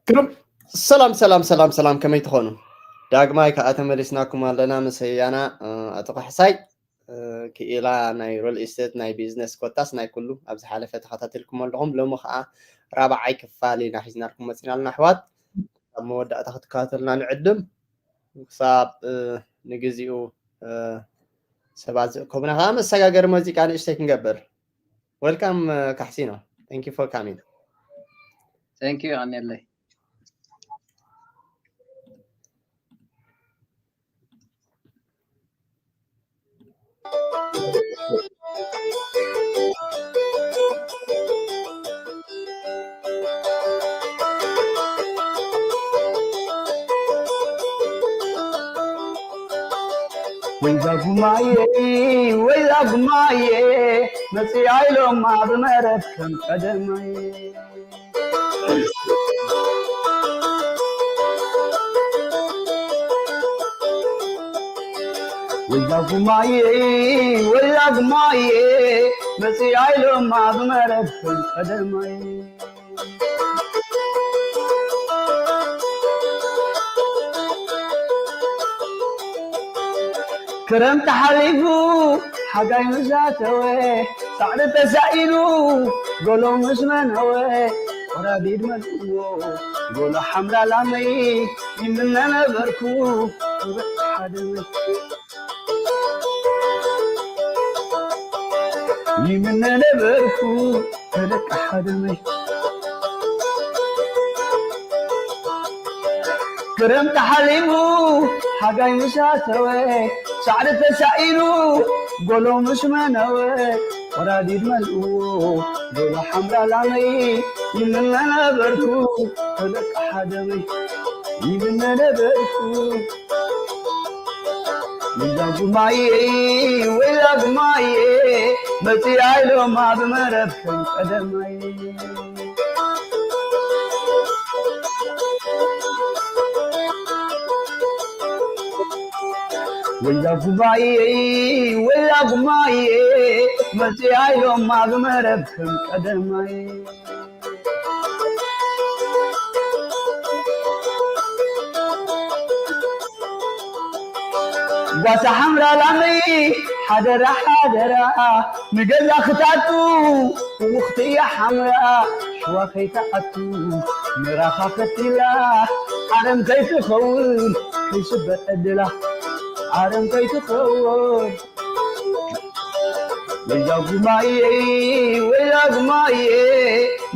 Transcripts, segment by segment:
ግሩም። ሰላም ሰላም ሰላም ሰላም፣ ከመይ ትኾኑ? ዳግማይ ከኣ ተመሊስናኩም ኣለና። መሰያና ኣቶ ካሕሳይ ክኢላ ናይ ሪል ኢስቴት ናይ ቢዝነስ ኮታስ ናይ ኩሉ ኣብ ዝሓለፈ ተኸታተልኩም ኣለኹም። ሎሚ ከኣ ራብዓይ ክፋል ኢና ሒዝናልኩም መፂና ኣለና ኣሕዋት። ኣብ መወዳእታ ክትከታተልና ንዕድም። ክሳብ ንግዚኡ ሰባት ዝእከቡና ከኣ መሰጋገሪ ሙዚቃ ንእሽተይ ክንገብር። Welcome ካሕሲኖ። Thank you for coming. Thank you ኣኔለይ። ወይዛ ጉማየ ወይዛ ጉማየ መፅያ ኢሎማ ብመረብ ከም ቀደማይ ወይዛ ጉማየ ወይዛ ጉማየ መፅያ ኢሎማ ብመረብ ከም ቀደማይ ክረምቲ ሓሊፉ ሓጋይ ምስ ኣተወ ፃዕሪ ተሳኢኑ ጎሎ ምስ መነወ ወራዲድ መልእዎ ጎሎ ሓምራ ላመይ ይምነ ነበርኩ ክብእ ሓደመይ ይምነ ነበርኩ ከደቂ ሓደመይ ክረምቲ ሓሊፉ ሓጋይ ምስ ኣተወ ሳዕሪ ተሳኢኑ ጎሎ ምስ መነወ ወራዲድ መልእዎ ጎሎ ሓምራ ላመይ ይምነ ነበርኩ ከደቂ ሓደመይ ይምነ ነበርኩ ወይዛ ጉማየ ወይዛ ጉማየ መፅያ ኢሎማ ብመረብ ከም ቀደማይ ወይዛ ጉማየ ወይዛ ጉማየ መፅያ ኢሎማ ብመረብ ከም ቀደማይ ጓሳ ሓምራ ላመይ ሓደራ ሓደራ ንገዛ ክታቱ ውኽቲ እያ ሓምራ ሽዋ ከይትኣቱ ምራኻ ፈቲላ ዓለም ከይትኸውን ከይስበር ዕድላ ዓለም ከይትኸውን ወይዛ ጉማየ ወይዛ ጉማየ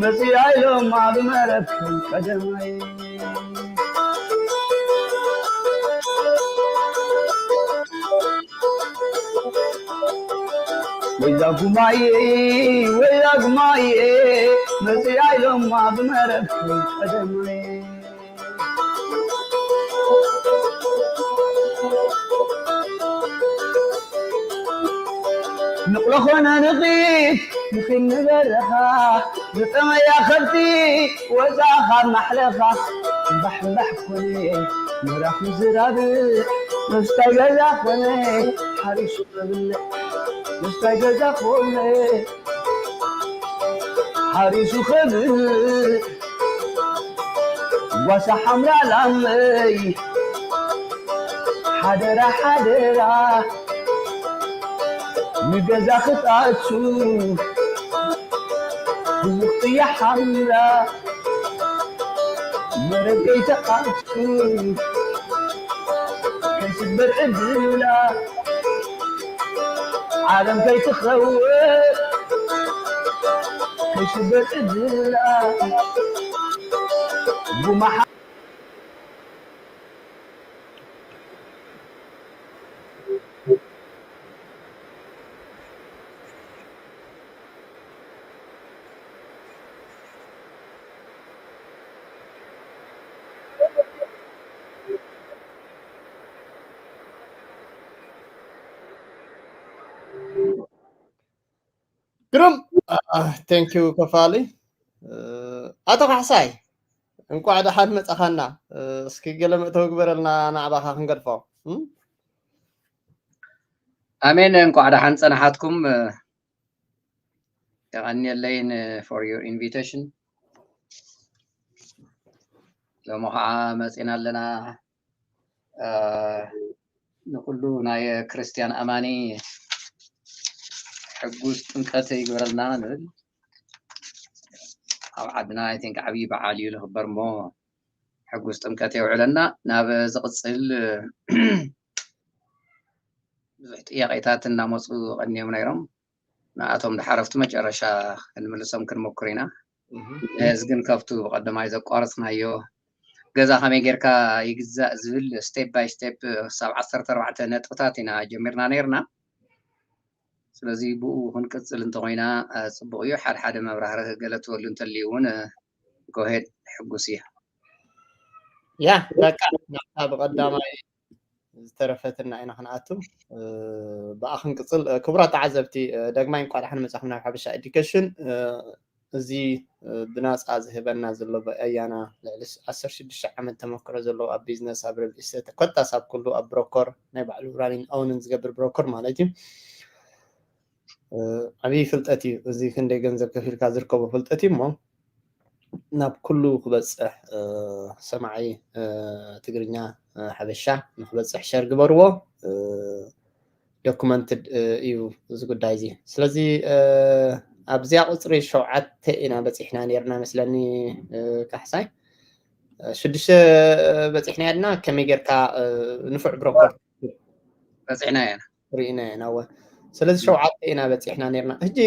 መፅያ ኢሎማ ብመረብ ከም ቀደማይ ወይዛ ጉማየ ወይዛ ጉማየ መፅያ ኢሎማ ብመረብ ከም ቀደማይ ንቕሎ ኾነ ንኺድ ንኺድ ንበረኻ ዝጠመያ ከብቲ ወፃ ካብ ማሕለኻ እምባሕ እምባሕ ኮነ ምራኽ ምዝራብ ምስታይ ገዛ ኮነ ሓሪሱ ክብልዕ ምስታይ ገዛ ኮነ ሓሪሱ ክብልዕ ጓሳ ሓምራ ላመይ ሓደራ ሓደራ ንገዛ ክጣቱ ብውቕያ ሓምራ መረብ ከይተኣቱ ከይስበር ዕድላ ዓለም ከይትኸውን ከይስበር ዕድላ ጉማሓ ግሩም። Thank you ከፋሊ። ኣቶ ካሕሳይ እንቋዕ ደሓን መጻኻና። እስኪ ገለ መእተዊ ግበረልና ናዕባኻ ክንገድፎ። ኣሜን። እንቋዕ ደሓን ጸናሓትኩም። የቐንየለይን for your invitation። ሎሚ ከዓ መፂና ኣለና። ንኩሉ ናይ ክርስቲያን ኣማኒ ሕጉስ ጥምቀት ይግበረልና ንብል። ኣብ ዓድና I think ዓብዪ በዓል እዩ ዝኽበር እሞ ሕጉስ ጥምቀት የውዕለና። ናብ ዝቕፅል ብዙሕ ጥያቄታት እናመፁ ቀኒዮም ነይሮም። ንኣቶም ድሓረፍቲ መጨረሻ ክንምልሶም ክንሞክር ኢና። እዚ ግን ካብቱ ብቐደማይ ዘቋረፅናዮ ገዛ ከመይ ጌርካ ይግዛእ ዝብል step by step ክሳብ ዓሰርተ ኣርባዕተ ነጥብታት ኢና ጀሚርና ነይርና። ስለዚ ብኡ ክንቅፅል እንተኾይና ፅቡቕ እዩ። ሓደ ሓደ መብራህርህ ገለ ትበሉ እንተልዩ እውን go ahead፣ ሕጉስ እየ። ያ በቃ ናብታ ብቐዳማይ ዝተረፈትና ኢና ክንኣቱ። ብኣ ክንቅፅል። ክቡራት ተዓዘብቲ፣ ደግማይ እንኳዕ ደሓን መጻኹም ናብ ሓበሻ ኤዱኬሽን። እዚ ብናፃ ዝህበና ዘሎ በያና ልዕሊ ዓሰርተ ሽዱሽተ ዓመት ተመክሮ ዘለዎ ኣብ ቢዝነስ፣ ኣብ ሪል ስቴት፣ ኮታስ ኣብ ኩሉ ኣብ ብሮከር፣ ናይ ባዕሉ ራኒን ኦንን ዝገብር ብሮከር ማለት እዩ። ዓብዪ ፍልጠት እዩ። እዚ ክንደይ ገንዘብ ከፊልካ ዝርከቦ ፍልጠት እዩ እሞ ናብ ኩሉ ክበፅሕ፣ ሰማዒ ትግርኛ ሓበሻ ንክበፅሕ ሸር ግበርዎ። ዶኩመንትድ እዩ እዚ ጉዳይ እዚ። ስለዚ ኣብዚኣ ቁፅሪ ሸውዓተ ኢና በፂሕና ነርና መስለኒ። ካሕሳይ ሽዱሽተ በፂሕና ያድና ከመይ ጌርካ ንፉዕ ብሮከር በፂሕና ኢና ርኢና ኢና። እወ ስለዚ ሸውዓተ ኢና በፂሕና ነርና። ሕጂ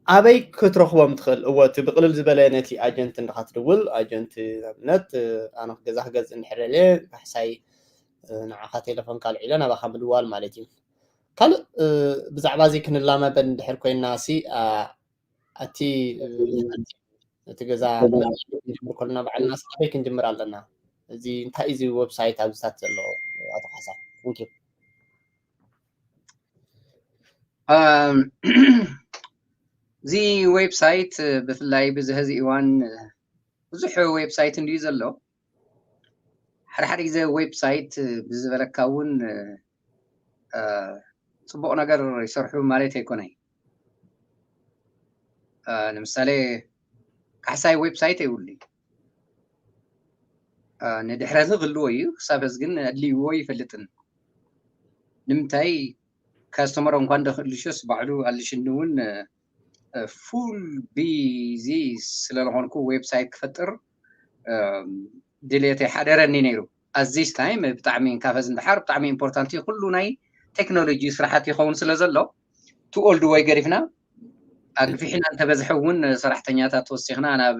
ኣበይ ክትረኽቦም ትኽእል? እወ እቲ ብቕልል ዝበለ ነቲ ኣጀንት እንድኻ ትድውል ኣጀንት ኣብነት ኣነ ገዛ ክገዝእ እንድሕር ደልየ ካሕሳይ ንዓኻ ቴሌፎን ካልዒለ ናባኻ ምድዋል ማለት እዩ። ካልእ ብዛዕባ እዚ ክንላመበ እንድሕር ኮይና ሲ ኣቲ እቲ ገዛ ክንጅምር ከለና ባዕልና ስራሕይ ክንጅምር ኣለና። እዚ እንታይ እዚ ዌብሳይት ኣብዚታት ዘሎ ኣቶ ካሳ? እዚ ዌብሳይት ብፍላይ ብዚ ሕዚ እዋን ብዙሕ ዌብሳይት እንድዩ ዘሎ። ሓደ ሓደ ግዜ ዌብሳይት ብዝበለካ እውን ፅቡቕ ነገር ይሰርሑ ማለት ኣይኮነይ። ንምሳሌ ካሕሳይ ዌብሳይት የብሉ። ንድሕረዚ ክህልዎ እዩ፣ ክሳብ ሕዚ ግን ኣድልይዎ ይፈልጥን። ንምንታይ ካስተመር እንኳን ደክእልሾስ ባዕሉ ኣልሽኒ እውን ፉል ቢዚ ስለዝኾንኩ ዌብሳይት ክፈጥር ድሌት ይሓደረኒ ነይሩ። ኣዚስ ታይም ብጣዕሚ እንካፈዝ እንድሓር ብጣዕሚ ኢምፖርታንት እዩ። ኩሉ ናይ ቴክኖሎጂ ስራሓት ይኸውን ስለ ዘሎ ትኦልድ ወይ ገዲፍና ኣግፊሕና እንተበዝሐ እውን ሰራሕተኛታት ወሲኽና ናብ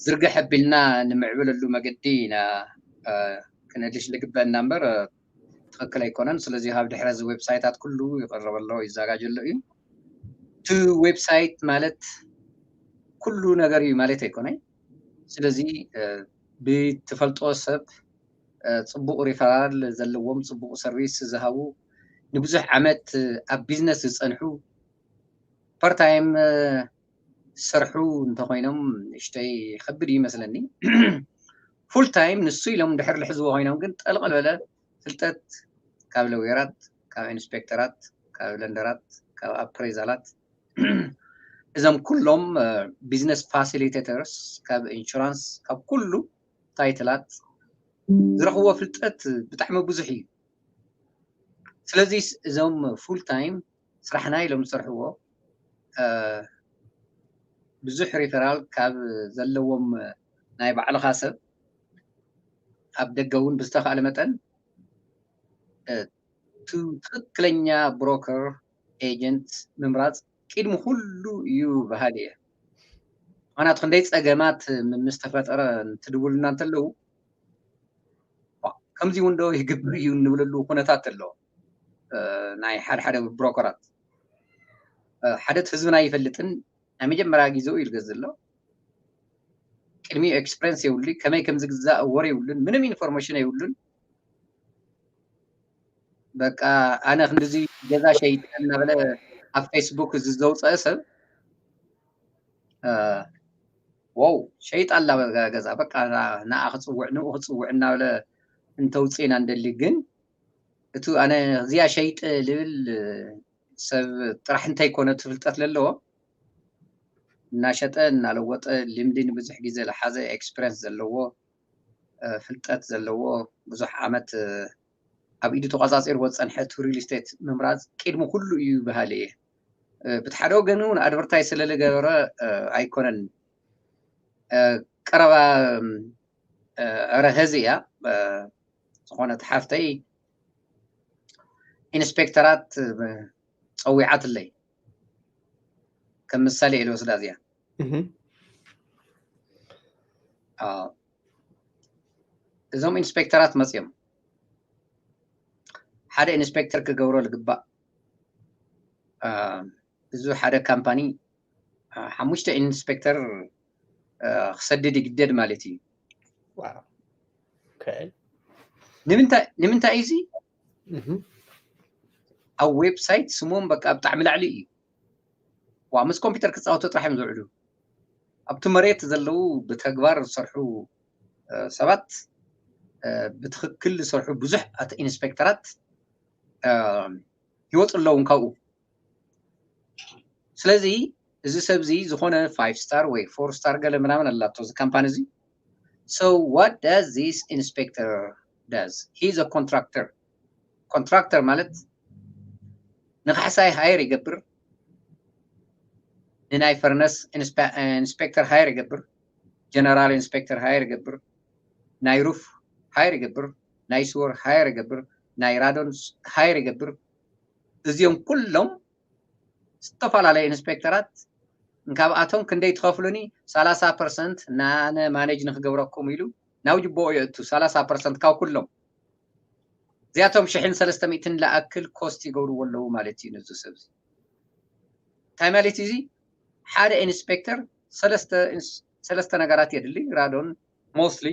ዝርግሕ ኣቢልና ንምዕብለሉ መገዲ ኢና ክነድሽ ዝግበአና እምበር ትኽክል ኣይኮነን። ስለዚ ካብ ድሕረ እዚ ዌብሳይታት ኩሉ ይቐረበሎ ይዘጋጀሎ እዩ። እቲ ዌብሳይት ማለት ኩሉ ነገር እዩ ማለት ኣይኮነይ። ስለዚ ብትፈልጦ ሰብ ፅቡቕ ሪፈራል ዘለዎም ፅቡቕ ሰርቪስ ዝሃቡ ንብዙሕ ዓመት ኣብ ቢዝነስ ዝፀንሑ ፓርታይም ዝሰርሑ እንተኮይኖም ንእሽተይ ከብድ እዩ ይመስለኒ። ፉል ታይም ንሱ ኢሎም ድሕር ልሕዝዎ ኮይኖም ግን ጠልቐል በለ ፍልጠት ካብ ለውየራት፣ ካብ ኢንስፔክተራት፣ ካብ ለንደራት፣ ካብ ኣፕሬዛላት እዞም ኩሎም ቢዝነስ ፋሲሊቴተርስ ካብ ኢንሹራንስ ካብ ኩሉ ታይትላት ዝረኽብዎ ፍልጠት ብጣዕሚ ብዙሕ እዩ። ስለዚ እዞም ፉል ታይም ስራሕና ኢሎም ዝሰርሕዎ ብዙሕ ሪፈራል ካብ ዘለዎም ናይ ባዕልኻ ሰብ ኣብ ደገ እውን ብዝተኻእለ መጠን ትክክለኛ ብሮከር ኤጀንት ምምራፅ ቅድሚ ኩሉ እዩ በሃሊ እየ። ምክንያቱ ክንደይ ፀገማት ምስ ተፈጠረ እንትድውልና እንተለዉ ከምዚ እውን ዶ ይግብር እዩ እንብለሉ ኩነታት ኣሎ። ናይ ሓደ ሓደ ብሮከራት ሓደ ህዝብና ይፈልጥን ናይ መጀመርያ ግዜኡ እዩ ዝገዝእ ኣሎ። ቅድሚኡ ኤክስፐሪንስ የብሉን፣ ከመይ ከም ዝግዛእ ወረ የብሉን፣ ምንም ኢንፎርሜሽን የብሉን። በቃ ኣነ ክንድዚ ገዛ ሸይጠ እናበለ ኣብ ፌስቡክ እዚ ዘውፀአ ሰብ ዋው ሸይጣ ኣላ ገዛ በቃ ንኣ ክፅውዕ ንኡ ክፅውዕ እናበለ እንተውፅእና እንደሊ ግን እቱ ኣነ እዚኣ ሸይጠ ልብል ሰብ ጥራሕ እንተይኮነ ትፍልጠት ለለዎ እናሸጠ እናለወጠ ልምዲ ንብዙሕ ግዜ ዝሓዘ ኤክስፐሪንስ ዘለዎ ፍልጠት ዘለዎ ብዙሕ ዓመት ኣብ ኢዱ ተቋፃፂርዎ ዝፀንሐ እቲ ሪል ስቴት ምምራፅ ቅድሚ ኩሉ እዩ በሃሊ እየ። ብቲ ሓደ ወገን እውን ኣድቨርታይዝ ስለዝገበረ ኣይኮነን። ቀረባ ዕረ ሀዚ እያ ዝኾነት ሓፍተይ ኢንስፔክተራት ፀዊዓትለይ ከም ምሳሌ እየ ልወስዳ እዚኣ። እዞም ኢንስፔክተራት መፅዮም ሓደ ኢንስፔክተር ክገብሮ ዝግባእ እዚ ሓደ ካምፓኒ ሓሙሽተ ኢንስፔክተር ክሰድድ ይግደድ ማለት እዩ። ንምንታይ እዚ ኣብ ዌብሳይት ስሞም በቃ ብጣዕሚ ላዕሊ እዩ። ዋ ምስ ኮምፒውተር ክፃወቱ ጥራሕ እዮም ዝውዕሉ። ኣብቲ መሬት ዘለዉ ብተግባር ዝሰርሑ ሰባት ብትክክል ዝሰርሑ ብዙሕ ኢንስፔክተራት ይወፁ ኣለዉ ካብኡ። ስለዚ እዚ ሰብ እዚ ዝኾነ ፋይቭ ስታር ወይ ፎር ስታር ገለ ምናምን ኣላቶ እዚ ካምፓኒ እዚ። So what does this inspector does? He is a contractor. ኮንትራክተር ማለት ንካሕሳይ ሃየር ይገብር፣ ንናይ ፈርነስ ኢንስፔክተር ሃየር ይገብር፣ ጀነራል ኢንስፔክተር ሃየር ይገብር፣ ናይ ሩፍ ሃየር ይገብር፣ ናይ ስወር ሃየር ይገብር፣ ናይ ራዶን ሃየር ይገብር። እዚኦም ኩሎም ዝተፈላለዩ ኢንስፔክተራት እንካብኣቶም ክንደይ ትኸፍሉኒ? ሰላሳ ፐርሰንት ናነ ማኔጅ ንክገብረኩም ኢሉ ናብ ጅቦኡ የእቱ። ሰላሳ ፐርሰንት ካብ ኩሎም እዚኣቶም ሽሕን ሰለስተ ሚእትን ለኣክል ኮስት ይገብርዎ ኣለዉ ማለት እዩ ነዚ ሰብ እዚ። እንታይ ማለት እዩ እዚ? ሓደ ኢንስፔክተር ሰለስተ ነገራት የድሊ። ራዶን ሞስትሊ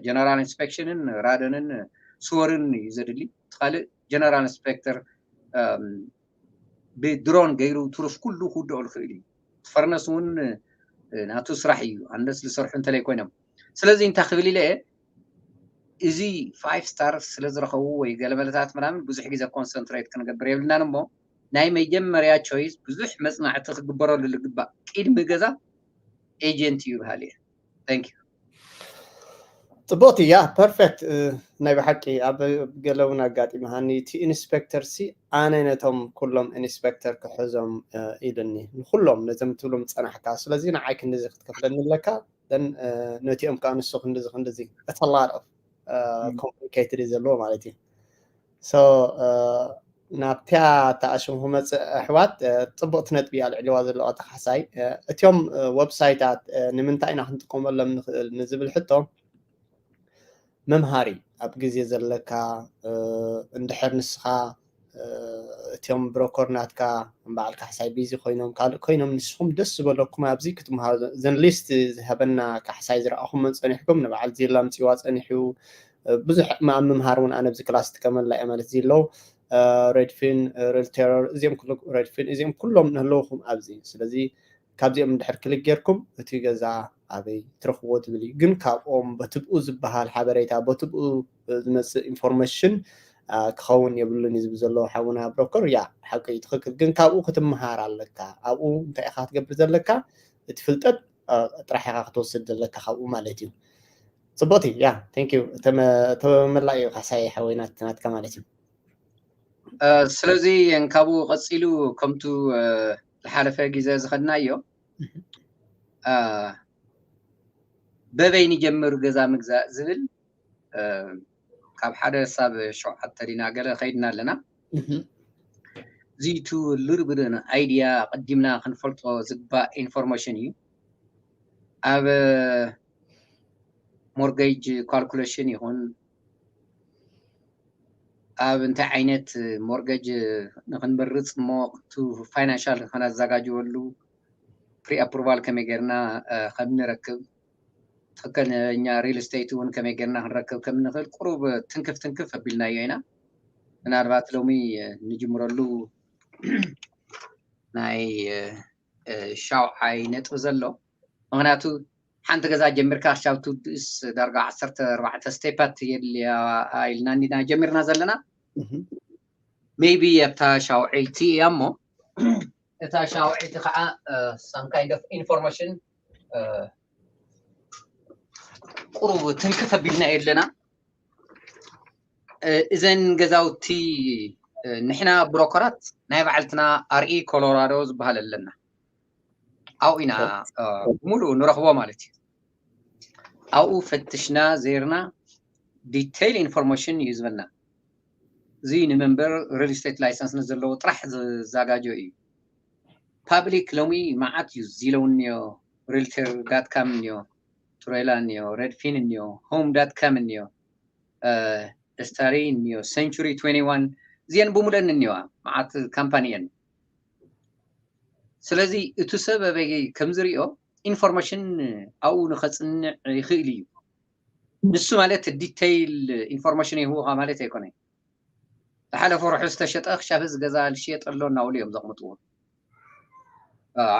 ጀነራል ኢንስፔክሽንን ራዶንን ስወርን እዩ ዘድሊ። እቲ ካልእ ጀነራል ኢንስፔክተር ብድሮን ገይሩ ትሩፍ ኩሉ ክውድኦ ዝኽእል እዩ። ፈርነስ እውን ናቱ ስራሕ እዩ ኣንደስ ዝሰርሑ እንተለይ ኮይኖም። ስለዚ እንታይ ክብል ኢለ እዚ ፋይቭ ስታር ስለ ዝረኸቡ ወይ ገለመለታት ምናምን ብዙሕ ግዜ ኮንሰንትሬት ክንገብር የብልናን እሞ ናይ መጀመርያ ቾይስ ብዙሕ መፅናዕቲ ክግበረሉ ዝግባእ ቅድሚ ገዛ ኤጀንት እዩ በሃሊ እየ። Thank you። ፅቡቅቲ እያ። ፐርፌክት። ናይ ብሓቂ ኣብ ገለ እውን ኣጋጢመሃኒ እቲ ኢንስፔክተር ሲ ኣነ ነቶም ኩሎም ኢንስፔክተር ክሕዞም ኢሉኒ ንኩሎም ነዞም ትብሎም ዝፀናሕካ ስለዚ ንዓይ ክንድዚ ክትከፍለኒ ኣለካ ነቲኦም ከዓ ንሱ ክንድዚ ክንድዚ እተላረፍ ኮምፕሊኬትድ እዩ ዘለዎ ማለት እዩ። ናብቲያ ተኣሽም ክመፅእ ኣሕዋት ፅቡቅቲ ነጥቢ ኣልዕልዋ ዘለዋ ተካሕሳይ እቲኦም ወብሳይታት ንምንታይ ኢና ክንጥቀመሎም ንኽእል ንዝብል ሕቶ መምሃሪ ኣብ ግዜ ዘለካ እንድሕር ንስኻ እቲኦም ብሮኮር ናትካ በዓል ካሕሳይ ቢዚ ኮይኖም ካልእ ኮይኖም ንስኹም ደስ ዝበለኩም ኣብዚ ክትምሃሩ ዘን ሊስት ዝሃበና ካሕሳይ ዝረኣኹም መን ፀኒሕኩም ንበዓል ዜላ ምፅዋ ፀኒሑ ብዙሕ ኣብ ምምሃር እውን ኣነ ኣብዚ ክላስ ትከመላ እየ ማለት ዝለው ሬድፊን ሬልቴረር እዚኦም ኩሉ ሬድፊን እዚኦም ኩሎም ንህለውኹም ኣብዚ ስለዚ ካብዚኦም እንድሕር ክልክ ጌርኩም እቲ ገዛ ኣበይ ትረኽብዎ ዝብል እዩ ግን ካብኦም በትብኡ ዝበሃል ሓበሬታ በትብኡ ዝመፅእ ኢንፎርሜሽን ክኸውን የብሉን እዩ ዝብል ዘሎ ሓውና ብሮከር ያ ሓቂ እዩ ትኽክል ግን ካብኡ ክትመሃር ኣለካ ኣብኡ እንታይ ኢኻ ክትገብር ዘለካ እቲ ፍልጠት ጥራሕ ኢኻ ክትወስድ ዘለካ ካብኡ ማለት እዩ ፅቡቅቲ ያ ቴንክ ዩ ተመላእ እዩ ካሳይ ሓወይ ናትካ ማለት እዩ ስለዚ ካብኡ ቀፂሉ ከምቱ ዝሓለፈ ግዜ ዝኸድናዮ በበይ ንጀምር ገዛ ምግዛእ ዝብል ካብ ሓደ ሳብ ሸውዓተ ዲና ገለ ከይድና ኣለና እዚቱ ልርብርን ኣይድያ ቀዲምና ክንፈልጦ ዝግባእ ኢንፎርሜሽን እዩ ኣብ ሞርጌጅ ካልኩሌሽን ይኹን ኣብ እንታይ ዓይነት ሞርጌጅ ንክንመርፅ እሞ ቱ ፋይናንሻል ከነዘጋጅወሉ ፕሪ ኣፕሩቫል ከመይ ጌርና ከም ንረክብ ትክክለኛ ሪል ስቴት እውን ከመይ ጌርና ክንረክብ ከም ንክእል ቁሩብ ትንክፍ ትንክፍ ኣቢልናዮ ኢና ምናልባት ሎሚ ንጅምረሉ ናይ ሻውዓይ ነጥቢ ዘሎ ምክንያቱ ሓንቲ ገዛ ጀሚርካ ክሻብ ትውድእስ ዳርጋ ዓሰርተ ኣርባዕተ ስቴፓት የድልያ ኢልና እንዲና ጀሚርና ዘለና ሜይቢ ኣብታ ሻውዒልቲ እያ እሞ እታ ሻውዒቲ ከዓ some kind of information ቁሩብ ትንክፍ ኣቢልና ኣለና። እዘን ገዛውቲ ንሕና ብሮከራት ናይ ባዕልትና ኣርኢ ኮሎራዶ ዝበሃል ኣለና። ኣብኡ ኢና ብምሉእ ንረኽቦ ማለት እዩ። ኣብኡ ፈትሽና ዜርና ዲቴይል ኢንፎርሜሽን እዩ ዝበልና። እዚ ንመንበር ሪል ስቴት ላይሰንስ ንዘለዎ ጥራሕ ዝዛጋጆ እዩ። ፓብሊክ ሎሚ መዓት እዩ ዚለው እኒዮ፣ ሪልተር ዳት ካም እኒዮ፣ ቱሬላ እኒዮ፣ ሬድፊን እኒዮ፣ ሆም ዳት ካም እኒዮ፣ ስታሪ እኒዮ፣ ሴንቹሪ ትዌንቲ ዋን፣ እዚአን ብምሉአን እኒዋ መዓት ካምፓኒ እየን። ስለዚ እቲ ሰብ ኣበይ ከም ዝሪኦ ኢንፎርሜሽን ኣብኡ ንኸፅንዕ ይኽእል እዩ። ንሱ ማለት ዲቴይል ኢንፎርሜሽን ይህቡኻ ማለት ኣይኮነን። ዝሓለፈ ርሑ ዝተሸጠ ክሻብ እዚ ገዛ ዝሽየጥ ኣሎ እናብሉ እዮም ዘቕምጥዎ።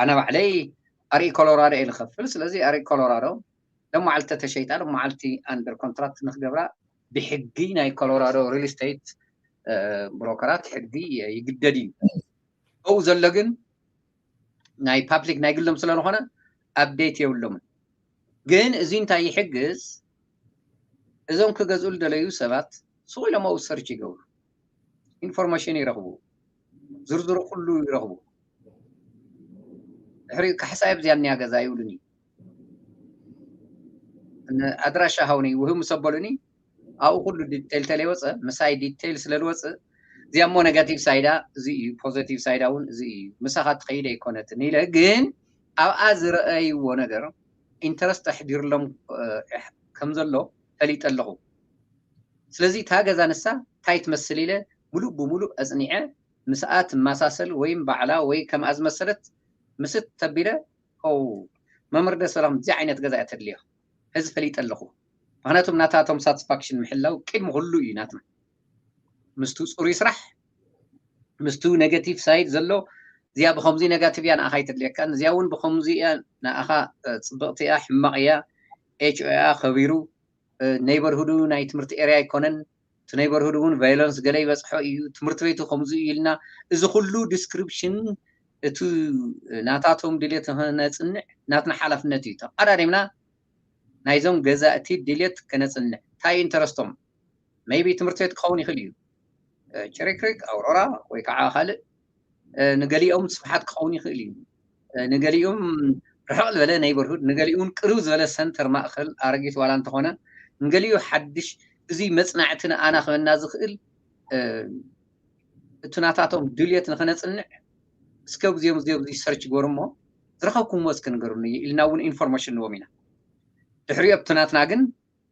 ኣነ ባዕለይ ኣርኢ ኮሎራዶ እየ ዝኸፍል። ስለዚ ኣርኢ ኮሎራዶ ሎመዓልቲ ተተሸይጣ ሎመዓልቲ ኣንደር ኮንትራክት ንክገብራ ብሕጊ ናይ ኮሎራዶ ሪል ስቴት ብሮከራት ሕጊ ይግደድ እዩ። ኣብኡ ዘሎ ግን ናይ ፓብሊክ ናይ ግሎም ስለዝኾነ ኣፕዴት የብሎምን። ግን እዚ እንታይ ይሕግዝ? እዞም ክገዝኡ ዝደለዩ ሰባት ስቕ ኢሎም ኣብኡ ሰርች ይገብሩ፣ ኢንፎርሜሽን ይረኽቡ፣ ዝርዝሩ ኩሉ ይረኽቡ። ድሕሪኡ ካሕሳይ ኣብዚኣ እኒኣ ገዛ ይብሉኒ። ኣድራሻ ሃውኒ ውህብ ምስ ኣበሉኒ ኣብኡ ኩሉ ዲቴይል ተለይወፀ፣ ምሳይ ዲቴይል ስለዝወፅእ እዚኣ እሞ ኔጋቲቭ ሳይዳ እዚ እዩ፣ ፖዘቲቭ ሳይዳ እውን እዚ እዩ፣ ምሳኻ ትኸይድ ኣይኮነትን ኢለ ግን ኣብኣ ዝረኣይዎ ነገር ኢንተረስት ኣሕዲርሎም ከም ዘሎ ፈሊጠ ኣለኹ። ስለዚ እታ ገዛ ንሳ እንታይ ትመስል ኢለ ሙሉእ ብሙሉእ ኣፅኒዐ ምስኣ ትመሳሰል ወይም ባዕላ ወይ ከምኣ ዝመሰለት ምስት ተቢለ ው መምህር ደስ በለኹም እዚ ዓይነት ገዛ እያ ተድልዮ ሕዚ ፈሊጠ ኣለኹ። ምክንያቱም ናታቶም ሳትስፋክሽን ምሕላው ቅድሚ ኩሉ እዩ ናትና። ምስቱ ፅሩይ ስራሕ ምስቱ ኔጋቲቭ ሳይድ ዘሎ እዚኣ ብከምዚ ኔጋቲቭ እያ ንኣኻ ኣይተድልየካን፣ እዚኣ እውን ብከምዚ እያ ንኣኻ ፅብቕቲ እያ ሕማቕ እያ፣ ኤች ኦ እያ ከቢሩ፣ ኔይበርሁዱ ናይ ትምህርቲ ኤርያ ኣይኮነን፣ እቲ ኔይበርሁድ እውን ቫዮለንስ ገለ ይበፅሖ እዩ፣ ትምህርቲ ቤቱ ከምዚ እዩ ኢልና እዚ ኩሉ ዲስክሪፕሽን እቲ ናታቶም ድልየት ነፅንዕ ናትና ሓላፍነት እዩ። ተቐዳዲምና ናይዞም ገዛእቲ ድልየት ከነፅንዕ እንታይ ኢንተረስቶም ሜይቢ ትምህርቲ ቤት ክኸውን ይኽእል እዩ። ቸሪክሪክ ኣውሮራ ወይ ከዓ ካልእ ንገሊኦም ስፍሓት ክኸውን ይኽእል እዩ። ንገሊኦም ርሕቕ ዝበለ ኔይበርሁድ ንገሊኡን ቅርብ ዝበለ ሰንተር ማእኸል ኣረጊት ዋላ እንተኾነ ንገሊኡ ሓድሽ እዚ መፅናዕቲ ንኣና ክበና ዝኽእል እቲ ናታቶም ድልየት ንኸነፅንዕ እስከ ብዚኦም እዚኦም እዚ ሰርች ገሩ እሞ ዝረኸብኩምዎ እስከ ንገሩኒ ኢልና እውን ኢንፎርሜሽን ንዎም ኢና። ድሕሪኡ ኣብቲ ናትና ግን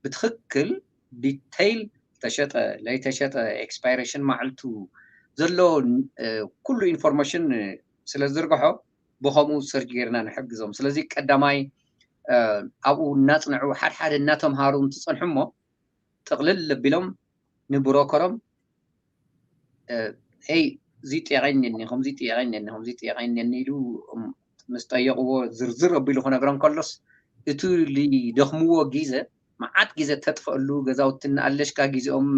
ብትኽክል ዲተይል ተሸጠ ለይተሸጠ ኤክስፓይሬሽን ማዕልቱ ዘሎ ኩሉ ኢንፎርሜሽን ስለ ዝርግሖ ብኸምኡ ሰርች ጌርና ንሕግዞም። ስለዚ ቀዳማይ ኣብኡ እናፅንዑ ሓድሓደ እናተምሃሩ እንትፀንሑ እሞ ጥቕልል ኣቢሎም ንብሮከሮም ይ እዚ ጥያቄ እኒኒ ከምዚ ጥያቄ እኒኒ ከምዚ ጥያቄ እኒኒ ኢሉ ምስ ጠየቕዎ ዝርዝር ኣቢሉ ክነግሮም ከሎስ እቲ ዝደኽምዎ ግዜ መዓት ግዜ ተጥፈአሉ ገዛውቲ እናኣለሽካ ግዜኦም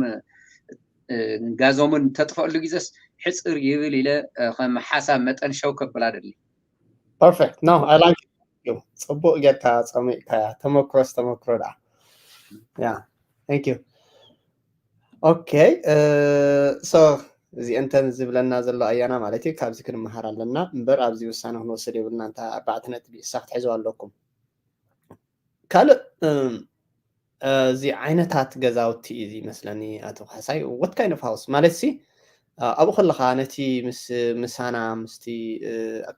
ጋዞምን ተጥፈአሉ ግዜስ ሕፅር ይብል ኢለ ከም ሓሳብ መጠን ሸው ከብል ኣደሊ። Perfect. No, I like you. ፅቡቅ ጌርካ ፀሚቅካያ ተመክሮስ ተመክሮ ደኣ ያ thank you okay so እዚ እንተን ዝብለና ዘሎ ኣያና ማለት እዩ ካብዚ ክንመሃር ኣለና እምበር ኣብዚ ውሳነ ክንወስድ የብልና እንታ ኣርባዕተ ነጥቢ እሳ ክትሕዝዋ ኣለኩም ካልእ እዚ ዓይነታት ገዛውቲ እዩ ይመስለኒ ኣቶ ካሕሳይ what kind of house ማለት ሲ ኣብኡ ከለኻ ነቲ ምስ ምሳና ምስቲ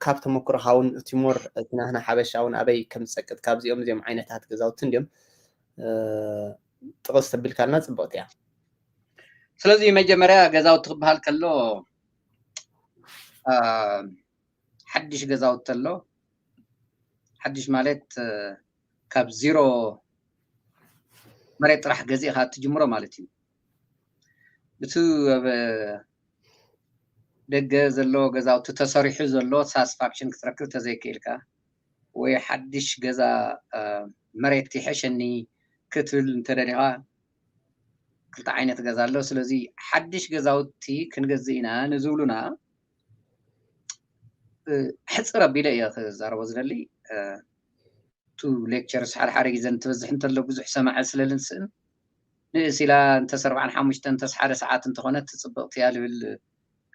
ካብ ተመክሮኻ እውን እቲ ሞር እቲ ናህና ሓበሻ እውን ኣበይ ከም ዝፀቅጥ ካብዚኦም እዚኦም ዓይነታት ገዛውቲ እንዲዮም ጥቕስ ተቢልካልና ፅብቕቲ እያ ስለዚ መጀመርያ ገዛውቲ ክበሃል ከሎ ሓድሽ ገዛውቲ ኣሎ ሓድሽ ማለት ካብ ዜሮ መሬት ጥራሕ ገዚእኻ እትጅምሮ ማለት እዩ እቲ ኣብ ደገ ዘሎ ገዛውቲ ተሰሪሑ ዘሎ ሳስፋክሽን ክትረክብ ተዘይክእልካ ወይ ሓድሽ ገዛ መሬት ይሐሸኒ ክትብል እንተደሊኻ ክልተ ዓይነት ገዛ ኣሎ ስለዚ ሓድሽ ገዛውቲ ክንገዝእ ኢና ንዝብሉና ሕፅር ኣቢለ እየ ክዛረቦ ዝደሊ። ቱ ሌክቸርስ ሓደ ሓደ ግዜ እንትበዝሕ እንተሎ ብዙሕ ሰማዒ ስለ ልንስእን ንእስ ኢላ እንተስ ኣርባዓን ሓሙሽተን እንተስ ሓደ ሰዓት እንተኾነት ትፅብቕቲ እያ ልብል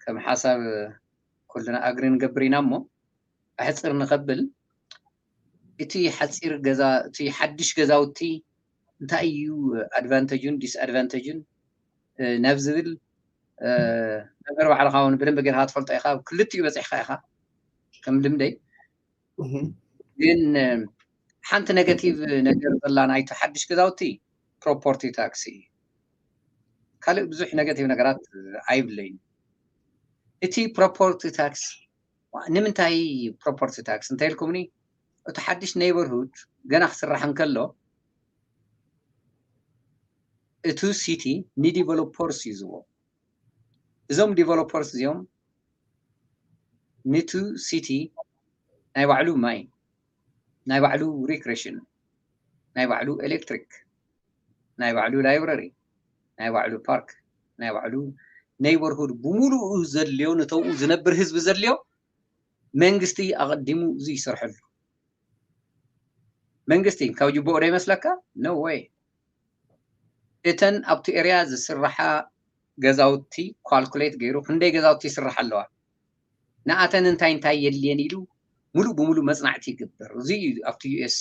ከም ሓሳብ ኩልና ኣግሪ ንገብር ኢና። እሞ ኣሕፅር ንኸብል እቲ ሓፂር ገዛ እቲ ሓድሽ ገዛውቲ እንታይ እዩ ኣድቫንተጁን ዲስኣድቫንተጁን ናብ ዝብል ነገር ባዕልኻ እውን ብደንብ ጌርካ ትፈልጦ ኢኻ። ክልቲኡ በፂሕካ ኢኻ ከም ልምደይ። ግን ሓንቲ ነገቲቭ ነገር ዘላ ናይቲ ሓድሽ ገዛውቲ ፕሮፖርቲ ታክስ እዩ። ካልእ ብዙሕ ነገቲቭ ነገራት ኣይብለይን። እቲ ፕሮፖርቲ ታክስ ንምንታይ ፕሮፖርቲ ታክስ እንተኢልኩምኒ እቲ ሓድሽ ኔይበርሁድ ገና ክስራሕ እንከሎ እቱ ሲቲ ንዲቨሎፐርስ እዩ ዝቦ። እዞም ዲቨሎፐርስ እዚኦም ንቱ ሲቲ ናይ ባዕሉ ማይ፣ ናይ ባዕሉ ሪክሬሽን፣ ናይ ባዕሉ ኤሌክትሪክ፣ ናይ ባዕሉ ላይብረሪ፣ ናይ ባዕሉ ፓርክ፣ ናይ ባዕሉ ኔይበርሁድ ብምሉኡ ዘድልዮ ንተብኡ ዝነብር ህዝቢ ዘድልዮ መንግስቲ ኣቐዲሙ እዚ ይሰርሐሉ። መንግስቲ ካብ ጅብኦ ዶ ይመስለካ? ኖ ወይ። እተን ኣብቲ ኤርያ ዝስራሓ ገዛውቲ ኳልኩሌት ገይሩ ክንደይ ገዛውቲ ይስራሕ ኣለዋ፣ ንኣተን እንታይ እንታይ የድልየን ኢሉ ሙሉእ ብሙሉእ መፅናዕቲ ይግበር። እዚ እዩ ኣብቲ ዩ ኤስ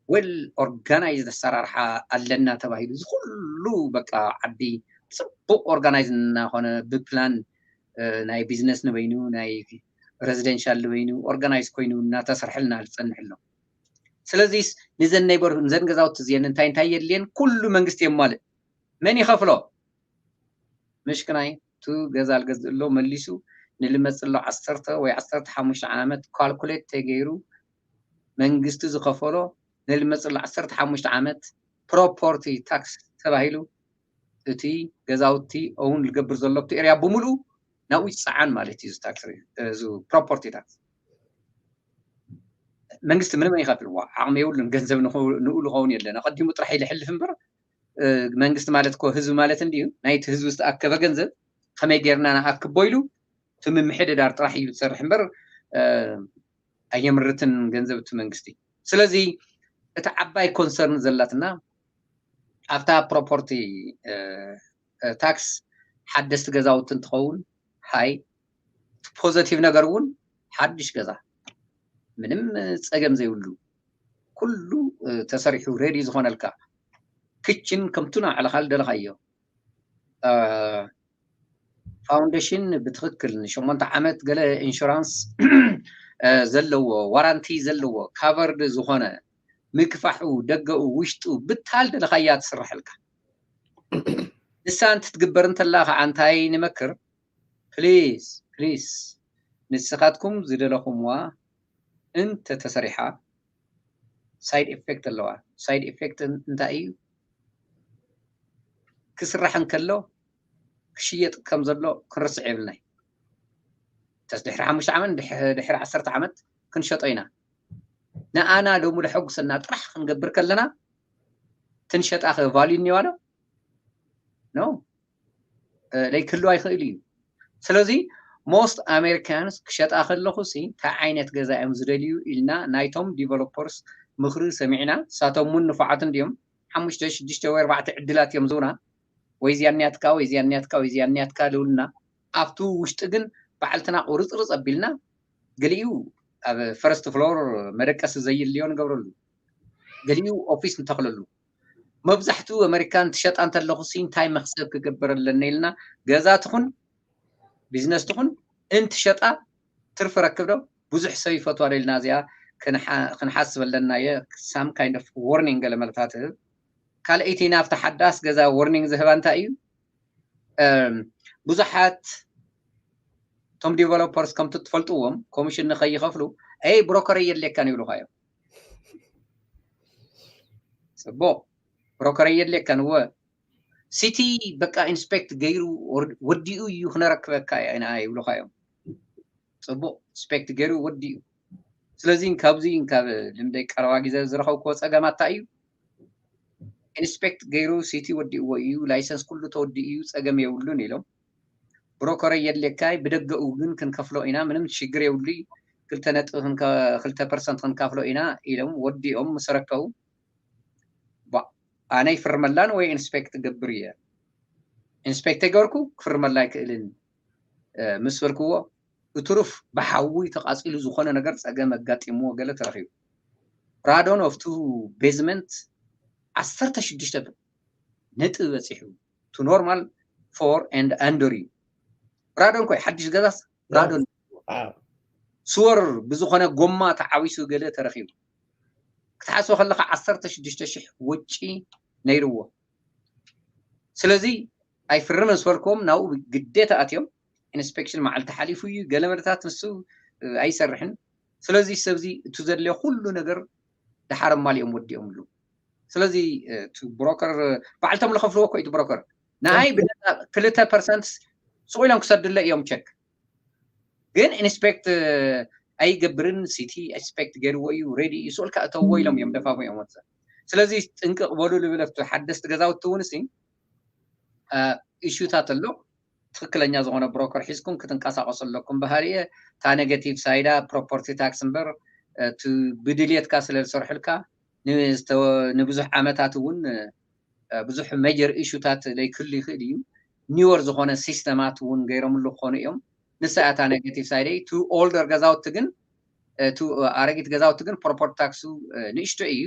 ወል ኦርጋናይዝድ ኣሰራርሓ ኣለና ተባሂሉ እዚ ኩሉ በቃ ዓዲ ብፅቡቅ ኦርጋናይዝ እናኾነ ብፕላን ናይ ቢዝነስ ንበይኑ ናይ ሬዚደንሻል ንበይኑ ኦርጋናይዝ ኮይኑ እናተሰርሐልና ዝፀንሕ ኣሎ። ስለዚስ ንዘን ኔይበርሁድ ንዘን ገዛውቲ እዚአን እንታይ እንታይ የድልየን ኩሉ መንግስቲ የማልእ። መን ይኸፍሎ? ምሽክናይ ቱ ገዛ ልገዝእ ኣሎ መሊሱ ንልመፅእ ኣሎ ዓሰርተ ወይ ዓሰርተ ሓሙሽተ ዓመት ካልኩሌት ተገይሩ መንግስቲ ዝኸፈሎ ንልመፅእ ኣሎ ዓሰርተ ሓሙሽተ ዓመት ፕሮፖርቲ ታክስ ተባሂሉ እቲ ገዛውቲ እውን ዝገብር ዘሎ ኣብቲ ኤርያ ብምሉኡ ናብኡ ይፀዓን ማለት እዩ። እዚ ታክስ እዚ ፕሮፖርቲ ታክስ መንግስቲ ምንም ኣይኸፍልዋ ዓቕሚ የብሉን። ገንዘብ ንኡ ዝኸውን የለን። ኣቐዲሙ ጥራሕ ኢሉ ይሕልፍ እምበር መንግስቲ ማለት እኮ ህዝቢ ማለት እንዲዩ። ናይቲ ህዝቢ ዝተኣከበ ገንዘብ ከመይ ጌርና ንኣክቦ ኢሉ እቲ ምምሕድዳር ጥራሕ እዩ ዝሰርሕ እምበር ኣየምርትን ገንዘብ እቲ መንግስቲ። ስለዚ እቲ ዓባይ ኮንሰርን ዘላትና ኣብታ ፕሮፖርቲ ታክስ ሓደስቲ ገዛውቲ እንትኸውን ሃይ፣ እቲ ፖዘቲቭ ነገር እውን ሓድሽ ገዛ ምንም ፀገም ዘይብሉ ኩሉ ተሰሪሑ ሬዲ ዝኾነልካ ክችን ከምቱ ናዕለኻ ዝደለኻዮ ፋውንዴሽን ብትኽክል ንሸሞንተ ዓመት ገለ ኢንሹራንስ ዘለዎ ዋራንቲ ዘለዎ ካቨርድ ዝኾነ ምግፋሑ ደገኡ ውሽጡ ብታል ደለኻያ ትስርሐልካ። ንሳ እንትትግበር እንተላ ከዓ እንታይ ንመክር? ፕሊዝ ፕሊዝ ንስኻትኩም ዝደለኹምዋ እንተተሰሪሓ ሳይድ ኤፌክት ኣለዋ። ሳይድ ኤፌክት እንታይ እዩ? ክስራሕ እንከሎ ክሽየጥ ከም ዘሎ ክንርስዕ የብልናይ። ተስ ድሕሪ ሓሙሽተ ዓመት ድሕሪ ዓሰርተ ዓመት ክንሸጦ ኢና። ንኣና ሎሚ ለሐጉሰና ጥራሕ ክንገብር ከለና ትንሸጣ ኸ ቫልዩ እኒዋ ዶ? ኖ ለይክህልዋ ይኽእል እዩ። ስለዚ ሞስት ኣሜሪካንስ ክሸጣ ከለኹ ሲ እንታይ ዓይነት ገዛ እዮም ዝደልዩ ኢልና ናይቶም ዲቨሎፐርስ ምኽሪ ሰሚዕና። ንሳቶም እውን ንፉዓት እንዲዮም። ሓሙሽተ ሽዱሽተ ወይ ኣርባዕተ ዕድላት እዮም ዝህቡና። ወይ እዚኣ እኒያትካ ወይ እዚኣ እኒያትካ ወይ እዚኣ እኒያትካ ልብሉና። ኣብቲ ውሽጢ ግን ባዕልትና ቁርፅርፅ ኣቢልና ገሊኡ ኣብ ፈርስት ፍሎር መደቀሲ ዘየድልዮ ንገብረሉ፣ ገሊኡ ኦፊስ ንተኽለሉ። መብዛሕትኡ ኣሜሪካ እንትሸጣ እንተለኹ ሲ እንታይ መክሰብ ክገብር ኣለኒ ኢልና ገዛ ትኹን ቢዝነስ ትኹን እንትሸጣ ትርፊ ረክብ ዶ? ብዙሕ ሰብ ይፈትዋ ዶ ኢልና እዚኣ ክንሓስብ ኣለና። የ ሳም ካይንድ ኦፍ ዎርኒንግ ገለ መልእኽታት እህብ። ካልኣይቲ ናብቲ ሓዳስ ገዛ ዎርኒንግ ዝህባ እንታይ እዩ? ብዙሓት እቶም ዲቨሎፐርስ ከምቲ ትፈልጥዎም ኮሚሽን ንኸይኸፍሉ ኣይ ብሮከር የድልየካን ይብሉኻ እዮም። ፅቡቕ ብሮከር የድልየካን እወ ሲቲ በቃ ኢንስፔክት ገይሩ ወዲኡ እዩ ክነረክበካ ኢና ይብሉኻ እዮም። ፅቡቕ ኢንስፔክት ገይሩ ወዲኡ። ስለዚ ካብዚ ካብ ልምደይ ቀረባ ግዜ ዝረኸብክዎ ፀገማት እንታይ እዩ? ኢንስፔክት ገይሩ ሲቲ ወዲእዎ እዩ፣ ላይሰንስ ኩሉ ተወዲኡ እዩ፣ ፀገም የብሉን ኢሎም። ብሮከር የድልየካ ብደገኡ ግን ክንከፍሎ ኢና፣ ምንም ሽግር የብሉ። ክልተ ነጥቢ ክልተ ፐርሰንት ክንካፍሎ ኢና ኢሎም ወዲኦም ምስ ረከቡ ኣነ ይፍርመላን ወይ ኢንስፔክት ገብር እየ። ኢንስፔክት ተገርኩ ክፍርመላ ኣይክእልን ምስ በልክዎ፣ እትሩፍ ብሓዊ ተቃፂሉ ዝኾነ ነገር ፀገም ኣጋጢምዎ ገለ ተረኺቡ። ራዶን ኦፍቱ ቤዝመንት ዓሰርተ ሽዱሽተ ነጥቢ በፂሑ ቱ ኖርማል ፎር ኤንድ ኣንደር እዩ። ራዶን ኮይ ሓድሽ ገዛስ ራዶን ስወር ብዝኾነ ጎማ ተዓዊሱ ገለ ተረኺቡ ክትሓስቦ ከለካ ዓሰርተ ሽዱሽተ ሽሕ ወጪ ነይርዎ። ስለዚ ኣይፍርምን ስበልክዎም ናብኡ ግዴታ ኣትዮም ኢንስፔክሽን መዓልቲ ሓሊፉ እዩ ገለ መለታት ንሱ ኣይሰርሕን። ስለዚ ሰብዚ እቱ ዘድልዮ ኩሉ ነገር ደሓር ኣማሊኦም ወዲኦምሉ። ስለዚ እቲ ብሮከር ባዕልቶም ዝኸፍልዎ እኮ እዩ እቲ ብሮከር ንኣይ ብነፃ ክልተ ፐርሰንት ስቕ ኢሎም ክሰድለ እዮም ቸክ ግን ኢንስፔክት ኣይገብርን ሲቲ ኢንስፔክት ገይርዎ እዩ ሬዲ እዩ ስኡልካ እተዎ ኢሎም እዮም ደፋፉ እዮም ወፅእ ስለዚ ጥንቅቕ በሉ ልብል ኣብቲ ሓደስቲ ገዛውቲ እውን ሲ ኢሹታት ኣሎ ትክክለኛ ዝኾነ ብሮከር ሒዝኩም ክትንቀሳቀሱ ኣለኩም ባህሪ እየ እታ ኔጋቲቭ ሳይዳ ፕሮፐርቲ ታክስ እምበር ብድልየትካ ስለ ዝሰርሑልካ ንብዙሕ ዓመታት እውን ብዙሕ ሜጀር ኢሹታት ዘይክህሉ ይኽእል እዩ ኒወር ዝኾነ ሲስተማት እውን ገይሮምሉ ክኾኑ እዮም ንሳ እታ ኔጋቲቭ ሳይደይ ቱ ኦልደር ገዛውቲ ግን ኣረጊት ገዛውቲ ግን ፕሮፐርቲ ታክሱ ንእሽቶ እዩ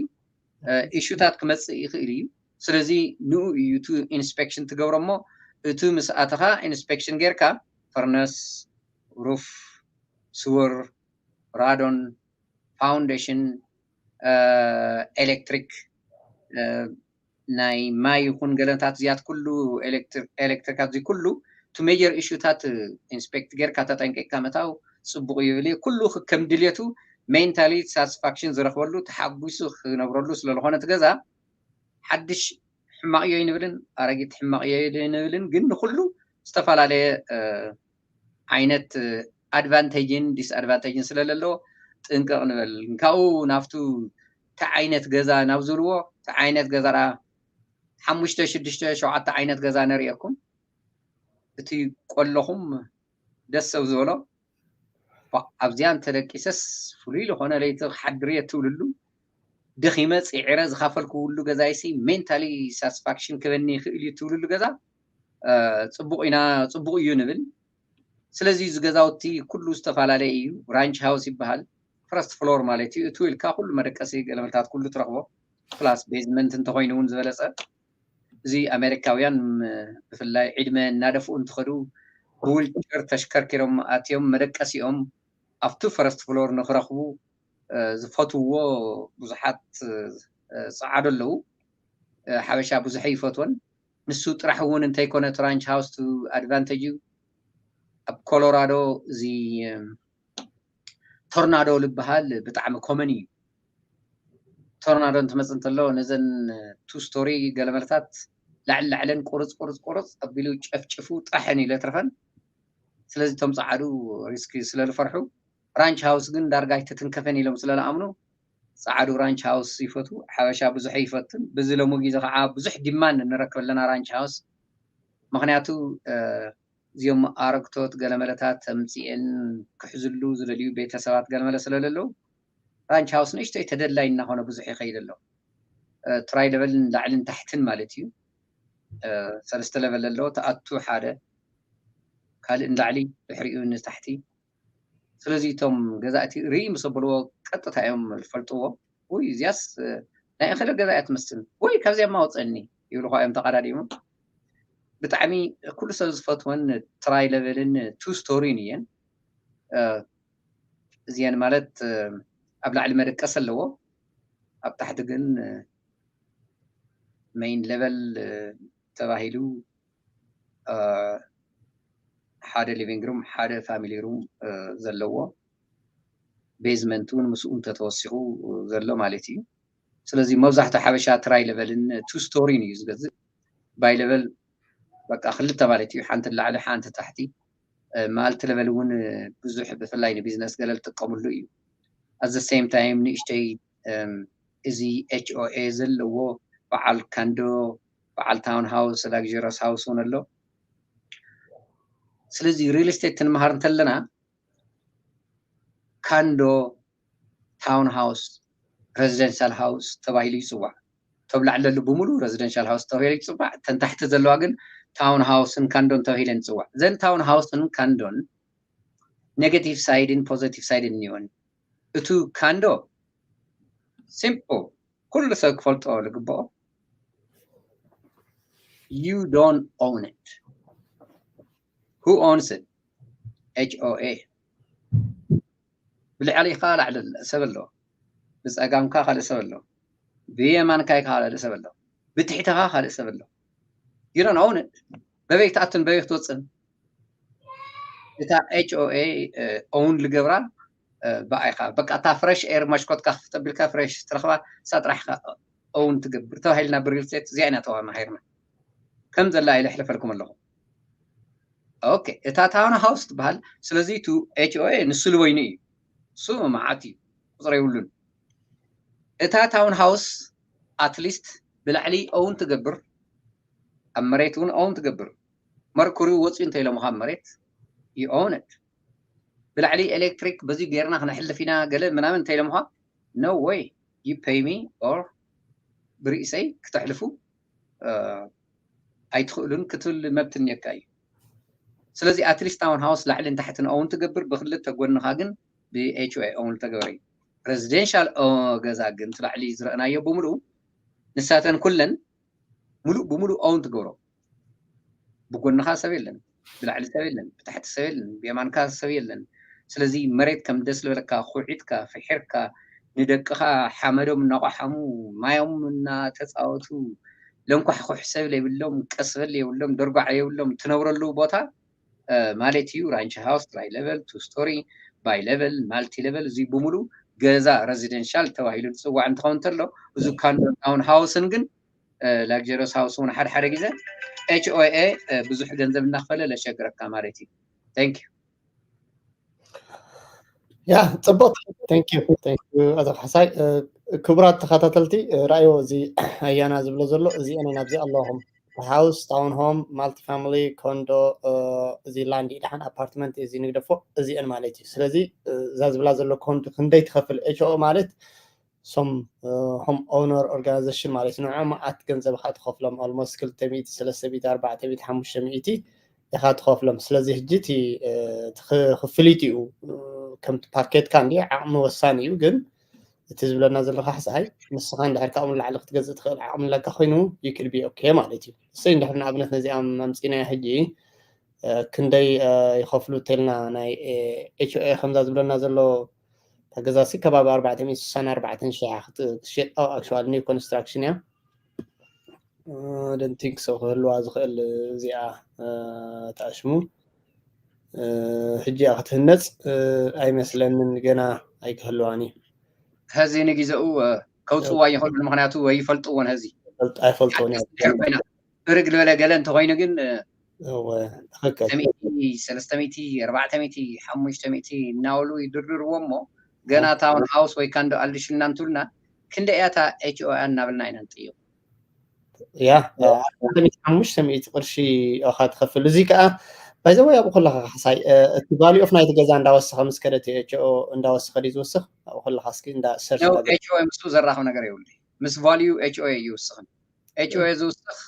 ኢሹታት ክመፅእ ይኽእል እዩ ስለዚ ንኡ እዩ እቲ ኢንስፔክሽን ትገብሮ እሞ እቲ ምስ ኣተኻ ኢንስፔክሽን ጌርካ ፈርነስ ሩፍ ስወር ራዶን ፋውንዴሽን ኤሌክትሪክ ናይ ማይ ይኹን ገለታት እዚያት ኩሉ ኤሌክትሪካት እዚ ኩሉ ቱ ሜጀር ኢሹታት ኢንስፔክት ጌርካ ተጠንቂቅካ ምእታው ፅቡቅ ይብል ኩሉ ከም ድልየቱ ሜንታሊ ሳትስፋክሽን ዝረክበሉ ተሓጒሱ ክነብረሉ ስለዝኮነ እቲ ገዛ ሓድሽ ሕማቅ እዮ ይንብልን ኣረጊት ሕማቅ እዮ ይንብልን ግን ንኩሉ ዝተፈላለየ ዓይነት ኣድቫንቴጅን ዲስኣድቫንቴጅን ስለለለዎ ጥንቅቕ ንበል ካብኡ ናብቱ ተዓይነት ገዛ ናብ ዝብልዎ ተዓይነት ገዛ ዳ ሓሙሽተ ሽዱሽተ ሸውዓተ ዓይነት ገዛ ነርእየኩም እቲ ቆለኹም ደስ ሰብ ዝበሎ ኣብዚኣ እንተደቂሰስ ፍሉይ ዝኾነ ለይቲ ክሓድር እየ ትብልሉ ደኺመ ፅዒረ ዝኻፈልኩ ውሉ ገዛይሲ ሜንታሊ ሳትስፋክሽን ክበኒ ይኽእል እዩ ትብልሉ ገዛ ፅቡቅ ኢና ፅቡቅ እዩ ንብል ስለዚ እዚ ገዛውቲ ኩሉ ዝተፈላለየ እዩ ራንች ሃውስ ይበሃል ፈረስት ፍሎር ማለት እዩ እቱ ኢልካ ኩሉ መደቀሲ ገለመልታት ኩሉ ትረኽቦ ፕላስ ቤዝመንት እንተኮይኑ እውን ዝበለፀ እዚ ኣሜሪካውያን ብፍላይ ዕድመ እናደፍኡ እንትኸዱ ብዊልቸር ተሽከርኪሮም ኣትዮም መደቀሲኦም ኣብቱ ፈረስት ፍሎር ንክረኽቡ ዝፈትውዎ ብዙሓት ፀዓዶ ኣለዉ ሓበሻ ብዙሐ ይፈትወን ንሱ ጥራሕ እውን እንተይኮነ ራንች ሃውስ ቱ ኣድቫንቴጅ እዩ ኣብ ኮሎራዶ እዚ ቶርናዶ ዝበሃል ብጣዕሚ ኮመን እዩ ቶርናዶ እንትመፅእ እንተሎ ነዘን ቱ ስቶሪ ገለመለታት ላዕሊ ላዕለን ቁርፅ ቁርፅ ቁርፅ ኣቢሉ ጨፍጭፉ ጥራሕን ኢለ ትረፈን ስለዚ እቶም ፀዓዱ ሪስክ ስለዝፈርሑ ራንች ሃውስ ግን ዳርጋ ኣይተትንከፈን ኢሎም ስለዝኣምኑ ፃዓዱ ራንች ሃውስ ይፈቱ ሓበሻ ብዙሕ ይፈትን ብዚ ሎሚ ግዜ ከዓ ብዙሕ ዲማንድ ንረክብ ኣለና ራንች ሃውስ ምክንያቱ እዚኦም ኣረግቶት ገለመለታት ተምፅኤን ክሕዝሉ ዝደልዩ ቤተሰባት ገለመለ ስለለለዉ ራንች ሃውስ ንእሽተይ ተደላይ እናኾነ ብዙሕ ይኸይድ ኣሎ ትራይ ለበልን ላዕልን ታሕትን ማለት እዩ ሰለስተ ለበል ኣለዎ ተኣቱ ሓደ ካልእ ንላዕሊ ድሕሪኡ ንታሕቲ ስለዚ እቶም ገዛእቲ ርኢ ምስ ኣበልዎ ቀጥታ እዮም ዝፈልጥዎ ውይ እዚያስ ናይ እኽለ ገዛ እያ ትመስል ወይ ካብዚኣ ማውፀኒ ይብልኳ እዮም ተቐዳዲሞም ብጣዕሚ ኩሉ ሰብ ዝፈትወን ትራይ ለቨልን ቱ ስቶሪን እየን እዚአን ማለት ኣብ ላዕሊ መደቀስ ኣለዎ ኣብ ታሕቲ ግን ሜይን ለቨል ተባሂሉ ሓደ ሊቪንግ ሩም ሓደ ፋሚሊ ሩም ዘለዎ ቤዝመንት እውን ምስኡ እንተተወሲኹ ዘሎ ማለት እዩ ስለዚ መብዛሕትኡ ሓበሻ ትራይ ለቨልን ቱ ስቶሪን እዩ ዝገዝእ ባይ ለቨል በቃ ክልተ ማለት እዩ ሓንቲ ላዕሊ ሓንቲ ታሕቲ ማልቲ ለቨል እውን ብዙሕ ብፍላይ ንቢዝነስ ገለ ዝጥቀምሉ እዩ ኣዘ ሴም ታይም ንእሽተይ እዚ ኤች ኦ ኤ ዘለዎ በዓል ካንዶ በዓል ታውን ሃውስ ላግጀረስ ሃውስ እውን ኣሎ ስለዚ ሪል ስቴት ክንመሃር እንተለና ካንዶ፣ ታውን ሃውስ፣ ሬዚደንሻል ሃውስ ተባሂሉ ይፅዋዕ። ተብላዕለሉ ብምሉ ሬዚደንሻል ሃውስ ተባሂሉ ይፅዋዕ። ተንታሕቲ ዘለዋ ግን ታውን ሃውስን ካንዶን ተባሂለን ይፅዋዕ። ዘን ታውን ሃውስን ካንዶን ኔጌቲቭ ሳይድን ፖዘቲቭ ሳይድን እኒኦን። እቱ ካንዶ ሲምፕል ኩሉ ሰብ ክፈልጦ ዝግብኦ፣ you don't own it. Who owns it? H O A። ብልዕሊኻ ላዕሊ ሰብ ኣሎ፣ ብፀጋምካ ካልእ ሰብ ኣሎ፣ ብየማንካይ ካልእ ሰብ ኣሎ፣ ብትሕተኻ ካልእ ሰብ ኣሎ። You don't own it። በበይ ክትኣትን በበይ ክትወፅን? እታ ኤች ኦ ኤ ኦውን ልገብራ ብኣይኻ በቃ እታ ፍሬሽ ኤር ማሽኮትካ ክፍተቢልካ ፍሬሽ ትረኽባ እሳ ጥራሕኻ ኦውን ትገብር ተባሂልና ብሪል ስቴት እዚኣ ኢና ተማሂርና። ከም ዘላ ኢለ ሕልፈልኩም ኣለኹ። ኦኬ፣ እታ ታውን ሃውስ ትበሃል። ስለዚ ቱ ኤች ኦ ኤ ንሱ ልበይኑ እዩ። እሱ መዓት እዩ፣ ቁፅሪ የብሉን። እታ ታውን ሃውስ ኣትሊስት ብላዕሊ ኦውን ትገብር፣ ኣብ መሬት እውን ኦውን ትገብር። መርኩሪ ወፅዩ እንተኢሎምኻ ኣብ መሬት ይኦውንድ። ብላዕሊ ኤሌክትሪክ በዚ ጌርና ክነሕልፍ ኢና ገለ ምናምን እንተኢሎምኻ no way, you pay me or ብርእሰይ ክተሕልፉ ኣይትኽእሉን ክትብል መብት እኒአካ እዩ። ስለዚ ኣትሊስት ታውን ሃውስ ላዕልን ታሕትን ኦውን ትገብር፣ ብክልተ ጎንኻ ግን ብኤች ኦ ኤ ኦውን ተገበረ እዩ። ሬዚደንሻል ገዛ ግን እቲ ላዕሊ ዝረእናዮ ብምልኡ ንሳተን ኩለን ሙሉእ ብሙሉእ ኦውን ትገብሮ። ብጎንኻ ሰብ የለን፣ ብላዕሊ ሰብ የለን፣ ብታሕቲ ሰብ የለን፣ ብየማንካ ሰብ የለን። ስለዚ መሬት ከም ደስ ዝበለካ ኩዒትካ ፍሒርካ ንደቅኻ ሓመዶም እናቋሓሙ ማዮም እናተፃወቱ ለንኳሕኩሕ ሰብ የብሎም፣ ቀስ በል የብሎም፣ ደርጓዕ የብሎም ትነብረሉ ቦታ ማለት እዩ። ራንች ሃውስ ትራይ ሌቨል ቱ ስቶሪ ባይ ሌቨል ማልቲ ሌቨል እዚ ብምሉ ገዛ ሬዚደንሻል ተባሂሉ ዝፅዋዕ እንትኸውን እንተሎ እዚ ካንዶ ታውን ሃውስን ግን ላግጀሪስ ሃውስ እውን ሓደ ሓደ ግዜ ኤች ኦ ኤ ብዙሕ ገንዘብ እናኽፈለ ለሸግረካ ማለት እዩ። Thank you። ያ ፅቡቅ። Thank you, thank you ኣቶ ካሕሳይ። ክቡራት ተኸታተልቲ ራእዮ እዚ ኣያና ዝብሎ ዘሎ እዚአን ኣብዚ ኣለኹም። ሃውስ፣ ታውን ሆም፣ ማልቲ ፋሚሊ፣ ኮንዶ፣ እዚ ላንድ ይድሓን ኣፓርትመንት እዚ ንግደፎ እዚአን ማለት እዩ። ስለዚ እዛ ዝብላ ዘሎ ኮንዶ ክንደይ ትኸፍል ኤች ኦ ማለት some home owner organization ማለት ንዖም መዓት ገንዘብ ኢኻ ትኸፍሎም። Almost ክልተ ሚእቲ፣ ሰለስተ ሚእቲ፣ ኣርባዕተ ሚእቲ፣ ሓሙሽተ ሚእቲ ኢኻ ትኸፍሎም። ስለዚ ሕጂ እቲ ክፍሊት እዩ ከምቲ ፓኬትካ እንዲ ዓቕሚ ወሳኒ እዩ። ግን እቲ ዝብለና ዘለካ ሕሳይ ንስኻ እንድሕር ካብኡ ንላዕሊ ክትገዝእ ትኽእል ዓቕሚ ኣለካ ኮይኑ you could be okay ማለት እዩ። እሰይ እንድሕር ንኣብነት ነዚኣ ኣምፂናያ ሕጂ ክንደይ ይኸፍሉ ተልና ናይ ኤች ኦ ኤ ከምዛ ዝብለና ዘሎ ተገዛሲ ከባቢ ኣርባዕተ ሚእቲ ስሳን ኣርባዕተን ሺሕ ክትሸጥ actually new construction እያ። I don't think so ክህልዋ ዝኽእል እዚኣ ተኣሽሙ ሕጂ ክትህነፅ ኣይመስለንን፣ ገና ኣይክህልዋን እዩ። ሕዚ ንግዜኡ ከውፅዋ ይኽእሉ፣ ምክንያቱ ወይ ይፈልጥዎን ሕዚ ኣይፈልጥዎን ኮይና ብርግ ዝበለ ገለ እንተኮይኑ ግን ትክክል ሰለስተ ሚእቲ ኣርባዕተ ሚእቲ ሓሙሽተ ሚእቲ እናበሉ ይድርድርዎ እሞ ገና ታውን ሃውስ ወይ ካንዶ ኣልድሽልና እንትብሉና ክንደ እያ እታ ኤች ኦ ኤ እናበልና ኢና ንጥይቕ። ያ ሓሙሽተ ሚእቲ ቅርሺ ኢኻ ትኸፍል። እዚ ከዓ by the way ኣብኡ ከለኻ ካሕሳይ እቲ value of ናይቲ ገዛ እንዳወሰኸ ምስ ከደ እቲ ኤች ኦ እንዳወሰኸ ድዩ ዝወስኽ? ኣብኡ ከለኻ እስኪ እንዳ ሰርች ኤች ኦ ኤ ምስኡ ዘራኽብ ነገር የብሉ። ምስ value ኤች ኦ ኤ ይውስኽን። ኤች ኦ ኤ ዝውስኽ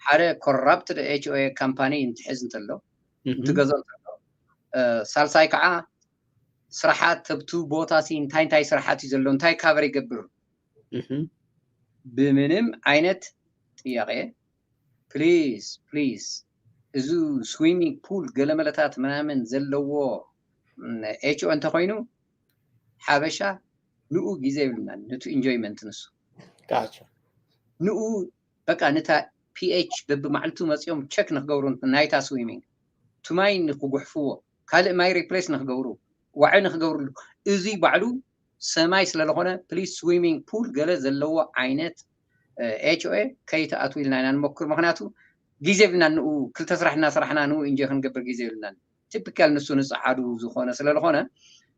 ሓደ ኮራፕትድ ኤች ኦ ኤ ካምፓኒ እንትሕዝ እንተሎ እንትገዝኦ እንተሎ ሳልሳይ ከዓ ስራሓት ኣብቲ ቦታ ሲ እንታይ እንታይ ስራሓት እዩ ዘሎ እንታይ ካቨር ይገብር ብምንም ዓይነት ጥያቄ ፕሊዝ ፕሊዝ እዚ ስዊሚንግ ፑል ገለመለታት ምናምን ዘለዎ ኤች ኦ እንተኮይኑ ሓበሻ ንኡ ግዜ ይብልና ነቱ ኢንጆይመንት ንሱ ንኡ በቃ ነታ ፒኤች በብማዕልቱ መፂኦም ቸክ ንክገብሩ ናይታ ስዊሚንግ ቱማይ ንክጉሕፍዎ ካልእ ማይ ሪፕሌስ ንክገብሩ ዋዒ ንክገብርሉ እዚ ባዕሉ ሰማይ ስለዝኮነ ፕሊስ ስዊሚንግ ፑል ገለ ዘለዎ ዓይነት ኤች ኦ ኤ ከይተኣትው ኢልና ኢና ንመክር። ምክንያቱ ግዜ ብና ንኡ ክልተ ስራሕ እናሰራሕና ንኡ ኢንጆይ ክንገብር ግዜ የብልናን። ቲፒካል ንሱ ንፀዓዱ ዝኾነ ስለዝኾነ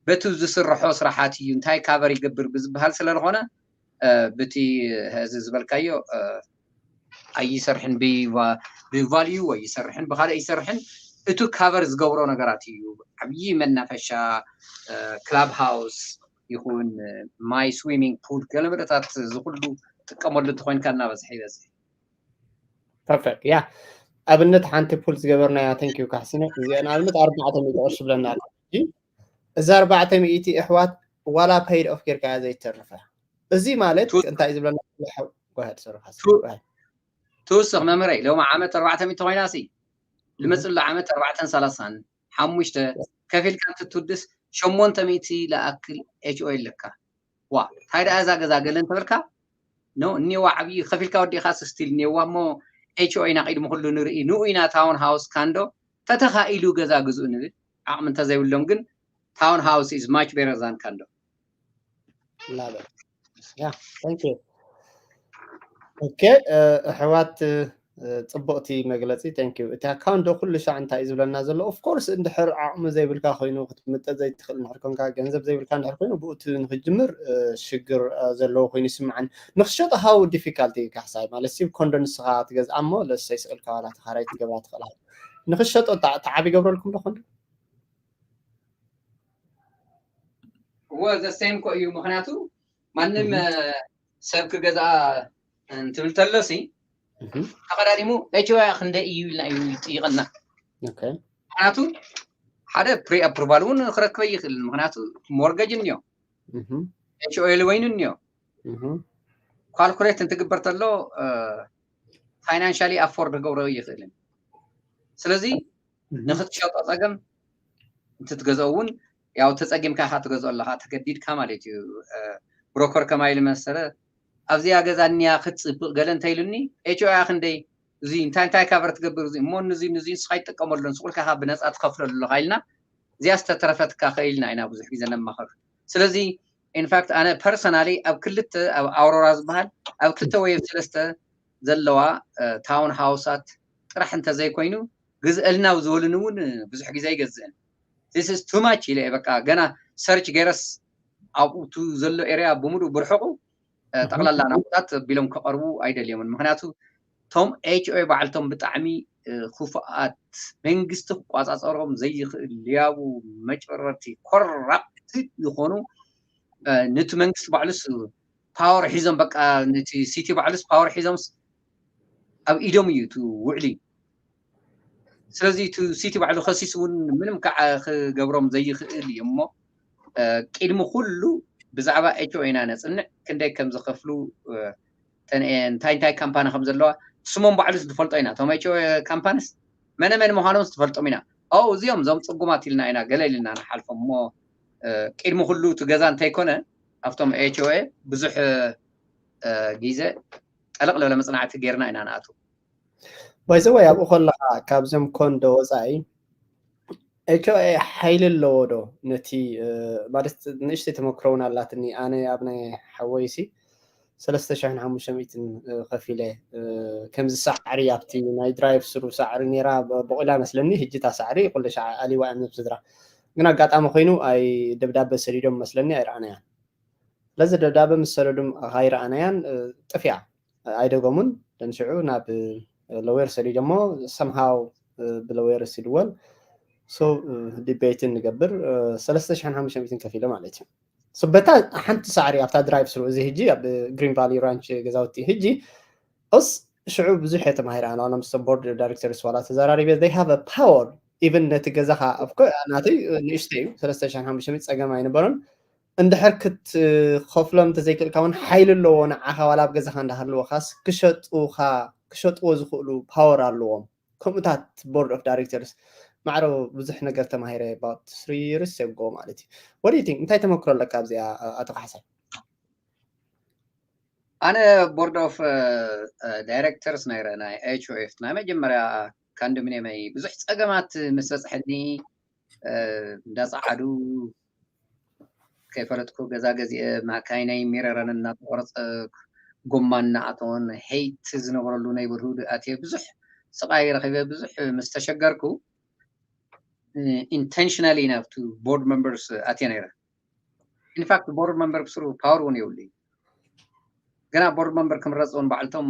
በቲ ዝስርሖ ስራሓት እዩ እንታይ ካቨር ይገብር ብዝበሃል ስለዝኾነ ብቲ ህዚ ዝበልካዮ ኣይሰርሕን ብቫልዩ ወይ ይሰርሕን ብካልእ ይሰርሕን እቱ ካቨር ዝገብሮ ነገራት እዩ። ዓብዪ መናፈሻ፣ ክላብ ሃውስ ይኹን፣ ማይ፣ ስዊሚንግ ፑል፣ ገለመለታት ዝኩሉ ጥቀመሉ እንተኮይንካ እናበዝሐ ይበዝሕ። ፐርፌክት። ያ ኣብነት ሓንቲ ፑል ዝገበርናያ፣ ቴንክ ዩ ካሕስነ፣ እዚኣ ንኣብነት ኣርባዕተ ሚእቲ ቅርሺ ብለና ኣሎ። እዚ ኣርባዕተ ሚእቲ ኣሕዋት ዋላ ፔይድ ኦፍ ጌርካ እያ ዘይተርፈ። እዚ ማለት እንታይ ዝብለና? ትውስኽ መምህረይ፣ ሎሚ ዓመት ኣርባዕተ ሚእቲ ኮይና ሲ ልመፅሉ ዓመት ኣርባዕተን ሰላሳን ሓሙሽተ ከፊልካ እንትትውድስ ሸሞንተ ሚእቲ ለኣክል ኤች ኦ ኣለካ። ዋ እንታይ ደኣ እዛ ገዛ ገለ እንተበልካ፣ ኖ እኔዋ ዓብዪ ከፊልካ ወዲእካ ስቲል እኔዋ እሞ ኤች ኦ ኢና ቅድሚ ኩሉ ንርኢ። ንኡ ኢና ታውን ሃውስ ካንዶ ተተኻኢሉ ገዛ ግዝኡ ንብል። ዓቕሚ እንተዘይብሎም ግን ታውን ሃውስ ኢዝ ማች ቤረር ዛን ካንዶ። ላበ ያ ቴንክ ዩ። ኦኬ ኣሕዋት፣ ፅቡቕቲ መግለፂ፣ ቴንክ ዩ። እቲ ኣካውንት ዶ ኩሉ ሻዕ እንታይ እዩ ዝብለና ዘሎ? ኦፍኮርስ እንድሕር ዓቕሚ ዘይብልካ ኮይኑ፣ ክትምጠጥ ዘይትኽእል እንድሕር ኮንካ፣ ገንዘብ ዘይብልካ እንድሕር ኮይኑ፣ ብኡ እቲ ንክጅምር ሽግር ዘለዎ ኮይኑ ይስምዓኒ። ንክሸጦ ሃው ዲፊካልቲ ካሕሳይ ማለት ሲ ኮንዶ ንስኻ ትገዝኣ እሞ ለሰይ ስእልካ ዋላ ተኻራይ ትገብራ ትኽእል። ንክሸጦ ተዓቢ ገብረልኩም ዶ ኮንዶ? እወ ዘሰይም ኮ እዩ። ምክንያቱ ማንም ሰብ ክገዝኣ እንትብል ተሎ ሲ ተቀዳዲሙ ኤች ኦ ያ ክንደይ እዩ ኢልና እዩ ይጥይቀና። ምክንያቱ ሓደ ፕሪ ኣፕሩቫል እውን ክረክበ ይኽእል። ምክንያቱ ሞርገጅ እንዮ፣ ኤች ኦ ኤል ወይን እንዮ፣ ካልኩሌት እንትግበር ተሎ ፋይናንሻሊ ኣፎርድ ክገብሮ ይኽእልን። ስለዚ ንክትሸጦ ፀገም እንትትገዝኦ እውን ያው ተፀጊምካ ኢኻ ትገዝኦ ኣለኻ፣ ተገዲድካ ማለት እዩ። ብሮከር ከማይ ኢሉ መሰለ ኣብዚኣ ገዛ እኒያ ክትፅብቕ ገለ እንተኢሉኒ ኤች ኦ ያ ክንደይ እዚ እንታይ እንታይ ካቨር ትገብር እዚ እሞ ንዚ ንዚ ንስኻ ይጥቀመሉ ንስቑልካ ኢኻ ብነፃ ትኸፍለሉ ኣለኻ ኢልና እዚኣ ዝተረፈትካ ከኢልና ኢና ብዙሕ ግዜ ነማኸር። ስለዚ ኢንፋክት ኣነ ፐርሰናሊ ኣብ ክልተ ኣብ ኣውሮራ ዝበሃል ኣብ ክልተ ወይ ኣብ ሰለስተ ዘለዋ ታውን ሃውሳት ጥራሕ እንተዘይኮይኑ ግዝእልና ዝበሉኒ እውን ብዙሕ ግዜ ኣይገዝእን። This is too much ኢለ በቃ ገና ሰርች ገይረስ ኣብኡ ዘሎ ኤሪያ ብምሉእ ብርሕቑ ጠቕላላ ናውታት ቢሎም ክቐርቡ ኣይደልዮምን። ምክንያቱ ቶም ኤች ኦ ባዕልቶም ብጣዕሚ ክፉኣት መንግስቲ ክቋፃፀሮም ዘይኽእል ልያቡ መጭበርበርቲ ኮራፕት ዝኾኑ ንቲ መንግስቲ ባዕሉስ ፓወር ሒዞም በቃ ንቲ ሲቲ ባዕሉስ ፓወር ሒዞምስ ኣብ ኢዶም እዩ እቲ ውዕሊ። ስለዚ እቲ ሲቲ ባዕሉ ከሲስ እውን ምንም ከዓ ክገብሮም ዘይኽእል እዩ እሞ ቅድሚ ኩሉ ብዛዕባ ኤች ኦ ኢና ነፅንዕ ክንደይ ከም ዝኸፍሉ እንታይ እንታይ ካምፓኒ ከም ዘለዋ ስሞም ባዕሉስ ዝፈልጦ ኢና። እቶም ኤች ኦ ካምፓኒስ መነ መን ምዃኖም ዝፈልጦም ኢና። ኦ እዚኦም እዞም ፅጉማት ኢልና ኢና ገለ ኢልና ንሓልፎም እሞ ቅድሚ ኩሉ እቲ ገዛ እንተይኮነ ኣብቶም ኤች ኦ ብዙሕ ግዜ ጠለቕ ለለ መፅናዕቲ ጌርና ኢና ንኣቱ። ባይዘወይ ኣብኡ ከለካ ካብዞም ኮንዶ ወፃኢ ኤች ኦ ሓይሊ ኣለዎ ዶ? ነቲ ማለት ንእሽተይ ተመክሮ እውን ኣላትኒ። ኣነ ኣብ ናይ ሓወይሲ ሰለስተ ሽሕን ሓሙሽተ ሚእትን ከፊለ ከምዚ ሳዕሪ ኣብቲ ናይ ድራይቭ ስሩ ሳዕሪ ነራ በቂላ መስለኒ። ህጂ እታ ሳዕሪ ኩሉ ሻዕ ኣሊዋ እያ ነብሲ ድራ። ግን ኣጋጣሚ ኮይኑ ኣይ ደብዳበ ሰዲዶም መስለኒ ኣይረኣናያን። ስለዚ ደብዳበ ምስ ሰደዱ ኣይረኣናያን፣ ጥፍያ ኣይደገሙን። ደንሽዑ ናብ ሎዌር ሰዲዶሞ ሰምሃው ብሎዌር ሲድወል ሶ ዲቤይትን ንገብር ሰለስተ ሽሕን ሓሙሽተ ሚእትን ከፊለ ማለት እዩ። ሶ በታ ሓንቲ ሳዕሪ ኣብታ ድራይቭ ስሩ እዚ ህጂ ኣብ ግሪን ቫሊ ራንች ገዛውቲ ህጂ ኦስ ሽዑ ብዙሕ እየ ተማሂረ። ኣነ ምስ ቦርድ ዳይሬክተርስ ዋላ ተዘራሪበ they have a power even ነቲ ገዛኻ ናተይ ንእሽተይ እዩ ሰለስተ ሽሕን ሓሙሽተ ሚእትን ፀገም ኣይነበረን። እንድሕር ክትኸፍሎም እንተዘይክእልካ እውን ሓይሊ ኣለዎ ንዓኻ ዋላ ኣብ ገዛኻ እንዳሃለወኻስ ክሸጡኻ ክሸጥዎ ዝኽእሉ ፓወር ኣለዎም። ከምኡታት ቦርድ ኦፍ ዳይሬክተርስ ማዕረ ብዙሕ ነገር ተማሂረ about three years ago ማለት እዩ። What do you think? እንታይ ተመክሮ ኣለካ ኣብዚኣ ኣቶ ካሕሳይ? ኣነ ቦርድ ኦፍ ዳይሬክተርስ ነይረ ናይ ኤች ኦ ኤፍ ናይ መጀመርያ ካንዶሚኒየመይ ብዙሕ ፀገማት ምስ በፅሐኒ እንዳፀዓዱ ከይፈለጥኩ ገዛ ገዚአ ማካይነይ ሚረረን እናተቆረፀ ጎማ እናኣተወን ሄይት ዝነበረሉ ነይበርሁድ ኣትየ ብዙሕ ስቃይ ረኪበ ብዙሕ ምስ ተሸገርኩ ኢንቴንሽናሊ ናብቱ ቦርድ መምበርስ ኣትየ ነይረ። ኢንፋክት ቦርድ መምበር ብስሩ ፓወር እውን የብሉ እዩ። ገና ቦርድ መምበር ክምረፅ እውን ባዕልቶም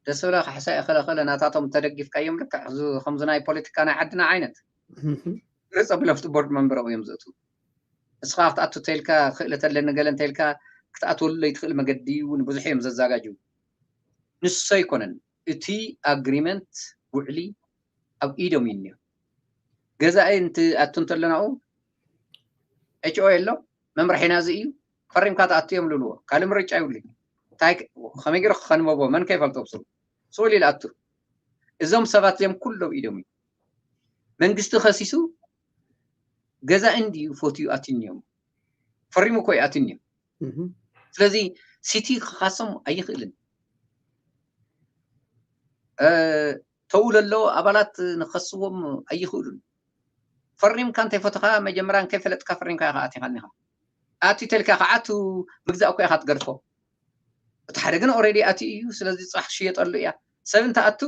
ደስ ብለ ካሕሳይ እኸለ እኸለ ናታቶም ተደጊፍካዮም ልክዕ ከምዚ ናይ ፖለቲካ ናይ ዓድና ዓይነት ርፅ ብለፍቲ ቦርድ መንበረው እዮም ዘእትው። እስኻ ክትኣቱ ተልካ ክእለት ኣለኒ ገለ እንተልካ ክትኣትወሉ ለይትኽእል መገዲ እውን ብዙሕ እዮም ዘዘጋጅው። ንሱ ኣይኮነን እቲ ኣግሪመንት ውዕሊ ኣብ ኢዶም እዩ እኒኦ። ገዛኢ እንትኣቱ እንተሎ ናብኡ ኤች ኦ ኣሎ መምርሒና እዚ እዩ ፈሪምካ ትኣቱ እዮም ልብልዎ። ካልእ ምርጫ ይብሉኝ። እንታይ ከ- ከመይ ገይሩ ክኸንበቦ መን ከይፈልጦ ብስሩ ስኡል ኢሉ ኣቱ። እዞም ሰባት እዚኦም ኩሎም ኢዶም እዩ መንግስቲ ከሲሱ ገዛኢ እንድዩ ፈትዩ ኣትንዮም ፈሪሙ እኮ እዩ ኣትንዮም። ስለዚ ሲቲ ክኻሶም ኣይኽእልን። ተው ለሎ ኣባላት ንኸስዎም ኣይኽእሉን። ፈሪምካ እንተይፈተኻ መጀመርያ እንከይፈለጥካ ፈሪምካ ኢኻ ኣቲኻ እኒኻ። ኣቲ ተልካ ከዓ ቱ ምግዛእ እኮ ኢኻ ትገድፎ። እቲ ሓደ ግን ኦሬዲ ኣቲ እዩ። ስለዚ ፅራሕ ክሽየጠሉ እያ። ሰብ እንተኣቱ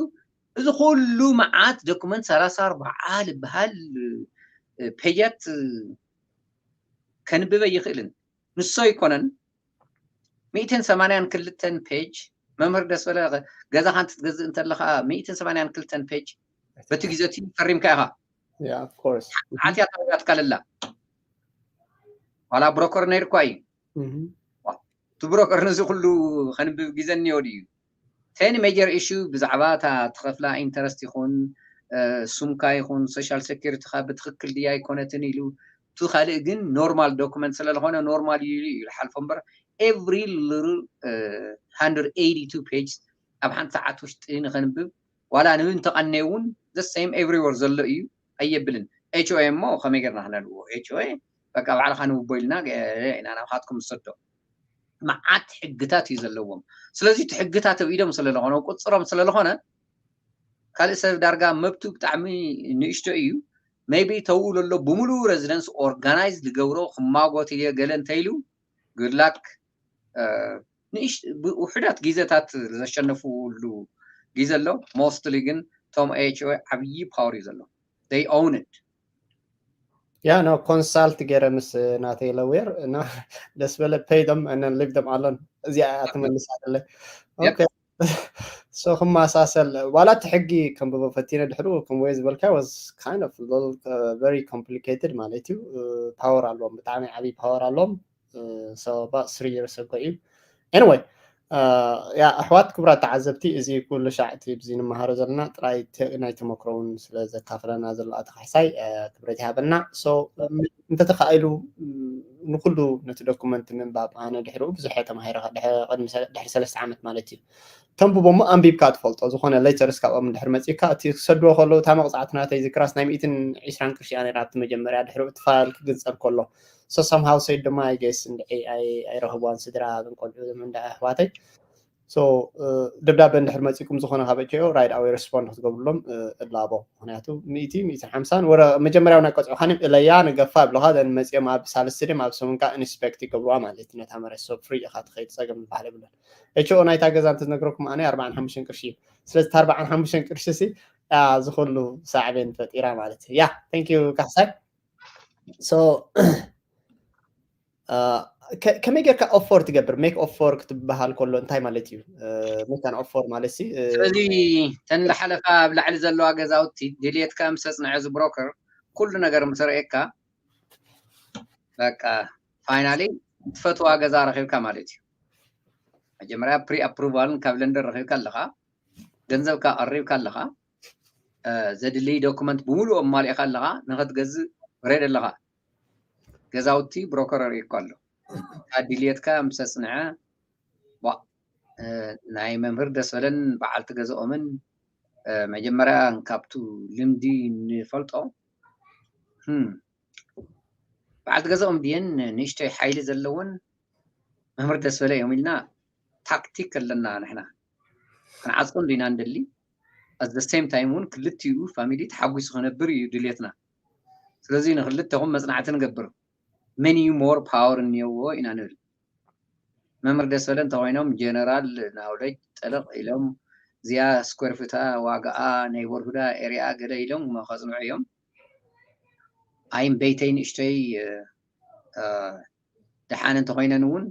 እዚ ኩሉ መዓት ዶኩመንት ሰላሳ ኣርባዓ ልበሃል ፔጃት ከንብበ ይኽእልን ንሶ ኣይኮነን። ሚእትን ሰማንያን ክልተን ፔጅ መምህር ደስ በለ ገዛኻ እንትትገዝእ እንተለኻ ሚእትን ሰማንያን ክልተን ፔጅ በቲ ግዜ እቲ ፈሪምካ ኢኻ። Yeah, of course. ሓትያ ተረጋጥካ ለላ ዋላ ብሮከር ነይርኳ እዩ። እቲ ብሮከር ነዚ ኩሉ ከንብብ ግዜ እኒኦ ድዩ? ቴን ሜጀር ኢሹ ብዛዕባ እታ ትኸፍላ ኢንተረስት ይኹን ሱምካ ይኹን ሶሻል ሴኪሪቲካ ብትክክል ድያ ኣይኮነትን ኢሉ፣ እቲ ካልእ ግን ኖርማል ዶኩመንት ስለዝኾነ ኖርማል እዩ ኢሉ ይሓልፎ እምበር every little hundred eighty two pages ኣብ ሓንቲ ሰዓት ውሽጢ ንኸንብብ ዋላ ንብን ተቐነየ እውን the same everywhere ዘሎ እዩ ኣየብልን። ኤች ኦ ኤ እሞ ከመይ ጌርና ክነልዎ? ኤች ኦ ኤ በቃ ባዕልኻ ንውቦ ኢልና ኢና ናብኻትኩም ንሰዶ። መዓት ሕግታት እዩ ዘለዎም። ስለዚ እቲ ሕግታት ኣብ ኢዶም ስለዝኾነ ቁፅሮም ስለዝኾነ ካልእ ሰብ ዳርጋ መብቱ ብጣዕሚ ንእሽቶ እዩ። ሜቢ ተውኡ ለሎ ብምሉእ ሬዚደንስ ኦርጋናይዝ ዝገብሮ ክማጎት እየ ገለ እንተኢሉ ግድላክ ንእሽ ውሕዳት ግዜታት ዘሸነፉሉ ግዜ ኣሎ። ሞስትሊ ግን ቶም ኤች ኦ ዓብዪ ፓወር እዩ ዘሎ። They own it. ያ ኖ ኮንሳልት ገይረ ምስ ናተይ ለዌር እና ደስ በለ ፔይ ደም ነን ሊቭ ደም ኣሎን እዚኣ እያ ትመልስ ኣለ። ሶ ክመሳሰል ዋላ እቲ ሕጊ ከንብቦ ፈቲነ ድሕሩ ከም ወይ ዝበልካ was kind of very complicated ማለት እዩ። ፓወር ኣለዎም፣ ብጣዕሚ ዓብዪ ፓወር ኣለዎም። So about three years ago እዩ። Anyway ያ ኣሕዋት ክቡራት ተዓዘብቲ እዚ ኩሉ ሻዕ እቲ ብዚ ንመሃሮ ዘለና ጥራይ ናይ ተመክሮውን ስለ ዘካፍለና ዘሎ ኣቶ ካሕሳይ ክብረት ይሃበልና። እንተተኻኢሉ ንኩሉ ነቲ ዶኩመንት ምንባብ ኣነ ድሕሪኡ ብዙሕ ተማሂረ ድሕሪ ሰለስተ ዓመት ማለት እዩ። ተንብቦ እሞ ኣንቢብካ ትፈልጦ ዝኾነ ሌተርስ ካብኦም እንድሕር መፂካ እቲ ክሰድዎ ከለዉ እታ መቕፃዕቲ ናተይ ዝክራስ ናይ ሚእትን ዕስራን ቅርሺ እያ ነይራ ኣብቲ መጀመርያ ድሕሪኡ እቲ ፋይል ክግንፀል ከሎ so somehow ሰይድ ድማ I guess እንድዒ ኣይረኽብዋን ስድራ ብንቆልዑ እንዳ ኣሕዋተይ ደብዳቤ እንድሕር መፂኩም ዝኾነ ካብ ኤች ኦ right away respond ክትገብሩሎም እላቦ። ምክንያቱ ሚእቲ ሚእትን ሓምሳን ወረ መጀመርያው ናይ ቀፅዑ ካንም እለያ ንገፋ ብለኻ then መፂኦም ኣብ ሳልስቲ ድም ኣብ ሰሙን ከዓ ኢንስፔክት ይገብሩዋ ማለት እዩ። ነታ መሬት so free ኢኻ ትኸይድ ፀገም ዝበሃል የብለን። ኤች ኦ ናይታ ገዛ እንትነግረኩም ኣነ ኣርባዓን ሓሙሽተን ቅርሺ እዩ። ስለዚ እታ ኣርባዓን ሓሙሽተን ቅርሺ ሲ ዝኩሉ ሳዕቤን ፈጢራ ማለት እዩ። ያ thank you ካሕሳይ። So ከመይ ጌርካ ኦፈር ትገብር? ሜክ ኦፈር ክትበሃል ከሎ እንታይ ማለት እዩ? ሜክ ኣን ኦፈር ማለት ሲ ስለዚ ተን ዝሓለፋ ኣብ ላዕሊ ዘለዋ ገዛውቲ ድልየትካ ምስ ኣፅንዐ እዚ ብሮከር ኩሉ ነገር ምስ ረእየካ በቃ ፋይናሊ ትፈትዋ ገዛ ረኺብካ ማለት እዩ። መጀመርያ ፕሪ ኣፕሩቫልን ካብ ለንደን ረኺብካ ኣለኻ፣ ገንዘብካ ቀሪብካ ኣለኻ፣ ዘድልይ ዶኩመንት ብምሉእ ኣማሊእካ ኣለኻ፣ ንኸትገዝእ ሬድ ኣለኻ። ገዛውቲ ብሮከር ኣርእዩካ ኣሎ። ድልየትካ ምስ ኣፅንዐ ናይ መምህር ደስበለን በዓልቲ ገዝኦምን መጀመርያ ካብቱ ልምዲ ንፈልጦ በዓልቲ ገዛኦም ድየን ንእሽተይ ሓይሊ ዘለወን መምህር ደስበለ እዮም ኢልና ታክቲክ ኣለና ንሕና ክንዓፅቆም ዲና ንደሊ። At the same time እውን ክልቲኡ ፋሚሊ ተሓጒሱ ክነብር እዩ ድልየትና። ስለዚ ንክልተኹም መፅናዕቲ ንገብር። መን እዩ ሞር ፓወር እኒኦዎ ኢና ንብል። መምህር ደስበለ እንተኮይኖም ጀነራል ናውለጅ ጠለቕ ኢሎም እዚኣ ስኩዌር ፉታ ዋጋኣ ኔይቦርሁዳ ኤሪያ ገለ ኢሎም ከፅንዑ እዮም። ኣይም ቤተይ ንእሽተይ ደሓን እንተኮይነን እውን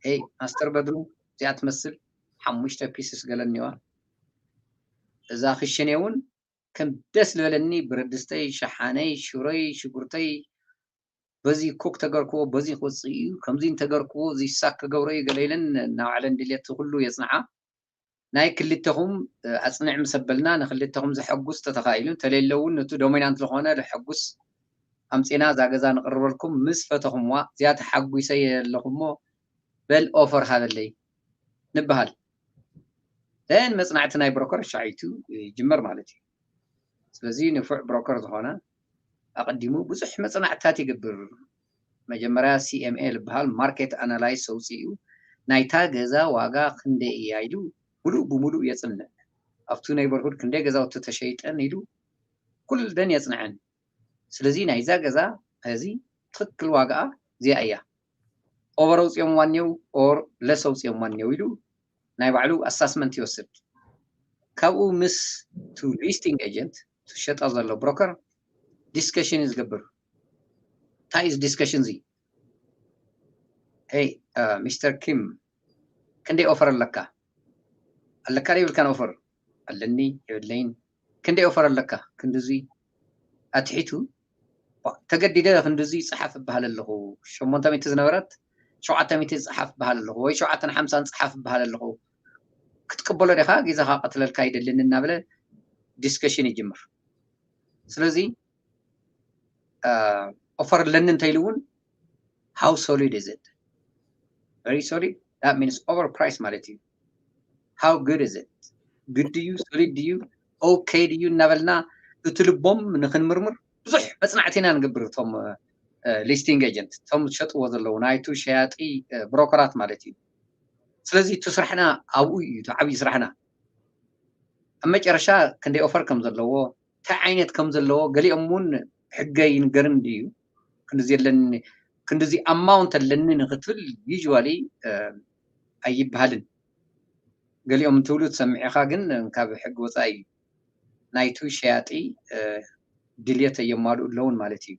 ይ ማስተር በድሩ እዚኣ ትመስል ሓሙሽተ ፒስስ ገለ እኒዋ። እዛ ክሽነ እውን ከም ደስ ዝበለኒ ብረድስተይ፣ ሸሓነይ፣ ሽሮይ፣ ሽጉርተይ በዚ ኮክ ተገርክዎ፣ በዚ ክወፅእ እዩ፣ ከምዚ እንተገርክዎ እዚ ሳክ ክገብሮ እዩ ገለ ኢለን እናባዕለን ድሌት ኩሉ የፅንዓ። ናይ ክልተኹም ኣፅንዕ ምስ ኣበልና ንክልተኹም ዘሐጉስ ተተኻኢሉ፣ እንተለየለ እውን ነቱ ዶሚናንት ዝኾነ ለሐጉስ ኣምፂና እዛ ገዛ ንቕርበልኩም ምስ ፈተኹምዋ። እዚኣ ተሓጒሰ ኣለኹ እሞ በል ኦፈር ሃበለይ ንበሃል። ደን መፅናዕቲ ናይ ብሮከር ሻዒቱ ይጅመር ማለት እዩ። ስለዚ ንፉዕ ብሮከር ዝኾነ ኣቐዲሙ ብዙሕ መፅናዕትታት ይገብር። መጀመርያ ሲ ኤም ኤ ዝበሃል ማርኬት ኣናላይስ ኣውፅኡ፣ ናይታ ገዛ ዋጋ ክንደይ እያ ኢሉ ሙሉእ ብሙሉእ የፅንዕ። ኣብቱ ኔይበርሁድ ክንደይ ገዛውቲ ተሸይጠን ኢሉ ኩልደን የፅንዐን። ስለዚ ናይዛ ገዛ እዚ ትኽክል ዋጋኣ እዚኣ እያ። ኦቨር ኣውፅኦም ዋኔው ኦር ለስ ኣውፅኦም ዋኔው ኢሉ ናይ ባዕሉ ኣሳስመንት ይወስድ። ካብኡ ምስ ቱ ሊስቲንግ ኤጀንት ትሸጣ ዘሎ ብሮከር ዲስከሽን እዩ ዝገብር። እንታይ እዩ ዲስከሽን እዚ? ሄይ ሚስተር ኪም፣ ክንደይ ኦፈር ኣለካ? ኣለካ ዶ የብልካን ኦፈር? ኣለኒ፣ የብለይን። ክንደይ ኦፈር ኣለካ? ክንድዚ ኣትሒቱ፣ ዋ፣ ተገዲደ ክንድዚ ይፅሓፍ እበሃል ኣለኹ። ሸሞንተ ሚእቲ ዝነበረት ሸውዓተ ሚእቲ ይፅሓፍ እበሃል ኣለኹ፣ ወይ ሸውዓተን ሓምሳን ይፅሓፍ እበሃል ኣለኹ። ክትቅበሎ ዲኻ? ጊዛኻ ቀትለልካ ኣይደልን እናበለ ዲስከሽን ይጅምር። ስለዚ ኦፈር ኣለኒ እንተኢሉ እውን how solid is it? Very solid, that means over price ማለት እዩ። How good is it? Good ድዩ፣ ሶሊድ ድዩ፣ ኦኬ ድዩ እናበልና እቲ ልቦም ንክንምርምር ብዙሕ መፅናዕቲ ኢና ንገብር። እቶም ሊስቲንግ ኤጀንት፣ እቶም ዝሸጥዎ ዘለዉ ናይቱ ሸያጢ ብሮከራት ማለት እዩ። ስለዚ እቲ ስራሕና ኣብኡ እዩ፣ እቲ ዓብዪ ስራሕና። ኣብ መጨረሻ ክንደይ ኦፈር ከም ዘለዎ፣ እንታይ ዓይነት ከም ዘለዎ፣ ገሊኦም እውን ሕገ ይንገርን ድዩ፣ ክንድዚ የለን፣ ክንድዚ ኣማውንት ኣለኒ ንክትብል ዩዥዋሊ ኣይበሃልን። ገሊኦም እንትብሉ ትሰምዕ ኢኻ፣ ግን ካብ ሕጊ ወፃኢ እዩ። ናይቱ ሸያጢ ድልየት ኣየማልኡ ኣለውን ማለት እዩ።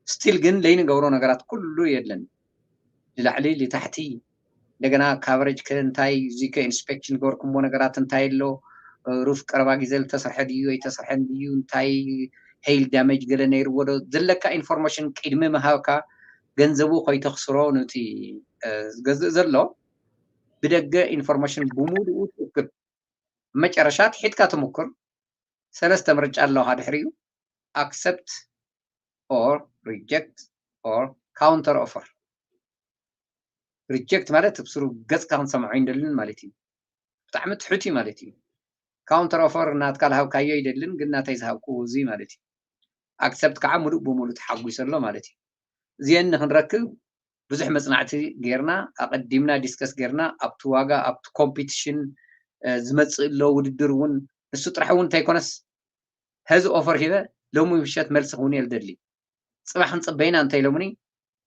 ስቲል ግን ለይንገብሮ ነገራት ኩሉ የለን። ንላዕሊ ንታሕቲ፣ እንደገና ካቨሬጅ ከ እንታይ፣ እዚ ከ ኢንስፔክሽን ገበርኩምዎ ነገራት እንታይ ኣሎ፣ ሩፍ ቀረባ ግዜ ዝተሰርሐ ድዩ ኣይተሰርሐን ድዩ፣ እንታይ ሄይል ዳሜጅ ገለ ነይርዎ ዶ፣ ዘለካ ኢንፎርሜሽን ቅድሚ ምሃብካ ገንዘቡ ከይተኽስሮ ነቲ ዝገዝእ ዘሎ ብደገ ኢንፎርሜሽን ብሙሉኡ ትእክብ። መጨረሻ ትሒትካ ትምኩር። ሰለስተ ምርጫ ኣለኻ ድሕሪኡ፣ ኣክሰፕት ኦር ሪጀክት ኦር ካውንተር ኦፈር። ሪጀክት ማለት ብስሩ ገፅካ ክንሰምዖ ኣይንደልን ማለት እዩ። ብጣዕሚ ትሑት እዩ ማለት እዩ። ካውንተር ኦፈር ናትካ ዝሃብካዮ ኣይደልን፣ ግን ናተይ ዝሃብክዎ እዚ ማለት እዩ። ኣክሰፕት ከዓ ሙሉእ ብሙሉእ ተሓጒሰ ኣሎ ማለት እዩ። እዚአን ንክንረክብ ብዙሕ መፅናዕቲ ጌርና፣ ኣቐዲምና ዲስከስ ጌርና፣ ኣብቲ ዋጋ፣ ኣብቲ ኮምፒቲሽን ዝመፅእ ኣሎ ውድድር እውን፣ ንሱ ጥራሕ እውን እንተይኮነስ ሀዚ ኦፈር ሂበ ሎሚ ምሸት መልሲ ክውን እየ ዝደሊ። ፅባሕ ክንፅበይና እንተ ኢሎምኒ፣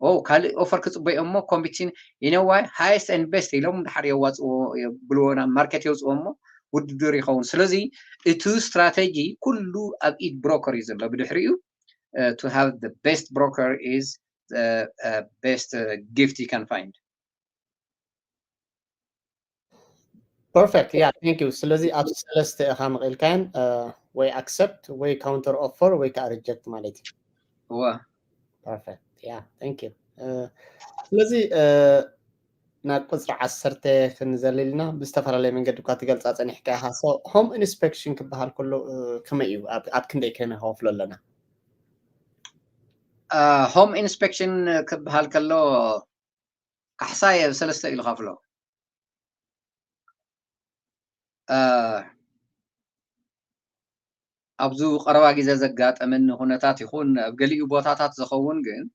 ኦ ካልእ ኦፈር ክፅበይ እሞ ኮምፒቲሽን ኢነዋይ ሃይስት ኤንድ ቤስት ኢሎም ድሓር የዋፅዎ የብልዎ ናብ ማርኬት የውፅዎ እሞ ውድድር ይኸውን። ስለዚ እቲ ስትራቴጂ ኩሉ ኣብ ኢድ ብሮከር እዩ ዘሎ። ብድሕሪኡ to have the best broker is the best gift you can find. Perfect, yeah, thank you። ስለዚ ኣብ ሰለስተ ኢኻ መቒልካየን፣ ወይ ኣክሰፕት ወይ ካውንተር ኦፈር ወይ ከዓ ሪጀክት ማለት እዩ። እወ። Perfect, yeah, thank you። ስለዚ ናብ ቁፅሪ ዓሰርተ ክንዘልል ኢና። ብዝተፈላለየ መንገዲ እኳ ትገልፃ ፀኒሕካ ኢኻ። ሆም ኢንስፔክሽን ክበሃል ከሎ ከመይ እዩ? ኣብ ክንደይ ከመይ ከፍሎ ኣለና? ሆም ኢንስፔክሽን ክበሃል ከሎ ካሕሳ እየ ብሰለስተ ኢሉ ከፍሎ። ኣብዚ ቀረባ ግዜ ዘጋጠመኒ ኩነታት ይኹን ኣብ ገሊኡ ቦታታት ዝኸውን ግን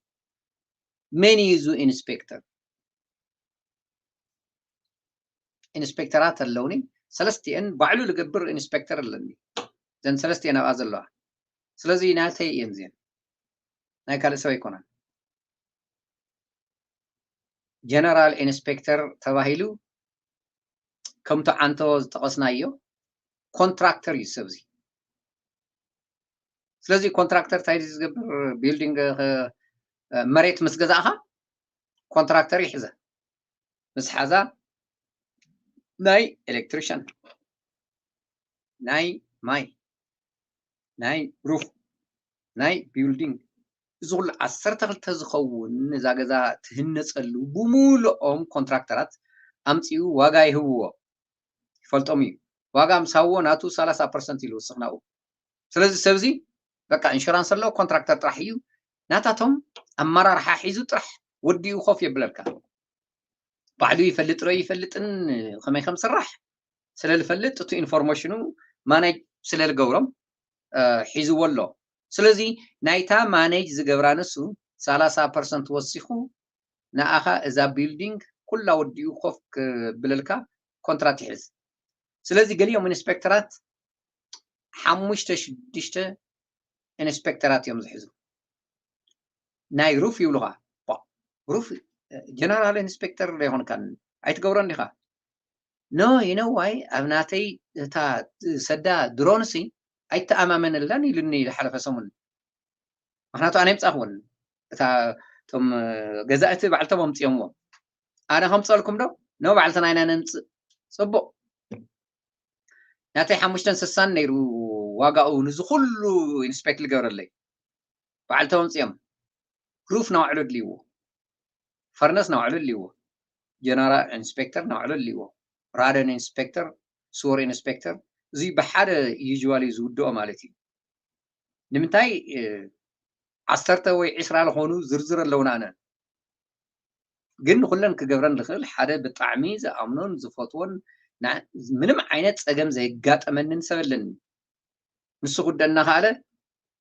መን እዩ እዚ ኢንስፔክተር? ኢንስፔክተራት ኣለውኒ፣ ሰለስቲአን ባዕሉ ዝገብር ኢንስፔክተር ኣለኒ። ዘን ሰለስቲአን ኣብኣ ዘለዋ። ስለዚ ናተይ እየን እዚአን፣ ናይ ካልእ ሰብ ኣይኮነን። ጀነራል ኢንስፔክተር ተባሂሉ ከምቲ ዓንቶ ዝጠቐስናዮ ኮንትራክተር እዩ ሰብዚ። ስለዚ ኮንትራክተር እንታይ ዝገብር? ቢልዲንግ መሬት ምስ ገዛእኻ ኮንትራክተር ይሕዘ። ምስ ሓዛ ናይ electrician፣ ናይ ማይ፣ ናይ roof፣ ናይ building፣ እዚ ኩሉ ዓሰርተ ክልተ ዝኸውን እዛ ገዛ ትህነፀሉ ብምልኦም ኮንትራክተራት ኣምፅኡ ዋጋ ይህብዎ፣ ይፈልጦም እዩ። ዋጋ ምስ ሃብዎ ናቱ ሰላሳ ፐርሰንት ኢሉ ይውስኽ ናብኡ። ስለዚ ሰብዚ በቃ ኢንሹራንስ ኣለዎ፣ ኮንትራክተር ጥራሕ እዩ። ናታቶም ኣመራርሓ ሒዙ ጥራሕ ወዲኡ ኮፍ የብለልካ። ባዕሉ ይፈልጥ ዶ ይፈልጥን ከመይ ከም ስራሕ ስለ ዝፈልጥ፣ እቲ ኢንፎርሜሽኑ ማኔጅ ስለ ዝገብሮም ሒዝዎ ኣሎ። ስለዚ ናይታ ማኔጅ ዝገብራ ንሱ ሰላሳ ፐርሰንት ወሲኹ ንኣኻ እዛ ቢልዲንግ ኩላ ወዲኡ ኮፍ ክብለልካ ኮንትራት ይሕዝ። ስለዚ ገሊኦም ኢንስፔክተራት ሓሙሽተ ሽዱሽተ ኢንስፔክተራት እዮም ዝሕዙ። ናይ ሩፍ ይብሉኻ። ሩፍ ጀነራል ኢንስፔክተር ዶ ይኾንካን ኣይትገብሮን ዲኻ? ኖ፣ you know why? ኣብ ናተይ እታ ሰዳ ድሮንሲ ኣይተኣማመነላን ኢሉኒ ዝሓለፈ ሰሙን። ምክንያቱ ኣነ የምፃእክዎን እታ እቶም ገዛእቲ ባዕልቶም ኣምፅኦምዎ። ኣነ ከምፀልኩም ዶ? ኖ፣ ባዕልትና ኢና ነምፅእ። ፅቡቅ። ናተይ ሓሙሽተን ስሳን ነይሩ ዋጋኡ ንዚ ኩሉ ኢንስፔክት ዝገብረለይ። ባዕልቶም ኣምፅኦም። ሩፍ ናውዕሉ ኣድልይዎ፣ ፈርነስ ናውዕሉ ኣድልይዎ፣ ጀነራል ኢንስፔክተር ናውዕሉ ኣድልይዎ፣ ራደን ኢንስፔክተር፣ ስወር ኢንስፔክተር፣ እዚ ብሓደ ዩዥዋሊ ዝውድኦ ማለት እዩ። ንምንታይ ዓሰርተ ወይ ዕስራ ዝኾኑ ዝርዝር ኣለውና። ኣነ ግን ንኩለን ክገብረን ዝኽእል ሓደ ብጣዕሚ ዝኣምኖን ዝፈትዎን ምንም ዓይነት ፀገም ዘይጋጠመንን ሰብ ኣለኒ። ንሱ ክውደና ከኣለ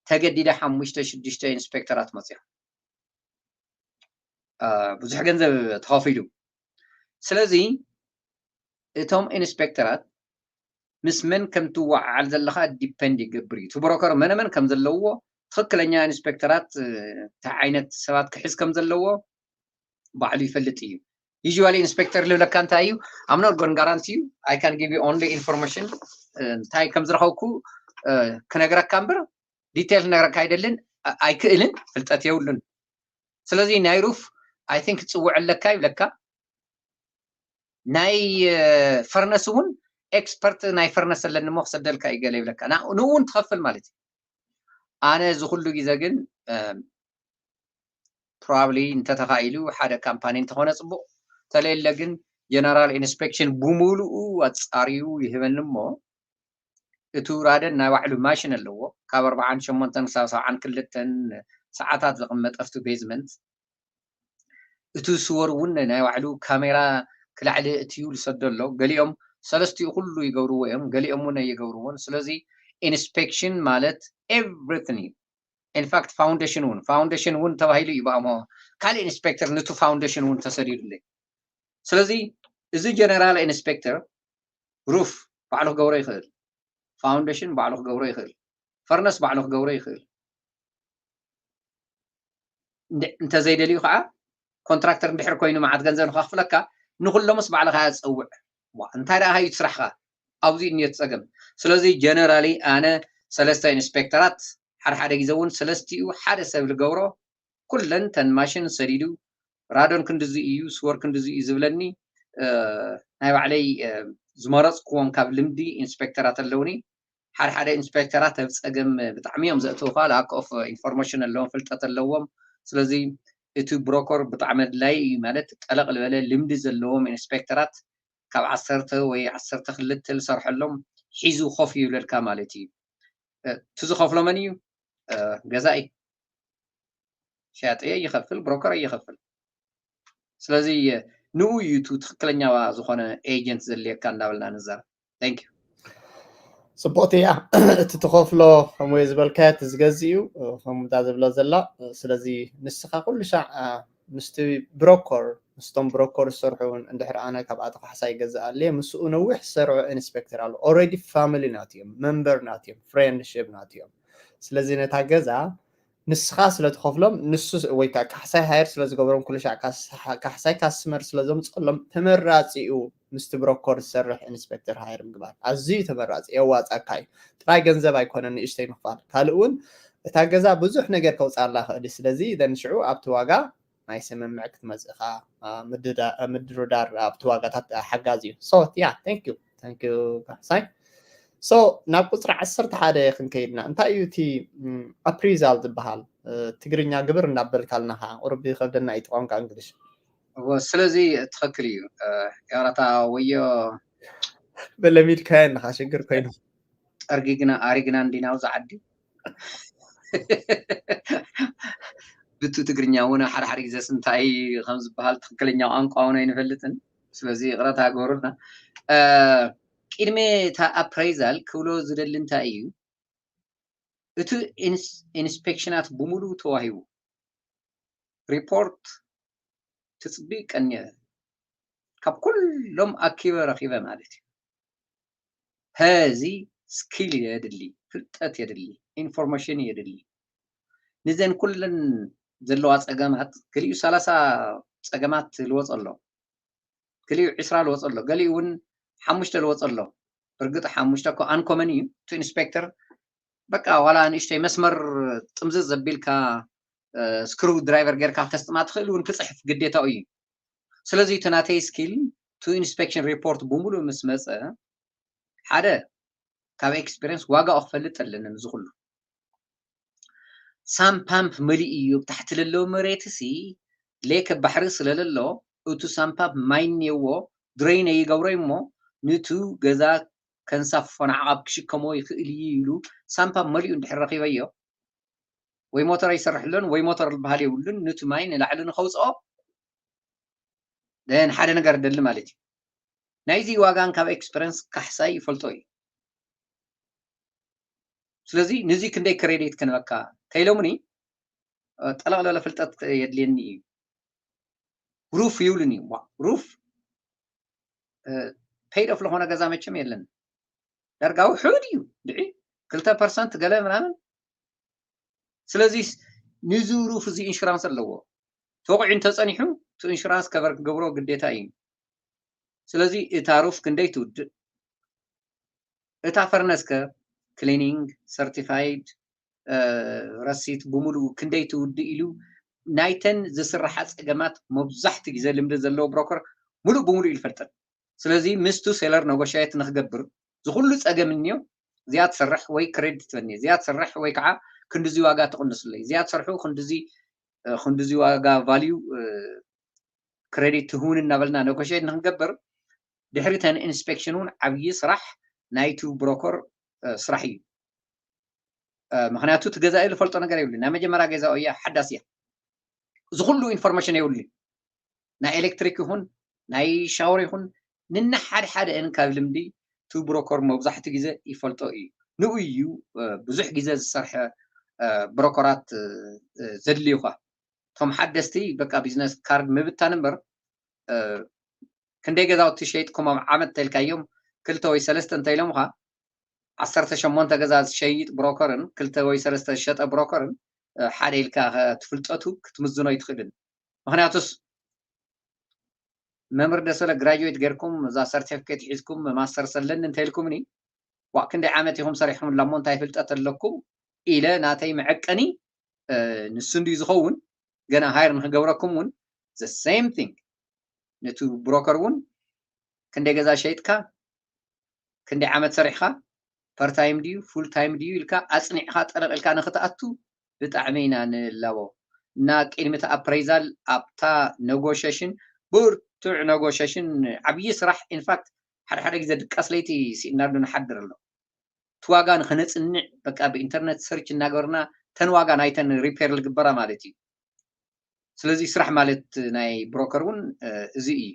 ተገዲደ ሓሙሽተ ሽዱሽተ ኢንስፔክተራት መፅኦም። ብዙሕ ገንዘብ ተኸፊሉ። ስለዚ እቶም ኢንስፔክተራት ምስ መን ከም ትወዓዓል ዘለኻ ዲፐንድ ይገብር እዩ። እቲ ብሮከር መነመን ከም ዘለዎ፣ ትኽክለኛ ኢንስፔክተራት እንታይ ዓይነት ሰባት ክሕዝ ከም ዘለዎ ባዕሉ ይፈልጥ እዩ። ዩዥዋሊ ኢንስፔክተር ልብለካ እንታይ እዩ? I'm not going guarantee you, I can give you only information። እንታይ ከም ዝረኸብኩ ክነግረካ እምበር ዲቴል ክነግረካ ኣይደልን፣ ኣይክእልን፣ ፍልጠት የብሉን። ስለዚ ናይ ሩፍ ኣይ ቲንክ ክፅውዕ ኣለካ ይብለካ። ናይ ፈርነስ እውን ኤክስፐርት ናይ ፈርነስ ኣለኒ እሞ ክሰደልካ እዩ ገለ ይብለካ። ንኡ እውን ትኸፍል ማለት እዩ። ኣነ እዚ ኩሉ ግዜ ግን ፕሮባብሊ እንተተኻኢሉ ሓደ ካምፓኒ እንተኾነ ፅቡቕ፣ ተለየለ ግን ጀነራል ኢንስፔክሽን ብሙሉኡ ኣፃርዩ ይህበኒ እሞ፣ እቱ ራደን ናይ ባዕሉ ማሽን ኣለዎ፣ ካብ ኣርባዓን ሸሞንተን ክሳብ ሰብዓን ክልተን ሰዓታት ዝቕመጥ ኣብቲ ቤዝመንት። እቱ ስወር እውን ናይ ባዕሉ ካሜራ ክላዕሊ እትዩ ዝሰዶ ኣሎ። ገሊኦም ሰለስቲኡ ኩሉ ይገብርዎ እዮም፣ ገሊኦም እውን ኣይገብርዎን። ስለዚ ኢንስፔክሽን ማለት ኤቭሪቲንግ እዩ። ኢንፋክት ፋውንዴሽን እውን፣ ፋውንዴሽን እውን ተባሂሉ እዩ ብኣሞ ካልእ ኢንስፔክተር ንቱ ፋውንዴሽን እውን ተሰዲዱለይ። ስለዚ እዚ ጀነራል ኢንስፔክተር ሩፍ ባዕሉ ክገብሮ ይኽእል፣ ፋውንዴሽን ባዕሉ ክገብሮ ይኽእል፣ ፈርነስ ባዕሉ ክገብሮ ይኽእል። እንተዘይደልዩ ከዓ ኮንትራክተር እንድሕር ኮይኑ መዓት ገንዘብ ንኸኽፍለካ ንኩሎምስ ባዕልኻ ያፀውዕ። እንታይ ደኣ ሃዩ ስራሕካ ኣብዚ እኒኦት ፀገም። ስለዚ ጀነራሊ ኣነ ሰለስተ ኢንስፔክተራት ሓደ ሓደ ግዜ እውን ሰለስቲኡ ሓደ ሰብ ዝገብሮ ኩለን ተን ማሽን ሰዲዱ ራዶን ክንድዚ እዩ፣ ስወር ክንድዚ እዩ ዝብለኒ ናይ ባዕለይ ዝመረፅክዎም ካብ ልምዲ ኢንስፔክተራት ኣለውኒ። ሓደ ሓደ ኢንስፔክተራት ኣብ ፀገም ብጣዕሚ እዮም ዘእትውካ፣ ላክ ኦፍ ኢንፎርሜሽን ኣለዎም፣ ፍልጠት ኣለዎም። ስለዚ እቲ ብሮከር ብጣዕሚ ኣድላይ እዩ ማለት ጠለቕ ዝበለ ልምዲ ዘለዎም ኢንስፔክተራት ካብ ዓሰርተ ወይ ዓሰርተ ክልተ ዝሰርሐሎም ሒዙ ኮፍ ይብለልካ ማለት እዩ። እቲ ዝኸፍሎ መን እዩ? ገዛኢ። ሸያጢ ይኸፍል፣ ብሮከር ይኸፍል። ስለዚ ንኡ እዩ እቲ ትኽክለኛ ዝኾነ ኤጀንት ዘድልየካ እንዳበልና ንዛረብ። Thank you። ፅቡቕቲ እያ። እቲ ትኸፍሎ ከምኡ ዝበልካዮ እቲ ዝገዝእ እዩ ከምኡ እታ ዝብሎ ዘላ። ስለዚ ንስኻ ኩሉ ሻዕ ምስቲ ብሮኮር ምስቶም ብሮኮር ዝሰርሑ እውን እንድሕር ኣነ ካብኣቶ ካሕሳ ይገዝእ ኣለ ምስኡ ነዊሕ ዝሰርዑ ኢንስፔክተር ኣሎ። ኦልሬዲ ፋሚሊ ናትዮም፣ መንበር ናትዮም፣ ፍሬንድሽፕ ናትዮም። ስለዚ ነታ ገዛ ንስኻ ስለ ትኸፍሎም ንሱ ወይ ከዓ ካሕሳይ ሃየር ስለ ዝገብሮም ኩሉ ሻዕ ካሕሳይ ካስተመር ስለ ዘምፀሎም ተመራፂ እዩ ምስቲ ብሮኮር ዝሰርሕ ኢንስፔክተር ሃየር ምግባር ኣዝዩ ተመራፂ የዋፃካ እዩ። ጥራይ ገንዘብ ኣይኮነን ንእሽተይ ምኽፋል ካልእ እውን እታ ገዛ ብዙሕ ነገር ከውፃላ ክእል እዩ። ስለዚ then ሽዑ ኣብቲ ዋጋ ናይ ስምምዕ ክትመፅእ ከዓ ምድርዳር ኣብቲ ዋጋታት ሓጋዚ እዩ። So yeah, thank you, thank you ካሕሳይ። So ናብ ቁፅሪ ዓሰርተ ሓደ ክንከይድና፣ እንታይ እዩ እቲ appraisal ዝበሃል? ትግርኛ ግብር እናበልካልና ከዓ ቁሩብ ይከብደና እዩ ቋንቋ እንግሊሽ። ስለዚ ትኽክል እዩ። ያራታ ወዮ በለሚድካዮ ኣለካ ሽግር ኮይኑ። ጠርጊግና ኣሪግና እንዲና ኣብዚ ዓዲ። ብቱ ትግርኛ እውን ሓደ ሓደ ግዜስ እንታይ ከም ዝበሃል ትኽክለኛ ቋንቋ እውን ኣይንፈልጥን። ስለዚ ይቕረታ ግበሩልና። ቅድሚ እታ appraisal ክብሎ ዝደሊ እንታይ እዩ፣ እቲ ኢንስፔክሽናት ብምሉእ ተዋሂቡ ሪፖርት ትፅቢ ቀንየ ካብ ኩሎም ኣኪበ ረኪበ ማለት እዩ። ሕዚ ስኪል የድሊ፣ ፍልጠት የድሊ፣ ኢንፎርሜሽን የድሊ። ንዘን ኩለን ዘለዋ ፀገማት ገሊኡ ሰላሳ ፀገማት ልወፅ ኣሎ፣ ገሊኡ ዕስራ ልወፅ ኣሎ፣ ገሊኡ እውን ሓሙሽተ ልወፅ ኣሎ። እርግጥ ሓሙሽተ እኮ ኣንኮመን እዩ። እቲ ኢንስፔክተር በቃ ዋላ ንእሽተይ መስመር ጥምዝዝ ዘቢልካ ስክሩ ድራይቨር ጌርካ ክተስጥማ ትኽእል እውን ክፅሕፍ ግዴታኡ እዩ። ስለዚ እቲ ናተይ ስኪል ቱ ኢንስፔክሽን ሪፖርት ብምሉእ ምስ መፀ ሓደ ካብ ኤክስፔሪንስ ዋጋኡ ክፈልጥ ኣለኒ። እዚ ኩሉ ሳምፓምፕ መሊኡ እዩ ኣብ ታሕቲ ለለዎ መሬት ሲ ሌክ ባሕሪ ስለለሎ እቱ ሳምፓምፕ ማይ እኒአዎ ድሬን ኣይገብሮ እሞ ንቱ ገዛ ከንሳፎ ንዓቓብ ክሽከሞ ይኽእል እዩ ይብሉ። ሳምፓምፕ መሊኡ እንድሕር ረኺበዮ ወይ ሞተር ኣይሰርሕሎን ወይ ሞተር ዝበሃል የብሉን። ንቱ ማይ ንላዕሊ ንኸውፅኦ ደን ሓደ ነገር ደሊ ማለት እዩ። ናይዚ ዋጋን ካብ ኤክስፐረንስ ካሕሳይ ይፈልጦ እዩ። ስለዚ ንዚ ክንደይ ክሬዲት ክንበካ ከይሎምኒ ጠለቕ ለለ ፍልጠት የድልየኒ እዩ። ሩፍ ይብሉን እዩ። ሩፍ ፔይድ ኦፍ ለኾነ ገዛ መቸም የለን። ዳርጋ ውሑድ እዩ። ድዒ ክልተ ፐርሰንት ገለ ምናምን። ስለዚ ንዚ ሩፍ እዚ ኢንሹራንስ ኣለዎ። ተወቂዑ እንተፀኒሑ እቲ ኢንሹራንስ ከቨር ክገብሮ ግዴታ እዩ። ስለዚ እታ ሩፍ ክንደይ ትውድእ፣ እታ ፈርነስከ ክሊኒንግ ሰርቲፋይድ ረሲት ብምሉኡ ክንደይ ትውድእ ኢሉ ናይተን ዝስርሓ ፀገማት መብዛሕቲ ግዜ ልምዲ ዘለዎ ብሮከር ሙሉእ ብምሉእ ይፈልጠን። ስለዚ ምስቱ ሴለር ነጎሻየት ንክገብር ዝኩሉ ፀገም እንዮ እዚኣ ትሰርሕ ወይ ክሬዲት ትበኒ እዚኣ ትሰርሕ ወይ ከዓ ክንድዚ ዋጋ ትቕንስለይ እዚኣ ትሰርሑ ክንድዚ ክንድዚ ዋጋ ቫልዩ ክሬዲት ትህውን እናበልና ነጎሻየት ንክንገብር ድሕሪ ተን ኢንስፔክሽን እውን ዓብዪ ስራሕ ናይቲ ብሮከር ስራሕ እዩ። ምክንያቱ እቲ ገዛኢ ዝፈልጦ ነገር የብሉ። ናይ መጀመርያ ገዛ እያ፣ ሓዳስ እያ። እዚ ኩሉ ኢንፎርሜሽን የብሉ። ናይ ኤሌክትሪክ ይኹን ናይ ሻወር ይኹን ንናሓድሓደ እን ካብ ልምዲ እቲ ብሮከር መብዛሕትኡ ግዜ ይፈልጦ እዩ። ንኡ እዩ ብዙሕ ግዜ ዝሰርሐ ብሮከራት ዘድልዩኻ። እቶም ሓደስቲ በቃ ቢዝነስ ካርድ ምብታን እምበር ክንደይ ገዛውቲ ሸይጥኩም ኣብ ዓመት ተልካዮም ክልተ ወይ ሰለስተ እንተኢሎምኻ ዓሰርተ ሸሞንተ ገዛ ዝሸይጥ ብሮከርን ክልተ ወይ ሰለስተ ዝሸጠ ብሮከርን ሓደ ኢልካ ትፍልጠቱ ክትምዝኖ ይትኽእልን። ምክንያቱስ መምህር ደሰለ ግራጁዌት ጌርኩም እዛ ሰርቲፊኬት ሒዝኩም ማስተርስ ኣለኒ እንተኢልኩምኒ ዋእ ክንደይ ዓመት ኢኹም ሰሪሕኩም እላሞ እንታይ ፍልጠት ኣለኩም ኢለ ናተይ መዐቀኒ ንሱ እንድዩ ዝኸውን። ገና ሃይር ንክገብረኩም እውን the same thing ነቲ ብሮከር እውን ክንደይ ገዛ ሸይጥካ ክንደይ ዓመት ሰሪሕካ ፐርታይም ድዩ ፉል ታይም ድዩ ኢልካ ኣፅኒዕካ ጠለቕ ኢልካ ንክትኣቱ ብጣዕሚ ኢና ንላቦ እና ቅድሚ እቲ ኣፕሬዛል ኣብታ ነጎሸሽን ብርቱዕ ነጎሸሽን ዓብዪ ስራሕ ኢንፋክት ሓደ ሓደ ግዜ ድቃስ ለይቲ ስኢናሉ ንሓድር ኣሎ እቲ ዋጋ ንክነፅንዕ በቃ ብኢንተርነት ሰርች እናገበርና ተን ዋጋ ናይተን ሪፔር ዝግበራ ማለት እዩ። ስለዚ ስራሕ ማለት ናይ ብሮከር እውን እዚ እዩ።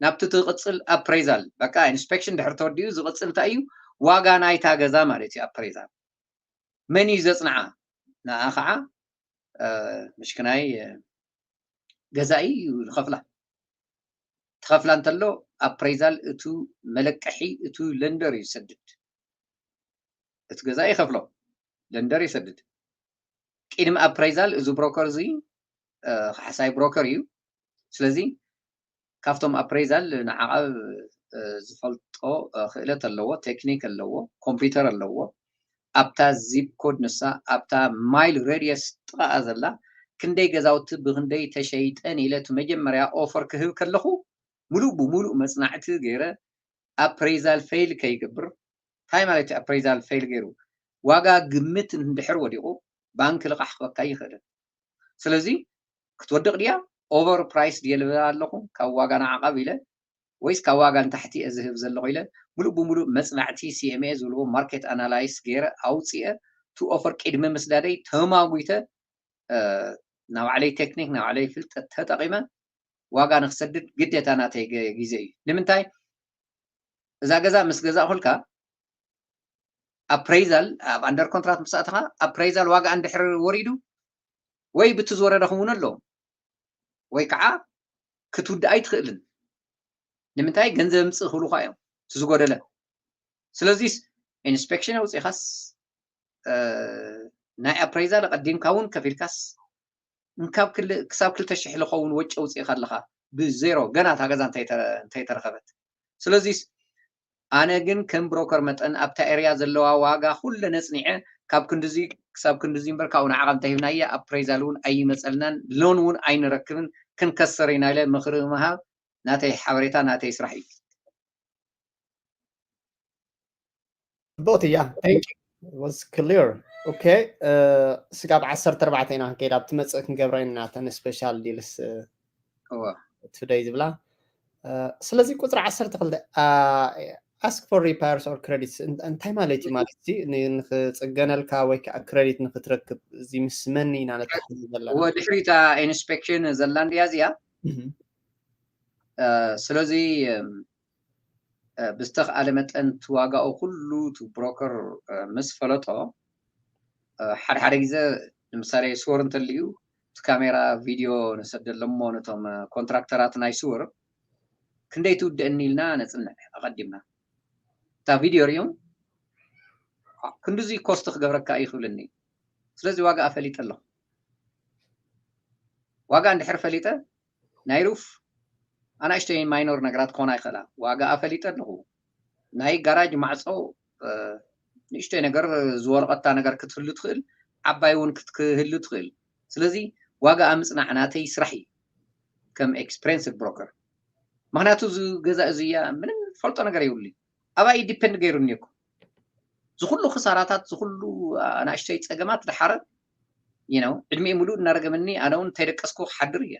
ናብቲ ትቕፅል ኣፕሬዛል በቃ ኢንስፔክሽን ድሕር ተወዲኡ ዝቕፅል እንታይ እዩ ዋጋ ናይታ ገዛ ማለት እዩ ኣፕሬዛል መን እዩ ዘፅንዓ ንዓ ከዓ ምሽክናይ ገዛኢ እዩ ዝኸፍላ ትኸፍላ እንተሎ ኣፕሬዛል እቱ መለቀሒ እቱ ለንደር እዩ ዝሰድድ እቲ ገዛኢ ይኸፍሎ ለንደር ይሰድድ ቅድሚ ኣፕሬዛል እዚ ብሮከር እዚ ካሕሳይ ብሮከር እዩ ስለዚ ካብቶም ኣፕሬዛል ንዓቐብ ዝፈልጦ ክእለት ኣለዎ ቴክኒክ ኣለዎ ኮምፒውተር ኣለዎ ኣብታ ዚፕ ኮድ ንሳ ኣብታ ማይል ሬድየስ ጥቓኣ ዘላ ክንደይ ገዛውቲ ብክንደይ ተሸይጠን ኢለ እቲ መጀመርያ ኦፈር ክህብ ከለኹ፣ ሙሉእ ብሙሉእ መፅናዕቲ ገይረ፣ ኣፕሬዛል ፌል ከይገብር። እንታይ ማለት እዩ ኣፕሬዛል ፌል ገይሩ? ዋጋ ግምት እንድሕር ወዲቑ፣ ባንክ ልቓሕ ክበካ ይኽእልን። ስለዚ ክትወድቕ ድያ? ኦቨር ፕራይስ ድየ ልብል ኣለኹ ካብ ዋጋ ንዓቐብ ኢለ፣ ወይስ ካብ ዋጋ ንታሕቲ እየ ዝህብ ዘለኹ ኢለ፣ ሙሉእ ብሙሉእ መፅናዕቲ ሲ ኤም ኤ ዝብልዎ ማርኬት ኣናላይስ ገይረ ኣውፅኤ፣ እቲ ኦፈር ቅድሚ ምስዳደይ ተማጉተ፣ ናብ ባዕለይ ቴክኒክ፣ ናብ ባዕለይ ፍልጠት ተጠቒመ ዋጋ ንክሰድድ ግዴታ ናተይ ግዜ እዩ። ንምንታይ? እዛ ገዛ ምስ ገዛእኹልካ ኣፕሬዛል ኣብ ኣንደር ኮንትራክት ምስ ኣተኻ ኣፕሬዛል ዋጋ እንድሕር ወሪዱ ወይ ብቲ ዝወረደ ክውን ኣለዎም ወይ ከዓ ክትውድእ ኣይትኽእልን። ንምንታይ? ገንዘብ ምፅእ ክብሉካ እዮም እቲ ዝጎደለ። ስለዚስ ኢንስፔክሽን ኣውፂኻስ ናይ ኣፕሬዛል ኣቐዲምካ እውን ከፊልካስ እንካብ ክሳብ ክልተ ሽሕ ዝኸውን ወጪ ኣውፂእካ ኣለካ ብዜሮ ገና እታ ገዛ እንተይተረኸበት። ስለዚስ ኣነ ግን ከም ብሮከር መጠን ኣብታ ኤርያ ዘለዋ ዋጋ ኩለ ነፅኒዐ ካብ ክንድዚ ክሳብ ክንድዚ እምበር ካብኡ ንዓቐብ እንተሂብናያ ኣፕሬዛል እውን ኣይመፀልናን ሎን እውን ኣይንረክብን ክንከሰር ኢና ኢለ ምኽሪ ምሃብ ናተይ ሓበሬታ ናተይ ስራሕ እዩ። ጽቡቕቲ እያ። Thank you. Was clear. Okay. ስጋብ ዓሰርተ ኣርባዕተ ኢና ክንከይድ ኣብ ትመጽእ ክንገብራ ኢና ናተን ስፔሻል ዲልስ ቱደይ ዝብላ። ስለዚ ቁፅሪ ዓሰርተ ክልተ ask for repairs or credits እንታይ ማለት እዩ? ማለት እዚ ንክፅገነልካ ወይ ከዓ ክረዲት ንክትረክብ እዚ ምስ መን ኢና ነተሓዝ ዘለና? ድሕሪታ ኢንስፔክሽን ዘላ እንድያ እዚኣ። ስለዚ ብዝተኽኣለ መጠን እቲ ዋጋኡ ኩሉ እቲ ብሮከር ምስ ፈለጦ ሓደ ሓደ ግዜ ንምሳሌ ስወር እንተልዩ እቲ ካሜራ ቪድዮ ንሰደሎም እሞ ነቶም ኮንትራክተራት ናይ ስወር ክንደይ ትውድእኒ ኢልና ነፅንዕ ኣቐዲምና እታ ቪድዮ ሪኦም ክንድዚ ኮስት ክገብረካ እዩ ክብልኒ። ስለዚ ዋጋ ፈሊጠ ኣለኹ። ዋጋ እንድሕር ፈሊጠ ናይ ሩፍ ኣናእሽተይ ማይኖር ነገራት ክኾና ይኽእላ። ዋጋ ፈሊጠ ኣለኹ። ናይ ጋራጅ ማዕፆ ንእሽተይ ነገር ዝወረቐታ ነገር ክትህሉ ትኽእል፣ ዓባይ እውን ክትህሉ ትኽእል። ስለዚ ዋጋ ምፅናዕ ናተይ ስራሕ እዩ ከም ኤክስፐሪንስድ ብሮከር። ምክንያቱ እዚ ገዛ እዚ እያ ምንም ፈልጦ ነገር የብሉ ኣባይ ዲፔንድ ገይሩኒ እኮ ዝኩሉ ክሳራታት ዝኩሉ ኣናእሽተይ ፀገማት ድሓረ ነው ዕድሜ ሙሉእ እናረገመኒ ኣነ እውን እንተይደቀስኩ ክሓድር እየ።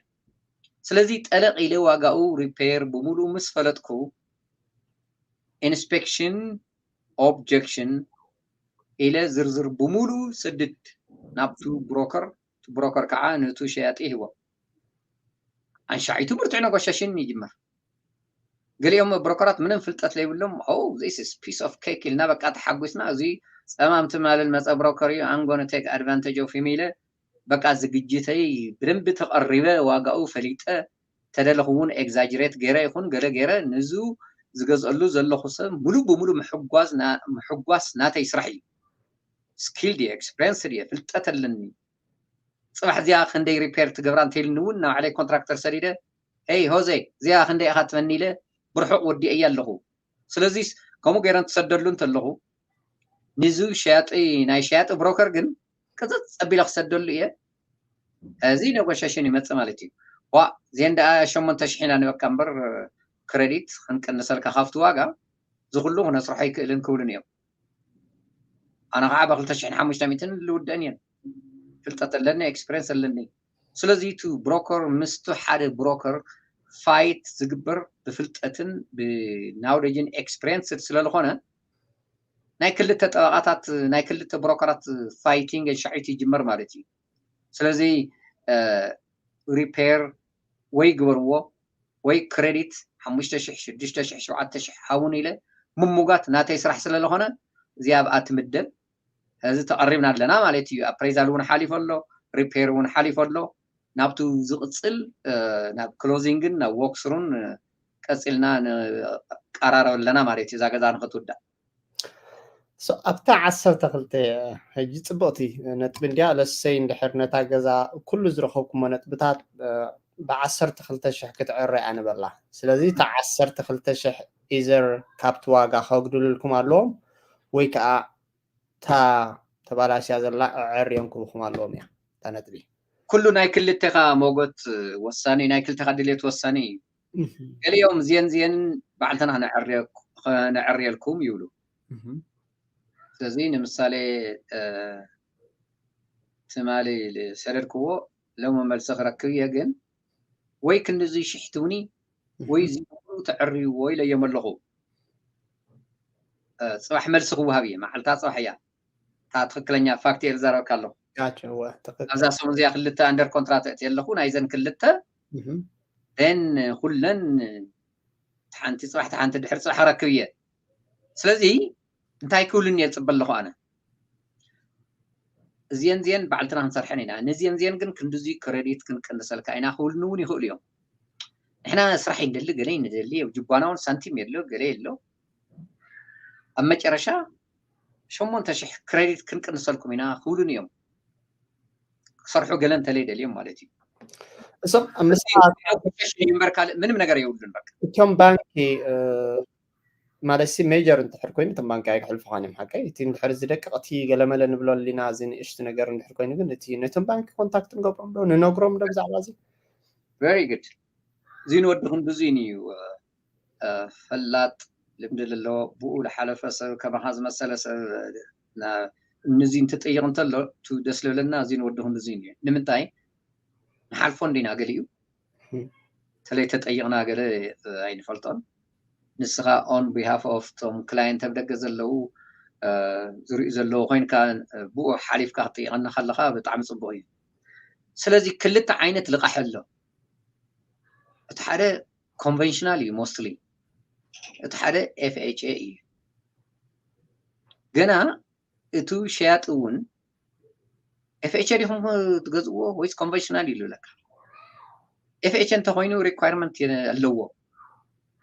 ስለዚ ጠለቕ ኢለ ዋጋኡ ሪፔር ብሙሉኡ ምስ ፈለጥኩ ኢንስፔክሽን ኦብጀክሽን ኢለ ዝርዝር ብሙሉ ስድድ ናብቱ ብሮከር፣ ብሮከር ከዓ ነቱ ሸያጢ ይህቦ። ኣንሻዒቱ ብርቱዕ ነጎሻሽን ይጅመር። ገሊኦም ብሮከራት ምንም ፍልጠት ለይብሎም ዚስ ፒስ ኦፍ ኬክ ኢልና በቃ ተሓጒስና እዚ ፀማም ትማልን መፀ ብሮከር እዩ ኣንጎነ ቴክ ኣድቫንቴጅ ኦፍ ሂም ኢለ በቃ ዝግጅተይ ብደንቢ ተቐሪበ ዋጋኡ ፈሊጠ ተደለኹ እውን ኤግዛጅሬት ገይረ ይኹን ገለ ገይረ ንዙ ዝገዝአሉ ዘለኹ ሰብ ሙሉእ ብሙሉእ ምሕጓስ ናተይ ስራሕ እዩ። ስኪል ድየ ኤክስፕሪንስ ድየ ፍልጠት ኣለኒ። ፅባሕ እዚኣ ክንደይ ሪፔር ትገብራ እንተይልኒ እውን ናብ ዓለይ ኮንትራክተር ሰዲደ ሄይ ሆዜ እዚኣ ክንደይ ኢኻ ትበኒ ኢለ ብርሑቕ ወዲአያ ኣለኹ። ስለዚስ ከምኡ ገይረ እንትሰደሉ እንተለኹ ንዚ ሸያጢ ናይ ሸያጢ ብሮከር ግን ቅፅፅ ኣቢለ ክሰደሉ እየ። እዚ ነጎሻሽን ይመፅእ ማለት እዩ። ዋ ዜን ደኣ ሸሞንተ ሽሕ ኢና ንበካ እምበር ክረዲት ክንቅንሰልካ ካብቲ ዋጋ እዚ ኩሉ ክነስርሖ ኣይክእልን ክብሉን እዮም። ኣነ ከዓ ብክልተ ሽሕን ሓሙሽተ ሚእትን ልውደን እየን። ፍልጠት ኣለኒ፣ ኤክስፐሪንስ ኣለኒ። ስለዚ እቲ ብሮከር ምስቲ ሓደ ብሮከር ፋይት ዝግበር ብፍልጠትን ብናውሌጅን ኤክስፐሪንስ ስለዝኾነ ናይ ክልተ ጠበቃታት ናይ ክልተ ብሮከራት ፋይቲንግ ሻዒት ይጅመር ማለት እዩ። ስለዚ ሪፔር ወይ ግበርዎ ወይ ክሬዲት ሓሙሽተ ሽሕ ሽዱሽተ ሽሕ ሸውዓተ ሽሕ ሃቡኒ ኢለ ምሙጋት ናተይ ስራሕ ስለዝኾነ እዚኣ ኣብኣ ትምደብ። እዚ ተቐሪብና ኣለና ማለት እዩ። ኣፕሬዛል እውን ሓሊፉ ኣሎ፣ ሪፔር እውን ሓሊፉ ኣሎ። ናብቱ ዝቕፅል ናብ ክሎዚንግን ናብ ዎክስሩን ቀፂልና ንቀራረብ ኣለና ማለት እዩ። እዛ ገዛ ንክትውዳእ ኣብታ ዓሰርተ ክልተ ሕጂ ፅብቕቲ ነጥቢ እንድያ። ለሰይ እንድሕር ነታ ገዛ ኩሉ ዝረኸብኩሞ ነጥብታት ብዓሰርተ ክልተ ሽሕ ክትዕረ እያ ንበላ። ስለዚ እታ ዓሰርተ ክልተ ሽሕ ኢዘር ካብቲ ዋጋ ከጉድልልኩም ኣለዎም ወይ ከዓ እታ ተባላሽያ ዘላ ዕዕር እዮም ክብልኩም ኣለዎም እያ እታ ነጥቢ። ኩሉ ናይ ክልቴኻ ሞጎት ወሳኒ፣ ናይ ክልቴኻ ድሌት ወሳኒ እዩ። ገሊኦም ዜን ዜን ባዕልትና ክነዕርየልኩም ይብሉ። ስለዚ ንምሳሌ ትማሊ ዝሰደድክዎ ሎሚ መልሲ ክረክብ እየ፣ ግን ወይ ክንድዚ ሽሕ ትብኒ ወይ ዝብሉ ተዕርይዎ ኢለዮም ኣለኹ። ጽባሕ መልሲ ክወሃብ እየ፣ መዓልታ ጽባሕ እያ። እታ ትኽክለኛ ፋክት እየ ዝዛረበካ ኣለኹ። ኣብዛ ሰሙን እዚኣ ክልተ ኣንደር ኮንትራት እትየ ኣለኹ፣ ናይዘን ክልተ ን ኩለን ሓንቲ ጽባሕ ሓንቲ ድሕሪ ጽባሕ ክረክብ እየ። ስለዚ እንታይ ክብሉኒ እየ ዝጽበ ኣለኹ ኣነ? እዚአን እዚአን ባዕልትና ክንሰርሐን ኢና፣ ነዚአን እዚአን ግን ክንድዚ ክረዲት ክንቅንሰልካ ኢና ክብሉኒ እውን ይኽእሉ እዮም። ንሕና ስራሕ ይንደሊ፣ ገለ ይንደሊ፣ ኣብ ጅባና እውን ሳንቲም የሎ፣ ገለ የሎ። ኣብ መጨረሻ ሸሞንተ ሽሕ ክረዲት ክንቅንሰልኩም ኢና ክብሉኒ እዮም። ክሰርሑ ገለ እንተለይ ደልዮም ማለት እዩ። እሶም ኣብ ምሳሽ እምበር ካልእ ምንም ነገር የብሉን። በቃ እቶም ባንኪ ማለት ሲ ሜጀር እንድሕር ኮይኑ እቶም ባንኪ ኣይክሕልፉኻን እዮም። ሓቀይ እቲ እንድሕር ዝደቅቕ እቲ ገለመለ ንብሎ ኣሊና እዚ ንእሽቲ ነገር እንድሕር ኮይኑ ግን እቲ ነቶም ባንኪ ኮንታክት ንገብሮም ዶ ንነግሮም ዶ ብዛዕባ እዚ? Very good። እዚ ንወዲ ክንድዚ እዩ ፈላጥ ልምዲ ዘለዎ ብኡ ዝሓለፈ ሰብ ከማኻ ዝመሰለ ሰብ ንዚ እንትጥይቕ እንተሎ ቱ ደስ ልብለና። እዚ ንወዲ ክንድዚ እዩ። ንምንታይ ንሓልፎ እንዲና ገሊኡ ተለይ ተጠይቕና ገለ ኣይንፈልጦን። ንስኻ on behalf of ቶም ክላየንት ኣብ ደገ ዘለዉ ዝሪኡ ዘለዉ ኮይንካ ብኡ ሓሊፍካ ክትጠይቐና ከለኻ ብጣዕሚ ፅቡቕ እዩ። ስለዚ ክልተ ዓይነት ልቓሕ ኣሎ። እቲ ሓደ ኮንቨንሽናል እዩ ሞስትሊ፣ እቲ ሓደ ኤፍኤችኤ እዩ። ገና እቱ ሸያጢ እውን ኤፍኤችኤ ዲኹም ትገዝእዎ ወይስ ኮንቨንሽናል ይብለካ። ኤፍኤችኤ እንተኮይኑ ሪኳርመንት ኣለዎ።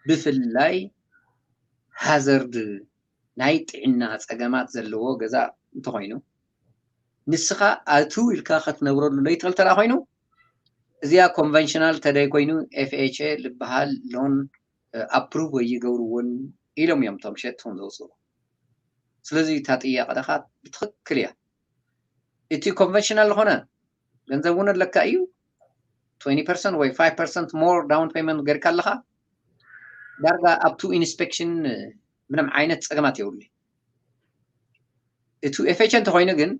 ብፍላይ ሃዘርድ ናይ ጥዕና ፀገማት ዘለዎ ገዛ እንተኮይኑ ንስኻ ኣቱ ኢልካ ክትነብረሉ ለይትኽእል ተደኣ ኮይኑ እዚኣ ኮንቨንሽናል ተደይ ኮይኑ ኤፍኤችኤ ዝበሃል ሎን ኣፕሩቭ ኣይገብርዎን ኢሎም እዮም እቶም ሸጥቶም ዘውፅኡ። ስለዚ እታ ጥያቄ ደኻ ብትኽክል እያ። እቲ ኮንቨንሽናል ዝኾነ ገንዘብ እውን ኣለካ እዩ። ትወንቲ ፐርሰንት ወይ ፋይቭ ፐርሰንት ሞር ዳውን ፔመንት ገርካ ኣለኻ ዳርጋ ኣብቱ ኢንስፔክሽን ምንም ዓይነት ፀገማት የብሉ። እቱ ኤፍኤች እንተኮይኑ ግን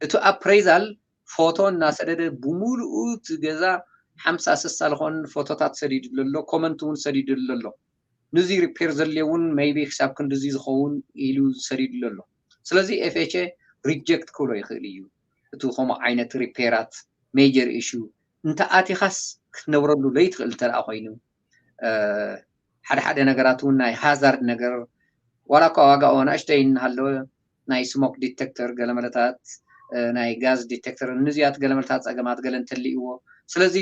እቱ ኣፕሬዛል ፎቶ እናሰደደ ብሙሉኡ እቲ ገዛ ሓምሳ ስሳ ዝኾን ፎቶታት ሰዲዱ ኣሎ፣ ኮመንት እውን ሰዲዱ ኣሎ። ንዚ ሪፔር ዘድልዮ እውን ሜይቢ ክሳብ ክንድዚ ዝኸውን ኢሉ ሰዲዱ ኣሎ። ስለዚ ኤፍኤች ሪጀክት ክብሎ ይኽእል እዩ። እቲ ከምኡ ዓይነት ሪፔራት ሜጀር ኢሹ እንተ ኣቲኻስ ክትነብረሉ ለይትኽእል እንተ ደኣ ኮይኑ ሓደ ሓደ ነገራት እውን ናይ ሃዛርድ ነገር ዋላ እኳ ዋጋኡ ኣናእሽተይ እናሃለወ ናይ ስሞክ ዲቴክተር ገለመለታት ናይ ጋዝ ዲቴክተር ንዚያት ገለመለታት ፀገማት ገለ እንተልይዎ ስለዚ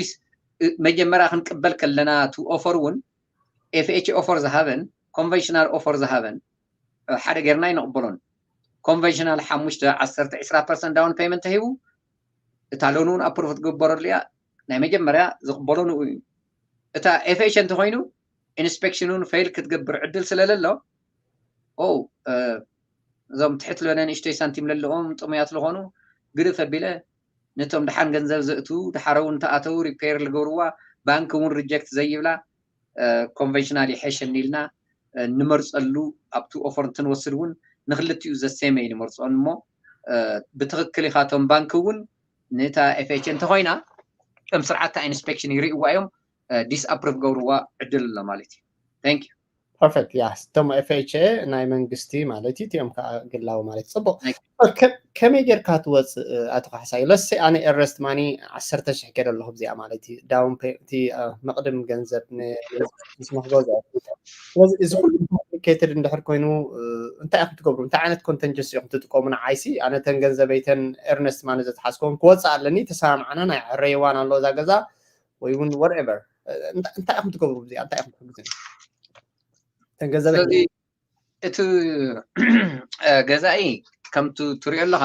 መጀመርያ ክንቅበል ከለና እቲ ኦፈር እውን ኤፍኤች ኦፈር ዝሃበን ኮንቨንሽናል ኦፈር ዝሃበን ሓደ ጌርና ኣይንቕበሎን። ኮንቨንሽናል ሓሙሽተ ዓሰርተ ዕስራ ፐርሰንት ዳውን ፔመንት ተሂቡ እታ ሎን እውን ኣፕሩቭ ትግበረሉ እያ። ናይ መጀመርያ ዝቕበሎ ንኡ እዩ። እታ ኤፍኤች እንተኮይኑ ኢንስፔክሽን እውን ፌል ክትገብር ዕድል ስለለሎ ኦ እዞም ትሕት ዝበለ ንእሽተይ ሳንቲም ለለዎም ጥሙያት ዝኾኑ ግድፍ ኣቢለ ነቶም ድሓን ገንዘብ ዘእቱ ድሓረ እውን ተኣተው ሪፔር ዝገብርዋ ባንክ እውን ሪጀክት ዘይብላ ኮንቨንሽናል ይሐሸኒ ኢልና ንመርፀሉ ኣብቲ ኦፈር እንትንወስድ እውን ንክልቲኡ ዘሴመ ንመርፆን እሞ ብትክክል ኢካ እቶም ባንክ እውን ንታ ኤፍኤች እንተኮይና ከም ስርዓት ኢንስፔክሽን ይርእዋ እዮም ዲስኣፕሩቭ ገብርዋ ዕድል ኣሎ ማለት እዩ። Thank you። ፐርፌክት ያ እቶም ኤፍኤች ናይ መንግስቲ ማለት እዩ እቲኦም ከዓ ግላዊ ማለት ጽቡቅ ከመይ ጌርካ ትወፅእ ኣቶ ካሕሳይ ለሰ ኣነ ኤረስት ማኒ ዓሰርተ ሽሕ ገደ ኣለኹ እዚኣ ማለት እዩ ዳውን እቲ መቅድም ገንዘብ ንስመክገዛ ስለዚ እዚ ኩሉ ኮምፕሊኬትድ እንድሕር ኮይኑ እንታይ ኢኹም ትገብሩ እንታይ ዓይነት ኮንተንጀስ ኢኹም ትጥቀሙ ንዓይሲ ኣነ ተን ገንዘበይተን ኤርነስት ማኒ ዘትሓዝከውን ክወፅእ ኣለኒ ተሰማምዓና ናይ ዕረይዋን ኣሎ እዛ ገዛ ወይ እውን whatever እንታይ ኢኹም ትገብሩ እዚኣ እንታይ ኢኹም ትሕግዙ ተን ገንዘበይ እቲ ገዛኢ ከምቲ ትሪኦ ኣለኻ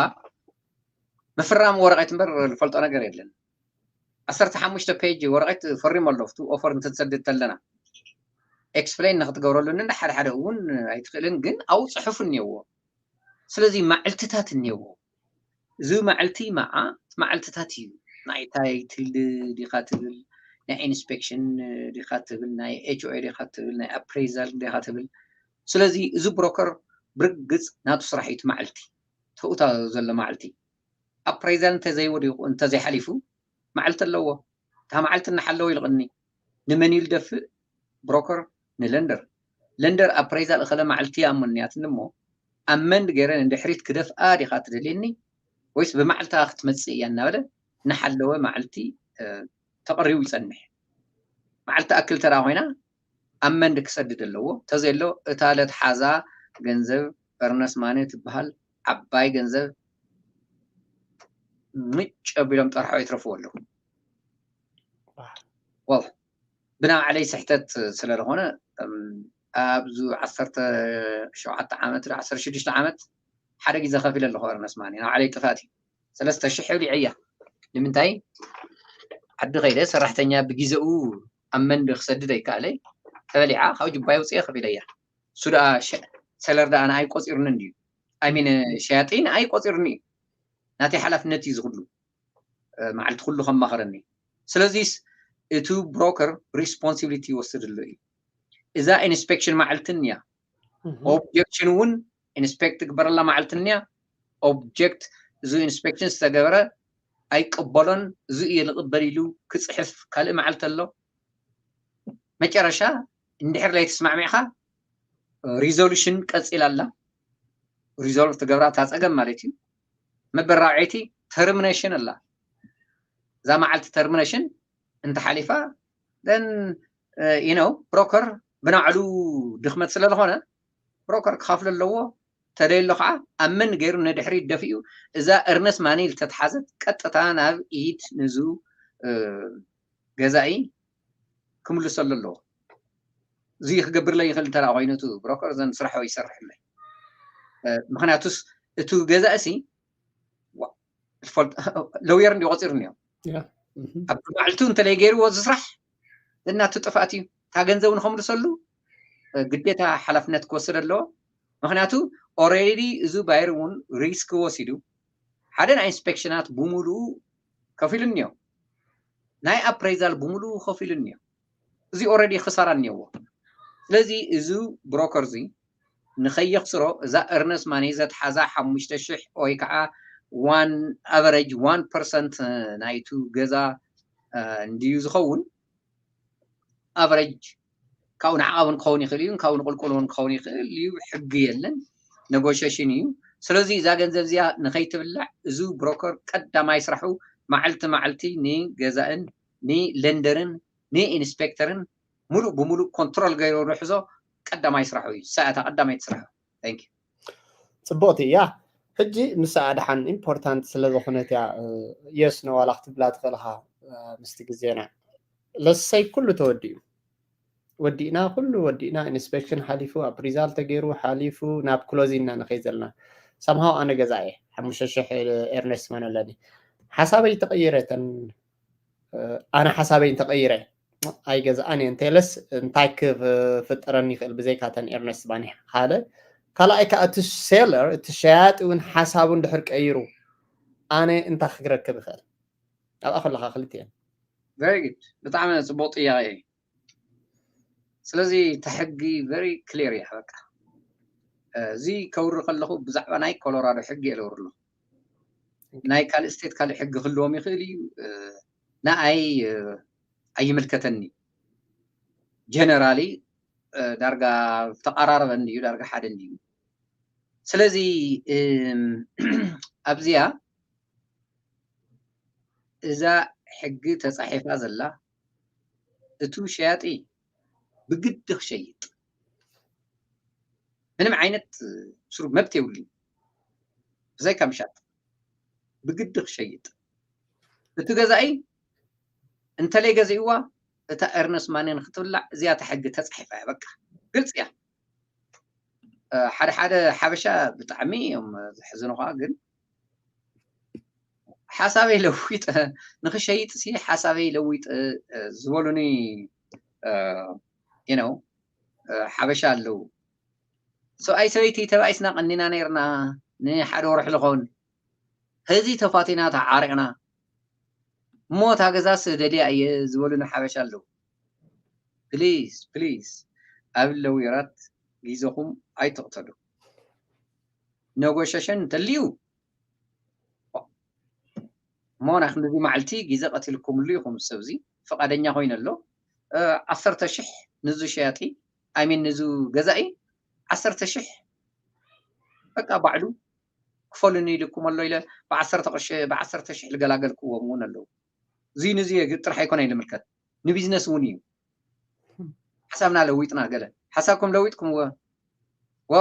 ምፍራም ወረቐት እምበር ዝፈልጦ ነገር የለን። ዓሰርተ ሓሙሽተ ፔጅ ወረቐት ፈሪሙ ኣሎ ኣብቲ ኦፈር እንትንሰድድ ተለና ኤክስፕሌን ንክትገብረሉ ንና ሓደ ሓደ እውን ኣይትኽእልን ግን ኣብኡ ፅሑፍ እኒአዎ። ስለዚ ማዕልትታት እኒአዎ። እዚ ማዕልቲ መዓ ማዕልትታት እዩ። ናይ ታይትል ዲኻ ትብል፣ ናይ ኢንስፔክሽን ዲኻ ትብል፣ ናይ ኤች ኦ ኤ ዲኻ ትብል፣ ናይ ኣፕሬዛል ዲኻ ትብል። ስለዚ እዚ ብሮከር ብርግጽ ናቱ ስራሕ እዩ እቲ መዓልቲ፣ ተውታ ዘሎ መዓልቲ። ኣፕሬዛል እንተዘይወዲቑ እንተዘይሓሊፉ መዓልቲ ኣለዎ። እታ መዓልቲ እናሓለወ ይልቕኒ። ንመን እዩ ዝደፍእ? ብሮከር ንለንደር። ለንደር ኣፕሬዛል እኸለ መዓልቲ እያ እሞ እኒኣትኒ እሞ ኣመንድ ገይረ ንድሕሪት ክደፍኣ ዲኻ ትደልየኒ ወይስ ብመዓልታ ክትመጽእ እያ እናበለ እናሓለወ መዓልቲ ተቐሪቡ ይጸንሕ። መዓልቲ ኣክል ተራ ኮይና ኣመንድ ክሰድድ ኣለዎ። ተዘሎ እታ ለትሓዛ ገንዘብ እርነስ ማነ ትበሃል ዓባይ ገንዘብ ምጭ ኣቢሎም ጠርሖ ይትረፍዎ ኣለዉ። ወል ብናባዕለይ ስሕተት ስለ ዝኾነ ኣብዚ ዓሰርተ ሸውዓተ ዓመት ዶ ዓሰርተ ሽዱሽተ ዓመት ሓደ ግዜ ከፊለ ኣለኹ። እርነስ ማኒ ናባዕለይ ጥፋት እዩ። ሰለስተ ሽሕ ብሊዐያ። ንምንታይ? ዓዲ ከይደ ሰራሕተኛ ብግዜኡ ኣብ መንዲ ክሰድድ ኣይከኣለይ። ተበሊዓ ካብ ጅባይ ውፅየ ከፊለያ። እሱ ደኣ ሰለር ደኣ ንኣይ ቆፂሩኒ እንድዩ። ኣይሚን ሸያጢ ንኣይ ቆፂሩኒ እዩ። ናተይ ሓላፍነት እዩ ዝኽሉ። መዓልቲ ኩሉ ከማኸረኒ። ስለዚስ እቲ ብሮከር ሪስፖንሲቢሊቲ ይወስድ ኣሎ እዩ። እዛ ኢንስፔክሽን መዓልትን እያ። ኦብጀክሽን እውን ኢንስፔክት ትግበረላ መዓልትን እያ። ኦብጀክት እዚ ኢንስፔክሽን ዝተገበረ ኣይቀበሎን፣ እዚ እየ ዝቕበል ኢሉ ክፅሕፍ ካልእ መዓልቲ ኣሎ። መጨረሻ እንድሕር ለይተስማዕሚዕካ ሪዞሉሽን ቀፂላ ኣላ። ሪዞልቭ ትገብራ እታ ፀገም ማለት እዩ። መበራብዐይቲ ተርሚኔሽን ኣላ። እዛ መዓልቲ ተርሚኔሽን እንተሓሊፋ then you know ብሮከር ብናዕሉ ድኽመት ስለ ዝኾነ ብሮከር ክኸፍሎ ኣለዎ። ተደልዮ ከዓ ኣብ መን ገይሩ ንድሕሪት ደፊኡ እዛ እርነስ ማኒ ዝተትሓዘት ቀጥታ ናብ ኢድ ንዙ ገዛኢ ክምልሰሉ ኣለዎ። እዚ ክገብርለይ ይኽእል እንተ ደኣ ኮይኑ እቲ ብሮከር እዘን ስራሑ ይሰርሕለይ። ምኽንያቱስ እቲ ገዛእሲ ለውየር እንዲ ቆፂሩ እኒኦ ኣብ መዓልቱ እንተለይ ገይርዎ እዚ ስራሕ እናቱ ጥፍኣት እዩ። እታ ገንዘቡ ንኸምልሰሉ ግዴታ ሓላፍነት ክወስድ ኣለዎ። ምኽንያቱ ኦረዲ እዚ ባየር እውን ሪስክ ወሲዱ ሓደ ናይ ኢንስፔክሽናት ብሙሉኡ ከፊሉ እኒኦ፣ ናይ ኣፕሬዛል ብሙሉኡ ከፊሉ እኒኦ። እዚ ኦረዲ ክሳራ እኒኦዎ። ስለዚ እዚ ብሮከር እዚ ንኸየኽስሮ እዛ እርነስ ማኒ ዘትሓዛ ሓሙሽተ ሽሕ ወይ ከዓ ዋን ኣቨረጅ ዋን ፐርሰንት ናይቱ ገዛ እንድዩ ዝኸውን። ኣቨረጅ ካብኡ ንዓቐብ እውን ክኸውን ይኽእል እዩ፣ ካብኡ ንቁልቁል እውን ክኸውን ይኽእል እዩ። ሕጊ የለን፣ ነጎሸሽን እዩ። ስለዚ እዛ ገንዘብ እዚኣ ንኸይትብላዕ እዚ ብሮከር ቀዳማይ ስራሑ መዓልቲ መዓልቲ ንገዛእን ንለንደርን ንኢንስፔክተርን ሙሉእ ብሙሉእ ኮንትሮል ገይሩ ዝሕዞ ቀዳማይ ስራሑ እዩ። ሳያታ ቀዳማይቲ ስራሑ። Thank you። ፅቡቕቲ እያ። ሕጂ ንሳ ኣድሓን ኢምፖርታንት ስለ ዝኾነት እያ። የስ ነዋላ ክትብላ ትኽእል ኢኻ ምስቲ ግዜና ለሰይ ኩሉ ተወዲኡ ወዲእና ኩሉ ወዲእና ኢንስፔክሽን ሓሊፉ ኣፕሪዛል ተገይሩ ሓሊፉ ናብ ክሎዚንና ንኸይ ዘለና ሰምሃው ኣነ ገዛ እየ ሓሙሽተ ሽሕ ኤርነስት መን ኣለኒ ሓሳበይ ተቐይረተን ኣነ ሓሳበይ እንተቐይረ ኣይገዝኣን እየ እንተለስ እንታይ ክፍጠረኒ ይኽእል ብዘይካተን ኤርነስት ባኒ ሓደ ካልኣይ ከዓ እቲ ሴለር እቲ ሸያጢ እውን ሓሳቡ እንድሕር ቀይሩ ኣነ እንታይ ክረክብ ይኽእል ኣብኣ ከለካ ክልቲኤን very good ብጣዕሚ ፅቡቅ ጥያቄ እዩ ስለዚ እቲ ሕጊ very clear እያ በቃ እዚ ከውሪ ከለኹ ብዛዕባ ናይ ኮሎራዶ ሕጊ እየ ለውሪ ኣለኹ ናይ ካልእ ስቴት ካልእ ሕጊ ክህልዎም ይኽእል እዩ ንኣይ ኣይምልከተኒ ጀነራሊ ዳርጋ ተቐራረበ እንድዩ ዳርጋ ሓደ እንድዩ ስለዚ ኣብዚኣ እዛ ሕጊ ተፃሒፋ ዘላ እቱ ሸያጢ ብግዲ ክሸይጥ ምንም ዓይነት ስሩ መብት የብሉ ብዘይካ ምሻጥ ብግዲ ክሸይጥ እቲ ገዛኢ እንተለይ ገዚእዋ እታ ኤርነስ ማኒ ንክትብላዕ እዚኣ እታ ሕጊ ተፃሒፋ እያ በቃ ግልፂ እያ ሓደ ሓደ ሓበሻ ብጣዕሚ እዮም ዘሕዝኑኻ ግን ሓሳበይ ለዊጠ ንክሸይጥ ሲ ሓሳበይ ለዊጠ ዝበሉኒ you know ሓበሻ ኣለዉ ሰብኣይ ሰበይቲ ተባኢስና ቀኒና ነርና ንሓደ ወርሒ ዝኾን ሕዚ ተፋቲና ተዓሪቕና እሞ እታ ገዛ ስደልያ እየ ዝበሉኒ ሓበሻ ኣለዉ። ፕሊዝ ፕሊዝ ኣብ ለዊራት ግዜኹም ኣይትቕተሉ። ነጎሸሽን እንተልዩ እሞ ናይ ክንድዚ መዓልቲ ግዜ ቀቲልኩምሉ ኢኹም። ሰብዚ ፍቓደኛ ኮይኑ ኣሎ። እ፣ ዓሰርተ ሽሕ ንዙ ሸያጢ፣ ኣይ ሚን ንዙ ገዛኢ ዓሰርተ ሽሕ በቃ ባዕሉ ክፈሉኒ ኢልኩም ኣሎ ኢለ ብዓሰርተ ቅርሺ፣ ብዓሰርተ ሽሕ ልገላገልክዎም እውን ኣለዉ። እዚ ንዚ ጥራሕ ኣይኮነ ዝምልከት፣ ንቢዝነስ እውን እዩ። ሓሳብና ለዊጥና ገለ ሓሳብኩም ለዊጥኩምዎ ወ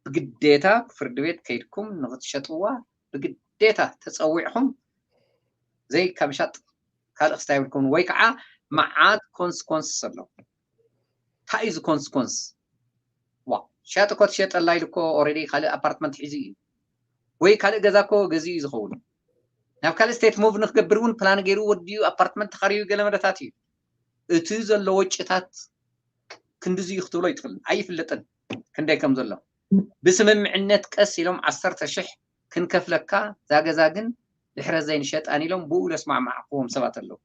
ብግዴታ ፍርዲ ቤት ከይድኩም ንክትሸጥዋ ብግዴታ ተፀዊዕኹም ዘይካ ምሻጥ ካልእ ክስታይ ይብልኩም ወይ ከዓ መዓት ኮንስኮንስ ኣሎ። እንታይ እዩ እዚ ኮንስኮንስ? ዋ ሸያጢ እኮ ትሸጠላ ኢሉ እኮ ኦልሬዲ ካልእ ኣፓርትመንት ሒዙ እዩ ወይ ካልእ ገዛ እኮ ገዚኡ እዩ ዝኸውን። ናብ ካልእ ስቴት ሙቭ ንክገብር እውን ፕላን ገይሩ ወዲኡ ኣፓርትመንት ተኻርዩ ገለ መደታት እዩ። እቲ ዘሎ ወጭታት ክንድዚ እዩ ክትብሎ ይትኽእል ኣይፍለጥን ክንደይ ከም ዘሎ። ብስምምዕነት ቀስ ኢሎም ዓሰርተ ሽሕ ክንከፍለካ እዛ ገዛ ግን ድሕረ ዘይንሸጣን ኢሎም ብኡ ለስማዕማዕክዎም ሰባት ኣለዉ።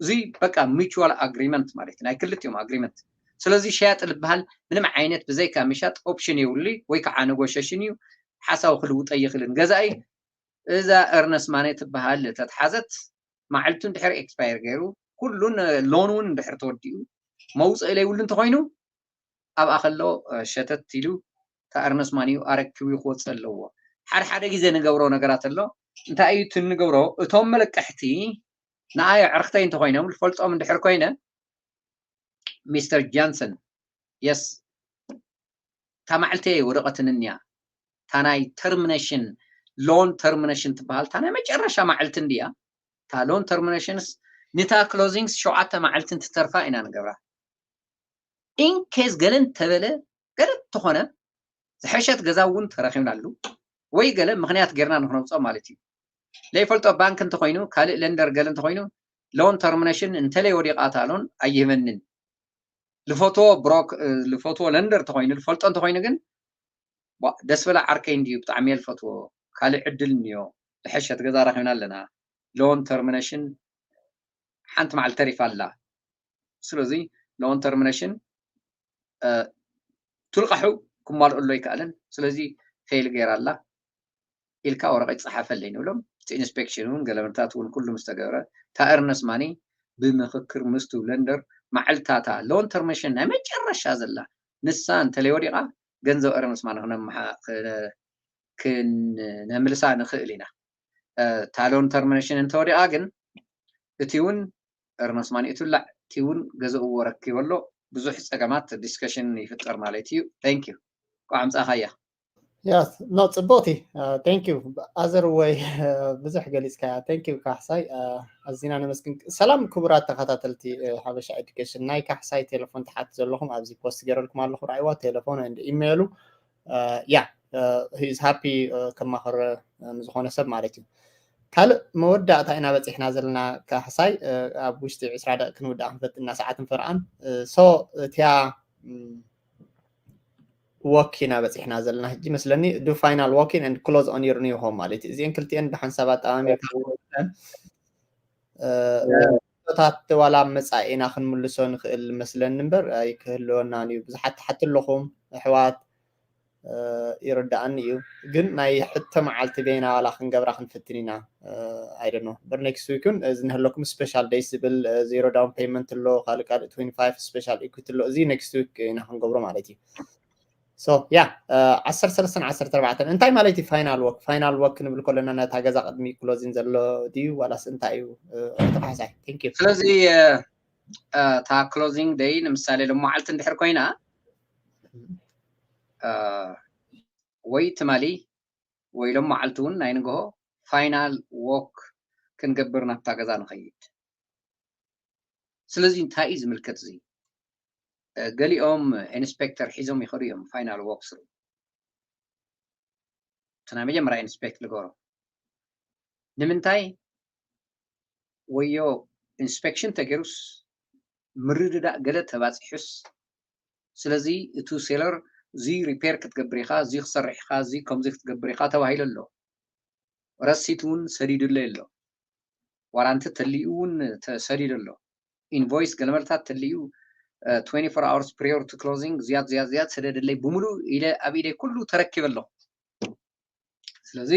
እዚ በቃ ሚቹዋል ኣግሪመንት ማለት እዩ፣ ናይ ክልቲኦም ኣግሪመንት። ስለዚ ሸያጢ ዝበሃል ምንም ዓይነት ብዘይካ ምሻጥ ኦፕሽን የብሉ ወይ ከዓ ነጎሸሽን እዩ፣ ሓሳቡ ክልውጠ ይኽእልን። ገዛኢ እዛ ኤርነስት ማኔ ትበሃል ተትሓዘት መዓልቱ እንድሕር ኤክስፓየር ገይሩ ኩሉን ሎን እውን እንድሕር ተወዲኡ መውፅኢ ለይብሉ እንተኮይኑ ኣብኣ ከሎ ሸተት ኢሉ እታ ኤርነስት ማኒኡ ኣረኪቡ ክወፅእ ኣለዎ። ሓደ ሓደ ግዜ ንገብሮ ነገራት ኣሎ። እንታይ እዩ እቲ ንገብሮ? እቶም መለቀሕቲ ንኣይ ኣዕርክተይ እንተኮይኖም ዝፈልጦም እንድሕር ኮይነ ሚስተር ጃንሰን የስ እታ ማዕልቲ ወረቐትን እኒያ እታ ናይ ተርሚኔሽን ሎን ተርሚኔሽን ትበሃል እታ ናይ መጨረሻ ማዕልቲ እንድያ እታ ሎን ተርሚኔሽንስ ንታ ክሎዚንግስ ሸውዓተ ማዕልቲ እንትተርፋ ኢና ንገብራ። ኢንኬዝ ገለ እንተበለ ገለ እንተኾነ ዝሐሸት ገዛ እውን ተረኺብናሉ ወይ ገለ ምኽንያት ጌርና ንክነውፅኦ ማለት እዩ። ለይፈልጦ ባንክ እንተኮይኑ ካልእ ለንደር ገለ እንተኮይኑ ሎን ተርሚኔሽን እንተለይ ወዲቓ እታ ሎን ኣይህበንን። ልፈትዎ ብሮክ ልፈትዎ ለንደር እንተኮይኑ ልፈልጦ እንተኮይኑ ግን ደስ በላ ዓርከይ እንድዩ ብጣዕሚ እየ ልፈትዎ። ካልእ ዕድል እንዮ ዝሐሸት ገዛ ረኺብና ኣለና። ሎን ተርሚኔሽን ሓንቲ መዓልቲ ተሪፋ ኣላ። ስለዚ ሎን ተርሚኔሽን ትልቃሑ ክማልኦ ኣሎ ኣይከኣልን። ስለዚ ፌል ገይራ ኣላ ኢልካ ወረቐት ጸሓፈለይ ንብሎም። እቲ ኢንስፔክሽን እውን ገለመርታት እውን ኩሉ ምስ ተገብረ እታ ኤርነስት ማኒ ብምኽክር ምስቱ ለንደር ማዕልታታ ሎን ተርሚኔሽን ናይ መጨረሻ ዘላ ንሳ እንተለይ ወዲቓ ገንዘብ ኤርነስት ማኒ ክነምልሳ ንኽእል ኢና። እታ ሎን ተርሚኔሽን እንተወዲቓ ግን እቲ እውን ኤርነስት ማኒ እትብላዕ እቲ እውን ገዛኡ ረኪቡ ኣሎ። ብዙሕ ፀገማት ዲስከሽን ይፍጠር ማለት እዩ። Thank you። እንኳዕ ኣምፃእኻያ። Yes no ፅቡቕቲ። Thank you። Other way ብዙሕ ገሊፅካያ። Thank you ካሕሳይ። ኣዚና ነመስግን። ሰላም ክቡራት ተኸታተልቲ ሓበሻ ኤዱኬሽን። ናይ ካሕሳይ ቴሌፎን ትሓቱ ዘለኹም ኣብዚ ፖስት ገይረልኩም ኣለኹ። ርኣይዋ ቴሌፎን and ኢሜይሉ። Yeah he is happy ከማኸረ ንዝኾነ ሰብ ማለት እዩ። ካልእ መወዳእታ ኢና በፂሕና ዘለና ካሕሳይ። ኣብ ውሽጢ ዕስራ ደቂ ክንውዳእ ክንፈትን እና ሰዓትን ፈርኣን። So እቲያ ወክ ኢና በፂሕና ዘለና ሕጂ መስለኒ። Do final walking and close on your new home ማለት እዩ። እዚአን ክልቲአን ብሓንሳብ ኣጠማሚርካ ታት ዋላ ኣብ መፃኢ ኢና ክንምልሶ ንኽእል መስለኒ እምበር ኣይክህልወናን እዩ። ብዙሓት ትሓቱ ኣለኹም ኣሕዋት። ይርዳኣኒ እዩ ግን ናይ ሕቶ መዓልቲ በይና ዋላ ክንገብራ ክንፍትን ኢና። I don't know but next week እውን እዚ ንህለኩም special days ዝብል zero down payment ኣሎ ካልእ ካልእ twenty five special equity ኣሎ እዚ next week ኢና ክንገብሮ ማለት እዩ። So yeah ዓሰርተ ሰለስተን ዓሰርተ ኣርባዕተን እንታይ ማለት እዩ final walk? Final walk ክንብል ከለና ነታ ገዛ ቅድሚ closing ዘሎ ድዩ ዋላስ እንታይ እዩ? ተካሕሳይ thank you። ስለዚ እታ closing day ንምሳሌ ሎም መዓልቲ እንድሕር ኮይና ወይ ትማሊ ወይ ሎም መዓልቲ እውን ናይ ንግሆ final walk ክንገብር ናብታ ገዛ ንኸይድ። ስለዚ እንታይ እዩ ዝምልከት እዚ? ገሊኦም ኢንስፔክተር ሒዞም ይኸዱ እዮም final walk through። እቲ ናይ መጀመርያ ኢንስፔክት ንገሮ ንምንታይ ወዮ ኢንስፔክሽን ተገይሩስ ምርድዳእ ገለ ተባፂሑስ ስለዚ እቱ ሴለር እዚ ሪፔር ክትገብር ኢኻ እዚ ክሰርሕ ኢኻ እዚ ከምዚ ክትገብር ኢኻ ተባሂሉ ኣሎ። ረሲት እውን ሰዲዱለይ ኣሎ። ዋራንቲ ተልዩ እውን ተሰዲዱ ኣሎ። ኢንቮይስ ገለመለታት ተልዩ twenty-four hours prior to closing ዝያድ ዝያድ ዝያድ ሰደደለይ ብምሉእ ኢለ ኣብ ኢደይ ኩሉ ተረኪበ ኣለኹ። ስለዚ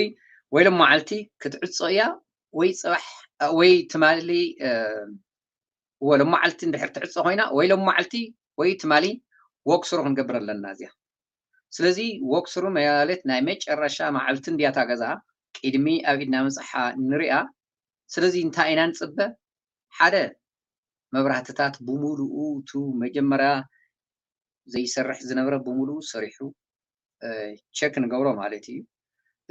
ወይ ሎም መዓልቲ ክትዕጾ እያ ወይ ጽባሕ ወይ ትማሊ እወ ሎም መዓልቲ እንድሕር ትዕጾ ኮይና ወይ ሎም መዓልቲ ወይ ትማሊ ወክስሩ ክንገብር ኣለና እዚኣ። ስለዚ ወክስሩ ማለት ናይ መጨረሻ መዓልቲ እንድያ እታ ገዛ ቅድሚ ኣብ ኢድና ምጽሓ ንሪኣ። ስለዚ እንታይ ኢና ንጽበ? ሓደ መብራህትታት ብምሉኡ እቱ መጀመርያ ዘይሰርሕ ዝነበረ ብምሉኡ ሰሪሑ ቸክ ንገብሮ ማለት እዩ።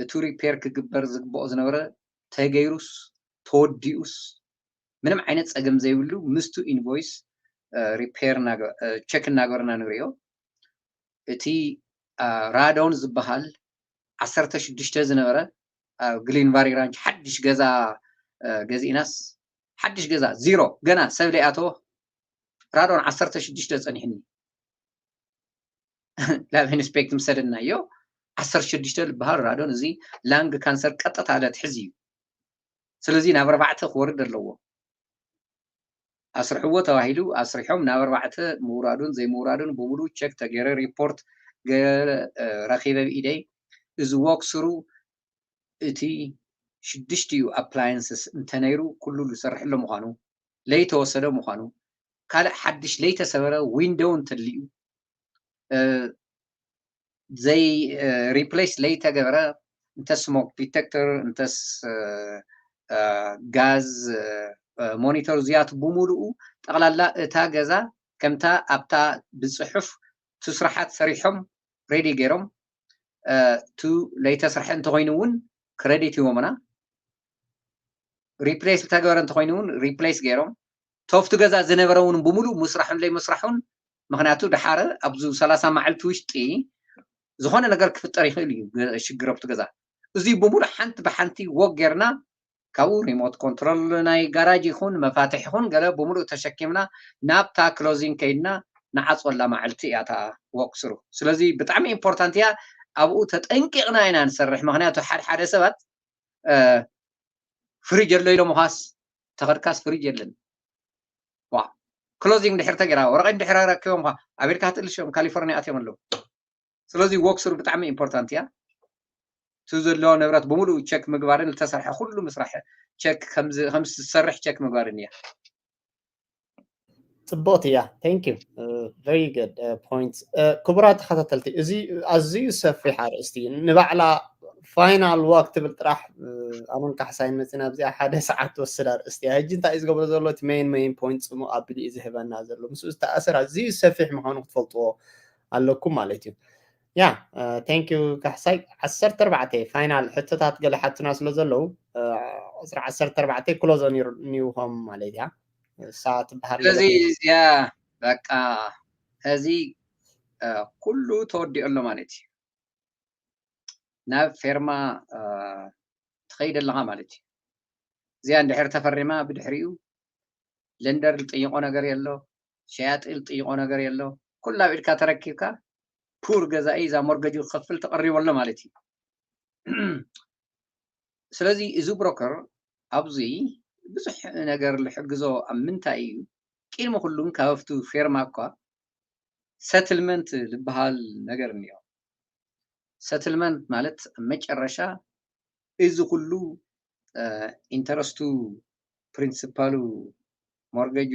እቱ ሪፔር ክግበር ዝግብኦ ዝነበረ ተገይሩስ ተወዲኡስ ምንም ዓይነት ጸገም ዘይብሉ ምስቱ ኢንቮይስ ሪፔር ቸክ እናገበርና ንሪኦ። እቲ ራዶን ዝበሃል ዓሰርተ ሽዱሽተ ዝነበረ ኣብ ግሊንቫሪ ራንች ሓድሽ ገዛ ገዚእናስ ሓድሽ ገዛ ዚሮ ገና ሰብ ለይኣተዎ ራዶን ዓሰርተ ሽዱሽተ ጸኒሕኒ ናብ ኢንስፔክት ምሰደናዮ ዓሰርተ ሽዱሽተ ዝበሃል ራዶን እዚ ላንግ ካንሰር ቀጥታ ለትሕዝ እዩ። ስለዚ ናብ ኣርባዕተ ክወርድ ኣለዎ። ኣስርሕዎ ተባሂሉ ኣስሪሖም ናብ ኣርባዕተ ምውራዱን ዘይምውራዱን ብምሉ ቸክ ተገይረ ሪፖርት ረኪበ ብኢደይ። እዚ ወክስሩ እቲ ሽዱሽቲኡ ኣፕላየንስስ እንተነይሩ ኩሉ ዝሰርሕ ኣሎ ምዃኑ ለይተወሰደ ምዃኑ ካልእ ሓድሽ ለይተሰበረ ዊንዶው እንተልዩ ዘይ ሪፕሌስ ለይተገበረ እንተ ስሞክ ዲቴክተር እንተስ ጋዝ ሞኒተር እዚያቱ ብምሉኡ ጠቕላላ እታ ገዛ ከምታ ኣብታ ብፅሑፍ ቱ ስራሓት ሰሪሖም ሬዲ ገይሮም ቱ ለይተስርሐ እንተኮይኑ እውን ክረዲት ሂቦምና ሪፕሌስ ዝተገበረ እንተኮይኑ እውን ሪፕሌስ ገይሮም ቶፍቲ ገዛ ዝነበረ እውን ብምሉእ ምስራሑን ለይምስራሑን ምክንያቱ ድሓረ ኣብዚ ሰላሳ መዓልቲ ውሽጢ ዝኾነ ነገር ክፍጠር ይኽእል እዩ ሽግር ኣብቲ ገዛ እዚ ብምሉእ ሓንቲ ብሓንቲ ወግ ጌርና ካብኡ ሪሞት ኮንትሮል ናይ ጋራጅ ይኹን መፋትሕ ይኹን ገለ ብምሉእ ተሸኪምና ናብታ ክሎዚንግ ከይድና ንዓፅወላ መዓልቲ እያ እታ ወክ ስሩ ስለዚ ብጣዕሚ ኢምፖርታንት እያ ኣብኡ ተጠንቂቕና ኢና ንሰርሕ ምክንያቱ ሓደ ሓደ ሰባት ፍሪጅ ኣሎ ኢሎም ኳስ ተኸድካስ ፍሪጅ የለን ዋ ክሎዚንግ ድሕር ተገራ ወረቐት ድሕር ረኪቦም ኳ ኣሜሪካ ትእልሽዮም ካሊፎርኒያ ኣትዮም ኣለዉ ስለዚ ወክስሩ ብጣዕሚ ኢምፖርታንት እያ እቲ ዘለዎ ንብረት ብምሉእ ቸክ ምግባርን ዝተሰርሐ ኩሉ ምስራሕ ቸክ ከም ዝሰርሕ ቸክ ምግባርን እያ ፅቡቅቲ እያ thank you very good point ክቡራት ተኸታተልቲ እዚ ኣዝዩ ሰፊሕ ኣርእስቲ እዩ ንባዕላ ፋይናል ዋክ ትብል ጥራሕ ኣነን ካሕሳይን መፅና ኣብዚኣ ሓደ ሰዓት ትወስድ ኣርእስቲ እያ ሕጂ እንታይ እዩ ዝገብሮ ዘሎ እቲ ሜን ሜን ፖይንት ፅሙ ኣቢሉ እዩ ዝህበና ዘሎ ምስ ዝተኣሰር ኣዝዩ ሰፊሕ ምዃኑ ክትፈልጥዎ ኣለኩም ማለት እዩ ያ thank you ካሕሳይ ዓሰርተ ኣርባዕተ ፋይናል ሕቶታት ገለ ሓትና ስለ ዘለዉ ቁፅሪ ዓሰርተ ኣርባዕተ ክሎዞ new home ማለት እያ እሳ ትበሃል ስለዚ እዚኣ በቃ ሕዚ ኩሉ ተወዲኦ ኣሎ ማለት እዩ ናብ ፌርማ ትኸይድ ኣለኻ ማለት እዩ እዚኣ እንድሕር ተፈሪማ ብድሕሪኡ ለንደር ዝጥይቆ ነገር የሎ ሸያጢ ዝጥይቆ ነገር የሎ ኩላ ኣብ ኢድካ ተረኪብካ ፑር ገዛኢ እዛ ሞርገጁ ክኸፍል ተቐሪቡ ኣሎ ማለት እዩ ስለዚ እዚ ብሮከር ኣብዚ ብዙሕ ነገር ዝሕግዞ ኣብ ምንታይ እዩ ቅድሚ ኩሉም ካብ ኣብቱ ፌርማ እኳ ሰትልመንት ዝበሃል ነገር እኒኦ ሰትልመንት ማለት መጨረሻ እዚ ኩሉ ኢንተረስቱ ፕሪንሲፓሉ ሞርገጁ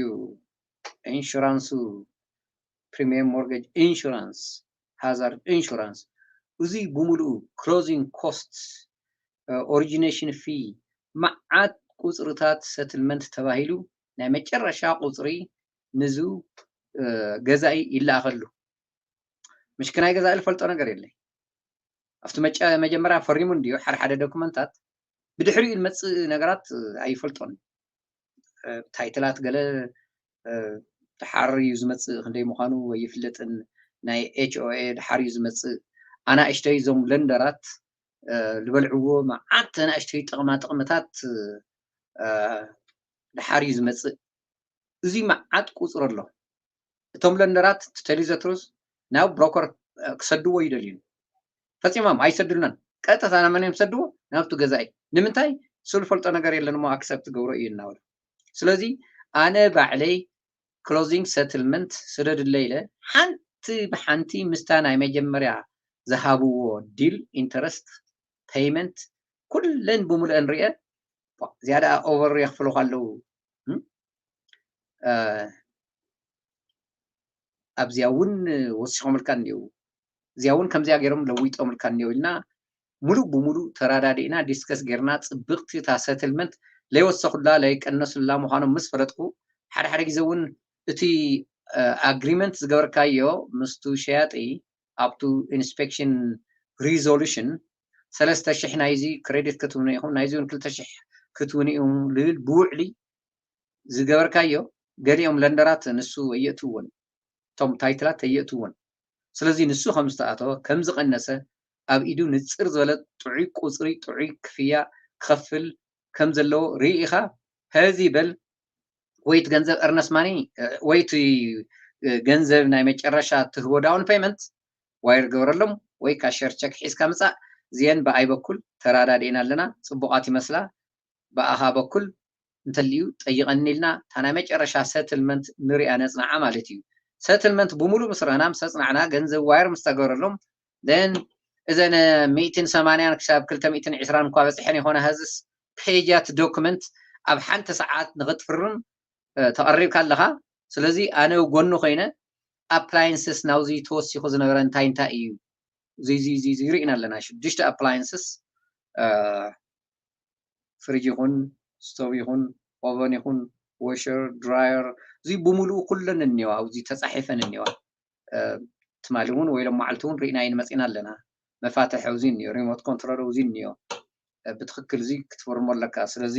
ኢንሹራንሱ ፕሪሚየም ሞርገጅ ኢንሹራንስ ሃዛርድ ኢንሹራንስ እዚ ብምሉኡ ክሎዚንግ ኮስት ኦሪጂኔሽን ፊ መዓት ቁፅርታት ሰትልመንት ተባሂሉ ናይ መጨረሻ ቁፅሪ ንዙ ገዛኢ ይለኣኸሉ ምሽ ክናይ ገዛኢ ዝፈልጦ ነገር የለይ ኣብቲ መጀመርያ ፈሪሙ እንድዩ ሓደ ሓደ ዶክመንታት ብድሕሪኡ ዝመፅእ ነገራት ኣይፈልጦን ታይትላት ገለ ድሓር እዩ ዝመፅእ ክንደይ ምዃኑ ወይ ይፍለጥን ናይ ኤች ኦ ኤ ድሓር እዩ ዝመፅእ ኣናእሽተይ እዞም ለንደራት ዝበልዕዎ መዓት ኣናእሽተይ ጥቕማ ጥቕምታት ድሓር እዩ ዝመፅእ እዚ መዓት ቁፅር ኣሎ እቶም ለንደራት ትተሊዘትሩስ ናብ ብሮከር ክሰድዎ ይደልዩ ፈፂሞም ኣይሰድሉናን ቀጥታ ናመን እዮም ዝሰድዎ ናብቲ ገዛኢ ንምንታይ እሱ ዝፈልጦ ነገር የለን እሞ ኣክሰፕት ገብሮ እዩ እናበለ። ስለዚ ኣነ ባዕለይ ክሎዚንግ ሰትልመንት ስደድለይ ኢለ ሓንቲ ብሓንቲ ምስታ ናይ መጀመርያ ዝሃብዎ ዲል ኢንተረስት ፔይመንት ኩለን ብምሉአን ሪአ። ዝያዳ ኦቨር የኽፍሉኻ ኣለዉ። ኣብዚኣ እውን ወሲኾምልካ እኒው፣ እዚኣ እውን ከምዚኣ ገይሮም ለዊጦምልካ እኒው ኢልና ሙሉእ ብሙሉእ ተራዳዲእና ዲስከስ ጌርና ጽብቕቲ እታ ሰትልመንት ለይወሰኹላ ለይቀነሱላ ምዃኖም ምስ ፈለጥኩ ሓደ ሓደ ግዜ እውን እቲ ኣግሪመንት ዝገበርካዮ ምስቱ ሸያጢ ኣብቱ ኢንስፔክሽን ሪዞሉሽን ሰለስተ ሽሕ ናይዚ ክሬዲት ክትውኑ ኢኹም ናይዚ እውን ክልተ ሽሕ ክትውኑ ኢኹም ልብል ብውዕሊ ዝገበርካዮ ገሊኦም ለንደራት ንሱ ኣየእትውዎን እቶም ታይትላት ኣየእትውዎን ስለዚ ንሱ ከም ዝተኣተወ ከም ዝቐነሰ ኣብ ኢዱ ንፅር ዝበለ ጥዑይ ቁፅሪ ጥዑይ ክፍያ ክኸፍል ከም ዘለዎ ርኢኻ ሀዚ በል ወይት ገንዘብ earnest money ወይት ገንዘብ ናይ መጨረሻ ትህቦ down payment ዋይር ገበረሎም ወይ ካሸር ቸክ ሒዝካ ምፃእ እዚአን ብኣይ በኩል ተራዳዲእና ኣለና ፅቡቓት ይመስላ ብኣኻ በኩል እንተልዩ ጠይቐኒ ኢልና እታ ናይ መጨረሻ ሰትልመንት ንሪኣ ነፅንዓ ማለት እዩ ሰትልመንት ብምሉእ ምስ ረእና ምስ ኣፅናዕና ገንዘብ ዋይር ምስ ተገበረሎም then እዘን ሚእትን ሰማንያን ክሳብ ክልተ ሚእትን ዕስራን እኳ በፅሐን ይኾነ ሀዝስ ፔጃት ዶክመንት ኣብ ሓንቲ ሰዓት ንኽትፍርም ተቐሪብካ ኣለኻ ስለዚ ኣነ ጎኒ ኮይነ ኣፕላየንስስ ናብዚ ተወሲኹ ዝነበረ እንታይ እንታይ እዩ ሪእና ኣለና ሽዱሽተ ኣፕላየንስስ ፍሪጅ ይኹን ስቶቭ ይኹን ኦቨን ይኹን ወሸር ድራየር እዚ ብምሉኡ ኩለን እኒዋ ኣብዚ ተፃሒፈን እኒዋ ትማሊ እውን ወይ ሎም መዓልቲ እውን ርኢና ይንመፂና ኣለና መፋትሕ እዚ እኒዮ ሪሞት ኮንትሮል እዚ እኒዮ ብትክክል እዚ ክትፍርሞ ኣለካ ስለዚ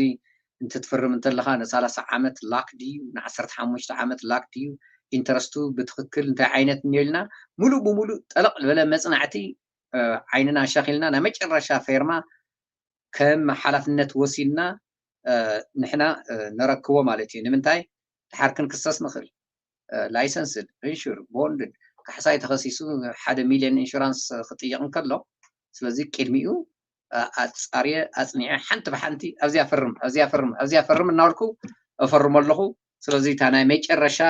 እንትትፍርም እንተለካ ንሳላሳ ዓመት ላክ ድዩ ንዓሰርተ ሓሙሽተ ዓመት ላክ ድዩ ኢንተረስቱ ብትክክል እንታይ ዓይነት እኒዮ ኢልና ሙሉእ ብሙሉእ ጠለቕ ዝበለ መፅናዕቲ ዓይንና ሸኺልና ናይ መጨረሻ ፌርማ ከም ሓላፍነት ወሲድና ንሕና ነረክቦ ማለት እዩ ንምንታይ ድሓር ክንክሰስ ንኽእል ላይሰንስድ ኢንሹር ቦንድድ ካሕሳይ ተኸሲሱ ሓደ ሚልዮን ኢንሹራንስ ክጥየቕ እንከሎ ስለዚ ቅድሚኡ ኣፃርየ ኣፅኒዐ ሓንቲ ብሓንቲ ኣብዚኣ ፈርም ኣብዚኣ ፈርም ኣብዚኣ ፈርም እናበልኩ እፈርሞ ኣለኹ ስለዚ እታ ናይ መጨረሻ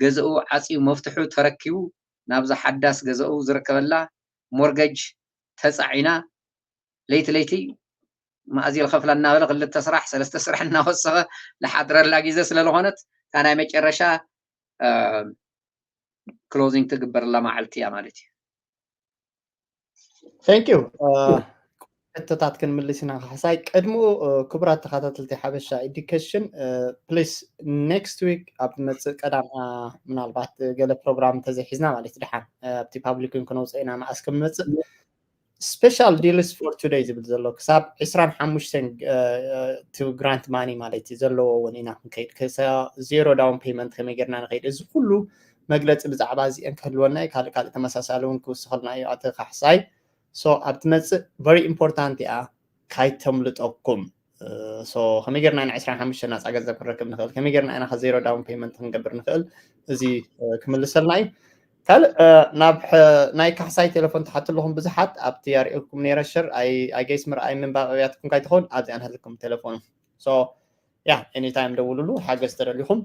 ገዛኡ ዓፅዩ መፍትሑ ተረኪቡ ናብዛ ሓዳስ ገዛኡ ዝርከበላ ሞርገጅ ተፃዒና ለይቲ ለይቲ ማእዚ ልኸፍላ እናበለ ክልተ ስራሕ ሰለስተ ስራሕ እናወሰኸ ዝሓድረላ ግዜ ስለ ዝኾነት እታ ናይ መጨረሻ ክሎዚንግ ትግበርላ መዓልቲ እያ ማለት እዩ Thank you ሕቶታት ክንምልስ ኢና ካሕሳይ ቅድሚኡ ክቡራት ተኸታተልቲ ሓበሻ ኤዱኬሽን ፕሊስ ኔክስት ዊክ ኣብ ትመፅእ ቀዳም ምናልባት ገለ ፕሮግራም እንተዘይሒዝና ማለት ድሓን ኣብቲ ፓብሊክ እውን ክነውፅእ ኢና መዓስ ከም ንመፅእ special deals for today ዝብል ዘሎ ክሳብ ዕስራን ሓሙሽተን to grant money ማለት እዩ ዘለዎ እውን ኢና ክንከይድ ዜሮ down payment ከመይ ጌርና ንኸይድ እዚ ኩሉ መግለፂ ብዛዕባ እዚአን ክህልወና እዩ ካልእ ካልእ ተመሳሳሊ እውን ክውስኸልና እዩ ኣቲ ካሕሳይ so ኣብ ትመፅእ very important እያ ካይተምልጠኩም so ከመይ ጌርና ኢና ዕስራን ሓሙሽተን ናፃ ገንዘብ ክንረክብ ንኽእል ከመይ ጌርና ኢና ዜሮ down payment ክንገብር ንኽእል እዚ ክምልሰልና እዩ ካልእ ናብ ናይ ካሕሳይ ቴሌፎን ትሓቱ ኣለኹም ብዙሓት ኣብቲ ኣርእየኩም ነይረ ሽር ኣይጌስ ምርኣይ ምንባብ ኣብያትኩም ካይትኸውን ኣብዚኣ ንሃልኩም ቴሌፎኑ so yeah anytime ደውሉሉ ሓገዝ ተደሊኹም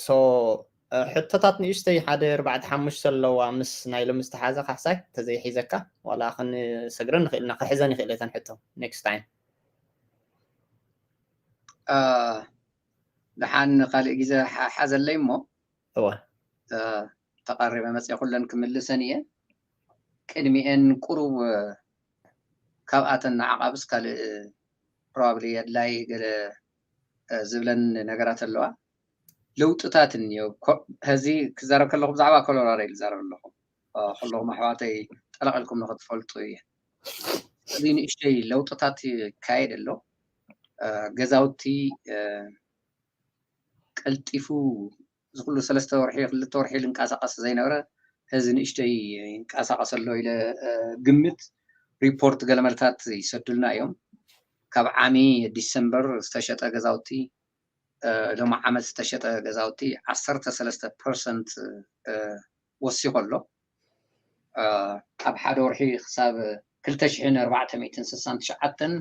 so ሕቶታት ንእሽተይ ሓደ ኣርባዕተ ሓሙሽተ ኣለዋ ምስ ናይ ሎሚ ዝተሓዘ ካሕሳይ ተዘይሒዘካ ዋላ ክንሰግረን ንኽእል ኢና ክሕዘን ይኽእል እተን ሕቶ next time ደሓን ካልእ ግዜ ሓዘለይ እሞ እወ ተቐሪበ መፅአ ኩለን ክምልሰን እየ ቅድሚኤን ቁሩብ ካብኣተን ንዓቓብስ ካልእ ፕሮባብሊ ኣድላይ ገለ ዝብለን ነገራት ኣለዋ ለውጥታት እኒዮ ሀዚ ክዛረብ ከለኹ ብዛዕባ ኮሎራዶ ዝዛረብ ኣለኹ ከለኹም ኣሕዋተይ ጠለቐልኩም ንክትፈልጡ እየ እዚ ንእሽተይ ለውጥታት ይካየድ ኣሎ ገዛውቲ ቀልጢፉ እዚ ኩሉ ሰለስተ ወርሒ ክልተ ወርሒ ዝንቀሳቀስ ዘይነበረ ህዚ ንእሽተይ ይንቀሳቀስ ኣሎ ኢለ ግምት ሪፖርት ገለመልታት ይሰዱልና እዮም ካብ ዓሚ ዲሰምበር ዝተሸጠ ገዛውቲ ሎሚ ዓመት ዝተሸጠ ገዛውቲ ዓሰርተ ሰለስተ ፐርሰንት ወሲኹ ኣሎ ኣብ ሓደ ወርሒ ክሳብ ክልተ ሽሕን ኣርባዕተ ሚእትን ስሳን ትሽዓተን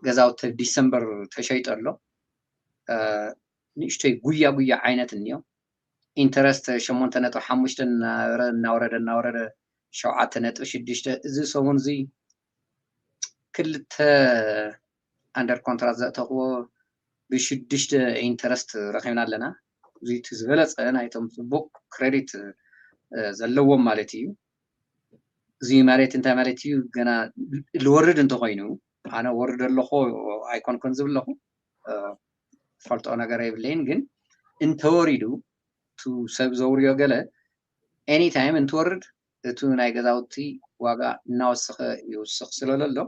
ገዛውቲ ዲሰምበር ተሸይጠ ኣሎ። ንእሽቶይ ጉያ ጉያ ዓይነት እኒኦ። ኢንተረስት ሸሞንተ ነጥቢ ሓሙሽተ እናወረደ እናወረደ ሸውዓተ ነጥቢ ሽዱሽተ። እዚ ሰሙን እዚ ክልተ ኣንደር ኮንትራት ዘእተኽዎ ብሽዱሽተ ኢንተረስት ረኺብና ኣለና። እዚ እቲ ዝበለጸ ናይቶም ጽቡቕ ክሬዲት ዘለዎም ማለት እዩ። እዚ ማለት እንታይ ማለት እዩ? ገና ዝወርድ እንተኾይኑ፣ ኣነ ወርድ ኣለኹ ኣይኮንኩን ዝብለኹ፣ ፈልጦ ነገር የብለይን። ግን እንተወሪዱ፣ እቲ ሰብ ዘውርዮ ገለ ኤኒ ታይም እንትወርድ፣ እቲ ናይ ገዛውቲ ዋጋ እናወሰኸ ይውስኽ ስለለሎ፣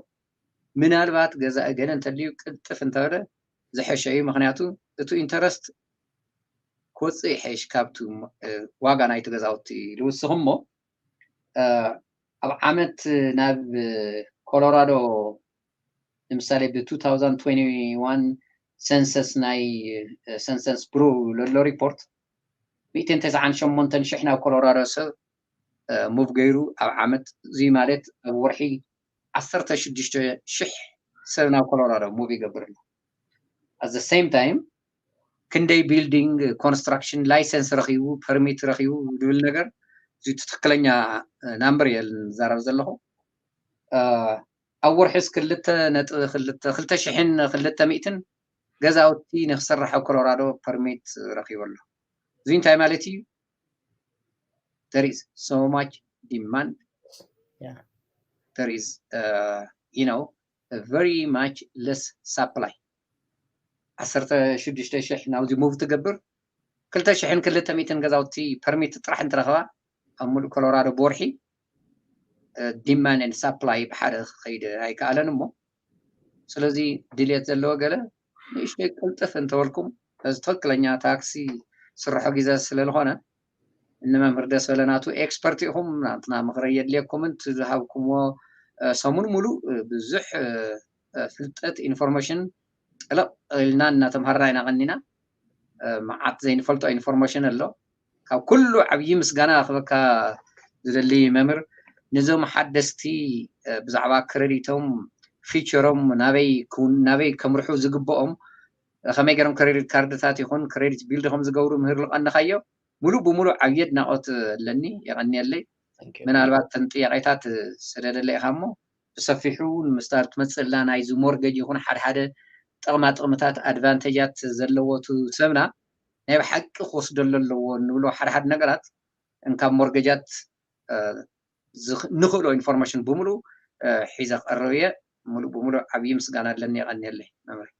ምናልባት ገዛኢ ገለ እንተልዩ ቅልጥፍ እንተበለ ዝሐሸ እዩ። ምክንያቱ እቲ ኢንተረስት ክወፅእ ይሐሽ ካብቲ ዋጋ ናይቲ ገዛውቲ ዝውስኽ እሞ፣ ኣብ ዓመት ናብ ኮሎራዶ ንምሳሌ ብ two thousand twenty-one ሰንሰስ ናይ ሰንሰስ ብሮ ለሎ ሪፖርት ሚእትን ተስዓን ሸሞንተን ሽሕ ናብ ኮሎራዶ ሰብ ሙቭ ገይሩ ኣብ ዓመት። እዚ ማለት ኣብ ወርሒ ዓሰርተ ሽዱሽተ ሽሕ ሰብ ናብ ኮሎራዶ ሙቭ ይገብር ኣሎ። At the same time ክንደይ ቢልዲንግ ኮንስትራክሽን ላይሰንስ ረኺቡ፣ ፐርሚት ረኺቡ ዝብል ነገር እዚ ትክክለኛ ናምበር እየ ዝዛረብ ዘለኹ። ኣብ ወርሒስ ክልተ ነጥቢ ክልተ ክልተ ሽሕን ክልተ ሚእትን ገዛውቲ ንክስራሕ ኣብ ኮሎራዶ ፐርሚት ረኺቡ ኣሎ። እዚ እንታይ ማለት እዩ? There is so much demand. Yeah. There is, uh, you know, a very much less supply. ዓሰርተ ሽዱሽተ ሽሕ ናብዚ ሙቭ ትገብር፣ ክልተ ሽሕን ክልተ ሚእትን ገዛውቲ ፐርሚት ጥራሕ እንትረኽባ ኣብ ሙሉእ ኮሎራዶ ብወርሒ፣ ዲማንድ ሳፕላይ ብሓደ ክኸይድ ኣይከኣለን እሞ፣ ስለዚ ድልየት ዘለዎ ገለ ንእሽተይ ቅልጥፍ እንተበልኩም፣ በዚ ትኽክለኛ ታክሲ ስርሖ ግዜ ስለዝኾነ፣ ንመምህር ደስ በለ ናቱ ኤክስፐርት ኢኹም፣ ናትና ምኽሪ የድልየኩምን፣ እቲ ዝሃብኩምዎ ሰሙን ሙሉእ ብዙሕ ፍልጠት ኢንፎርሜሽን ጥልቕ ኢልና እናተምሃርና ኢና ቀኒና። መዓት ዘይንፈልጦ ኢንፎርሜሽን ኣሎ። ካብ ኩሉ ዓብዪ ምስጋና ክበካ ዝደሊ መምህር፣ ነዞም ሓደስቲ ብዛዕባ ክረዲቶም፣ ፊቸሮም፣ ናበይ ከምርሑ ዝግብኦም፣ ከመይ ገይሮም ክሬዲት ካርድታት ይኹን ክሬዲት ቢልድ ከም ዝገብሩ ምህር ልቐንኻዮ፣ ሙሉእ ብሙሉእ ዓብዪ ኣድናቖት ኣለኒ። የቐንየለይ። ምናልባት ተን ጥያቄታት ስደደለ ኢኻ እሞ ብሰፊሑ ንምስታር ትመፅእላ ናይዚ ሞርገጅ ይኹን ሓደ ሓደ ጥቕማ ጥቕምታት ኣድቫንቴጃት ዘለዎ እቲ ሰብና ናይ ብሓቂ ክወስደሉ ኣለዎ እንብሎ ሓደ ሓደ ነገራት እንካብ ሞርገጃት ንኽእሎ ኢንፎርሜሽን ብምሉ ሒዘ ክቐርብ እየ። ሙሉእ ብሙሉእ ዓብዪ ምስጋና ኣለኒ። የቐንየለይ መምህር።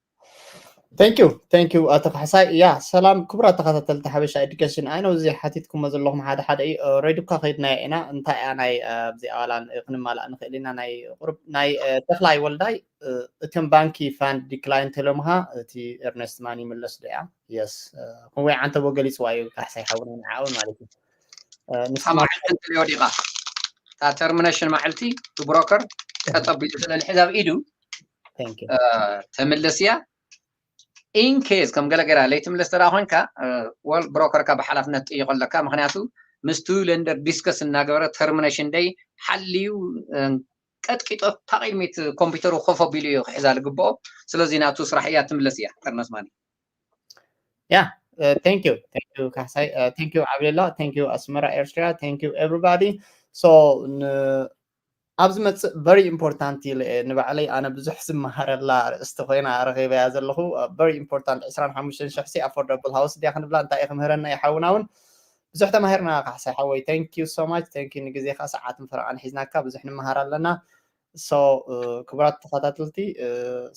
Thank you, thank you ኣቶ ካሕሳይ። ያ ሰላም ክቡራት ተኸታተልቲ ሓበሻ ኤዱኬሽን፣ ኣይ ነው እዚ ሓቲትኩሞ ዘለኹም ሓደ ሓደ እዩ። ኦልሬዲ እኳ ከይድናዮ ኢና። እንታይ እያ ናይ ኣብዚ ኣባላ ክንማላእ ንኽእል ኢና። ናይ ቁሩብ ናይ ተኽላይ ወልዳይ እቶም ባንኪ ፋንድ ዲክላይን ተሎምኻ እቲ ኤርነስት ማን ይምለስ ዶ እያ? የስ ከምኡ ወይ ዓንተቦ ገሊፅዋ እዩ ካሕሳይ ሓውና ንዓውን ማለት እዩ። ንሳ መዓልቲ እንትልዮ ዲቓ እታ ተርሚኔሽን መዓልቲ ብብሮከር ጠጠቢሉ ስለ ንሕዛብ ኢዱ ተምልስ እያ። ኢንኬዝ ከም ገለ ገራ ለይትምልስ ተዳ ኮንካ ወል ብሮከርካ ብሓላፍነት ጥይቆ ኣለካ። ምክንያቱ ምስቱ ለንደር ዲስከስ እናገበረ ተርሚኔሽን ደይ ሓልዩ ቀጥቂጦ ታቂድሚት ኮምፒውተሩ ኮፍ ኣቢሉ እዩ ክሕዛ ዝግብኦ። ስለዚ ናቱ ስራሕ እያ ትምለስ እያ። ጠርነስ ማኒ ያ thank you thank you ካሕሳይ thank you ዓብደላ thank you ኣስመራ ኤርትራ thank you everybody so ኣብዚ መፅእ very important ኢለ እየ ንባዕለይ ኣነ ብዙሕ ዝመሃረላ ኣርእስቲ ኮይና ረኺበያ ዘለኹ very important ዕስራን ሓሙሽተን ሽሕ ሲ affordable house ድያ ክንብላ እንታይ እዩ ክምህረና ይሓውና እውን ብዙሕ ተማሂርና ካሕሳይ ሓወይ thank you so much thank you ንግዜኻ ሰዓትን ፈረቓን ሒዝናካ ብዙሕ ንመሃር ኣለና so ክቡራት ተኸታተልቲ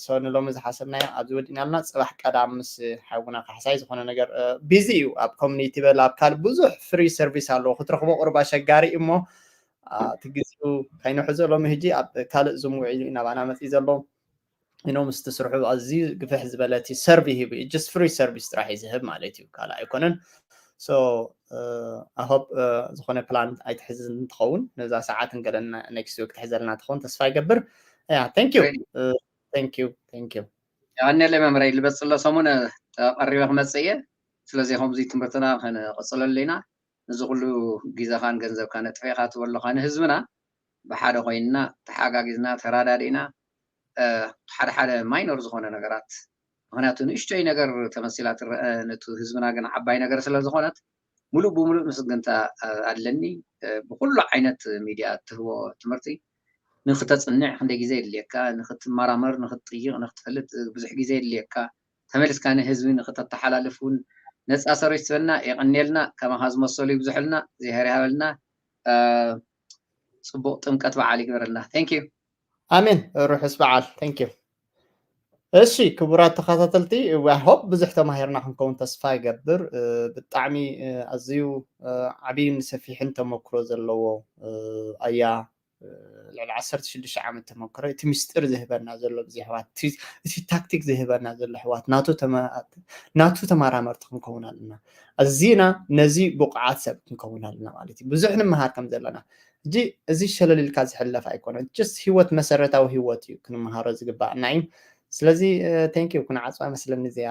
so ንሎሚ ዝሓሰብናዮ ኣብዚ ወዲእና ኣለና ፅባሕ ቀዳም ምስ ሓውና ካሕሳይ ዝኾነ ነገር busy እዩ ኣብ community በል ኣብ ካልእ ብዙሕ free service ኣለዎ ክትረኽቦ ቁሩብ ኣሸጋሪ እዩ እሞ እቲ ግዜኡ ከይንሕዞ ሎሚ ሕጂ ኣብ ካልእ ዙም ውዒሉ እዩ ናባና መፅኢ ዘሎ you know ምስቲ ስርሑ ኣዝዩ ግፍሕ ዝበለ እቲ ሰርቪ ሂቡ እዩ just free service ጥራሕ እዩ ዝህብ ማለት እዩ ካልእ ኣይኮነን so I hope ዝኾነ ፕላን ኣይትሕዝን እንትኸውን ነዛ ሰዓትን ገለን next week ትሕዘልና ትኸውን ተስፋ ይገብር yeah thank you thank you thank you የቐንየለይ መምህረይ ልበፅሎ ሰሙን ቀሪበ ክመፅእ እየ ስለዚ ከምዚ ትምህርትና ክንቕፅለሉ ኢና ነዚ ኩሉ ግዜኻን ገንዘብካ ነጥፊእኻ ትበለኻ ንህዝብና ብሓደ ኮይንና ተሓጋጊዝና ተራዳዲእና ሓደ ሓደ ማይኖር ዝኾነ ነገራት፣ ምክንያቱ ንእሽቶይ ነገር ተመሲላ ትረአ፣ ነቲ ህዝብና ግን ዓባይ ነገር ስለ ዝኾነት፣ ሙሉእ ብሙሉእ ምስግንታ ኣለኒ። ብኩሉ ዓይነት ሚድያ እትህቦ ትምህርቲ ንክተፅንዕ ክንደይ ግዜ የድልየካ፣ ንክትመራመር፣ ንክትጥይቕ፣ ንክትፈልጥ ብዙሕ ግዜ የድልየካ። ተመልስካ ንህዝቢ ንክተተሓላልፍ እውን ነፃ ሰሪት ዝበልና። የቐንየልና። ከማኻ ዝመሰሉ ይብዝሑልና። እግዚኣብሔር ይሃበልና። ፅቡቕ ጥምቀት በዓል ይግበረልና። Thank you። ኣሜን። ርሑስ በዓል። Thank you። እሺ ክቡራት ተኸታተልቲ፣ I hope ብዙሕ ተማሂርና ክንከውን ተስፋ ይገብር። ብጣዕሚ ኣዝዩ ዓብይን ሰፊሕን ተመክሮ ዘለዎ ኣያ፣ ልዕሊ ዓሰርተ ሽዱሽተ ዓመት ተመክሮ። እቲ ምስጢር ዝህበና ዘሎ ብዚ ኣሕዋት፣ እቲ ታክቲክ ዝህበና ዘሎ ኣሕዋት ናቱ ተማራመርቲ ክንከውን ኣለና። ኣዚና ነዚ ብቑዓት ሰብ ክንከውን ኣለና ማለት እዩ። ብዙሕ ንምሃር ከም ዘለና ሕጂ እዚ ሸለል ኢልካ ዝሕለፍ ኣይኮነን። Just ህይወት መሰረታዊ ህይወት እዩ ክንመሃሮ ዝግባኣና እዩ። ስለዚ thank you። ክንዓፅዋ መስለኒ እዚኣ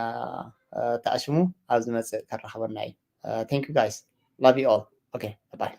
ተኣሽሙ ኣብ ዝመፅእ ከራኸበና እዩ። Thank you guys, love you all. Okay, bye.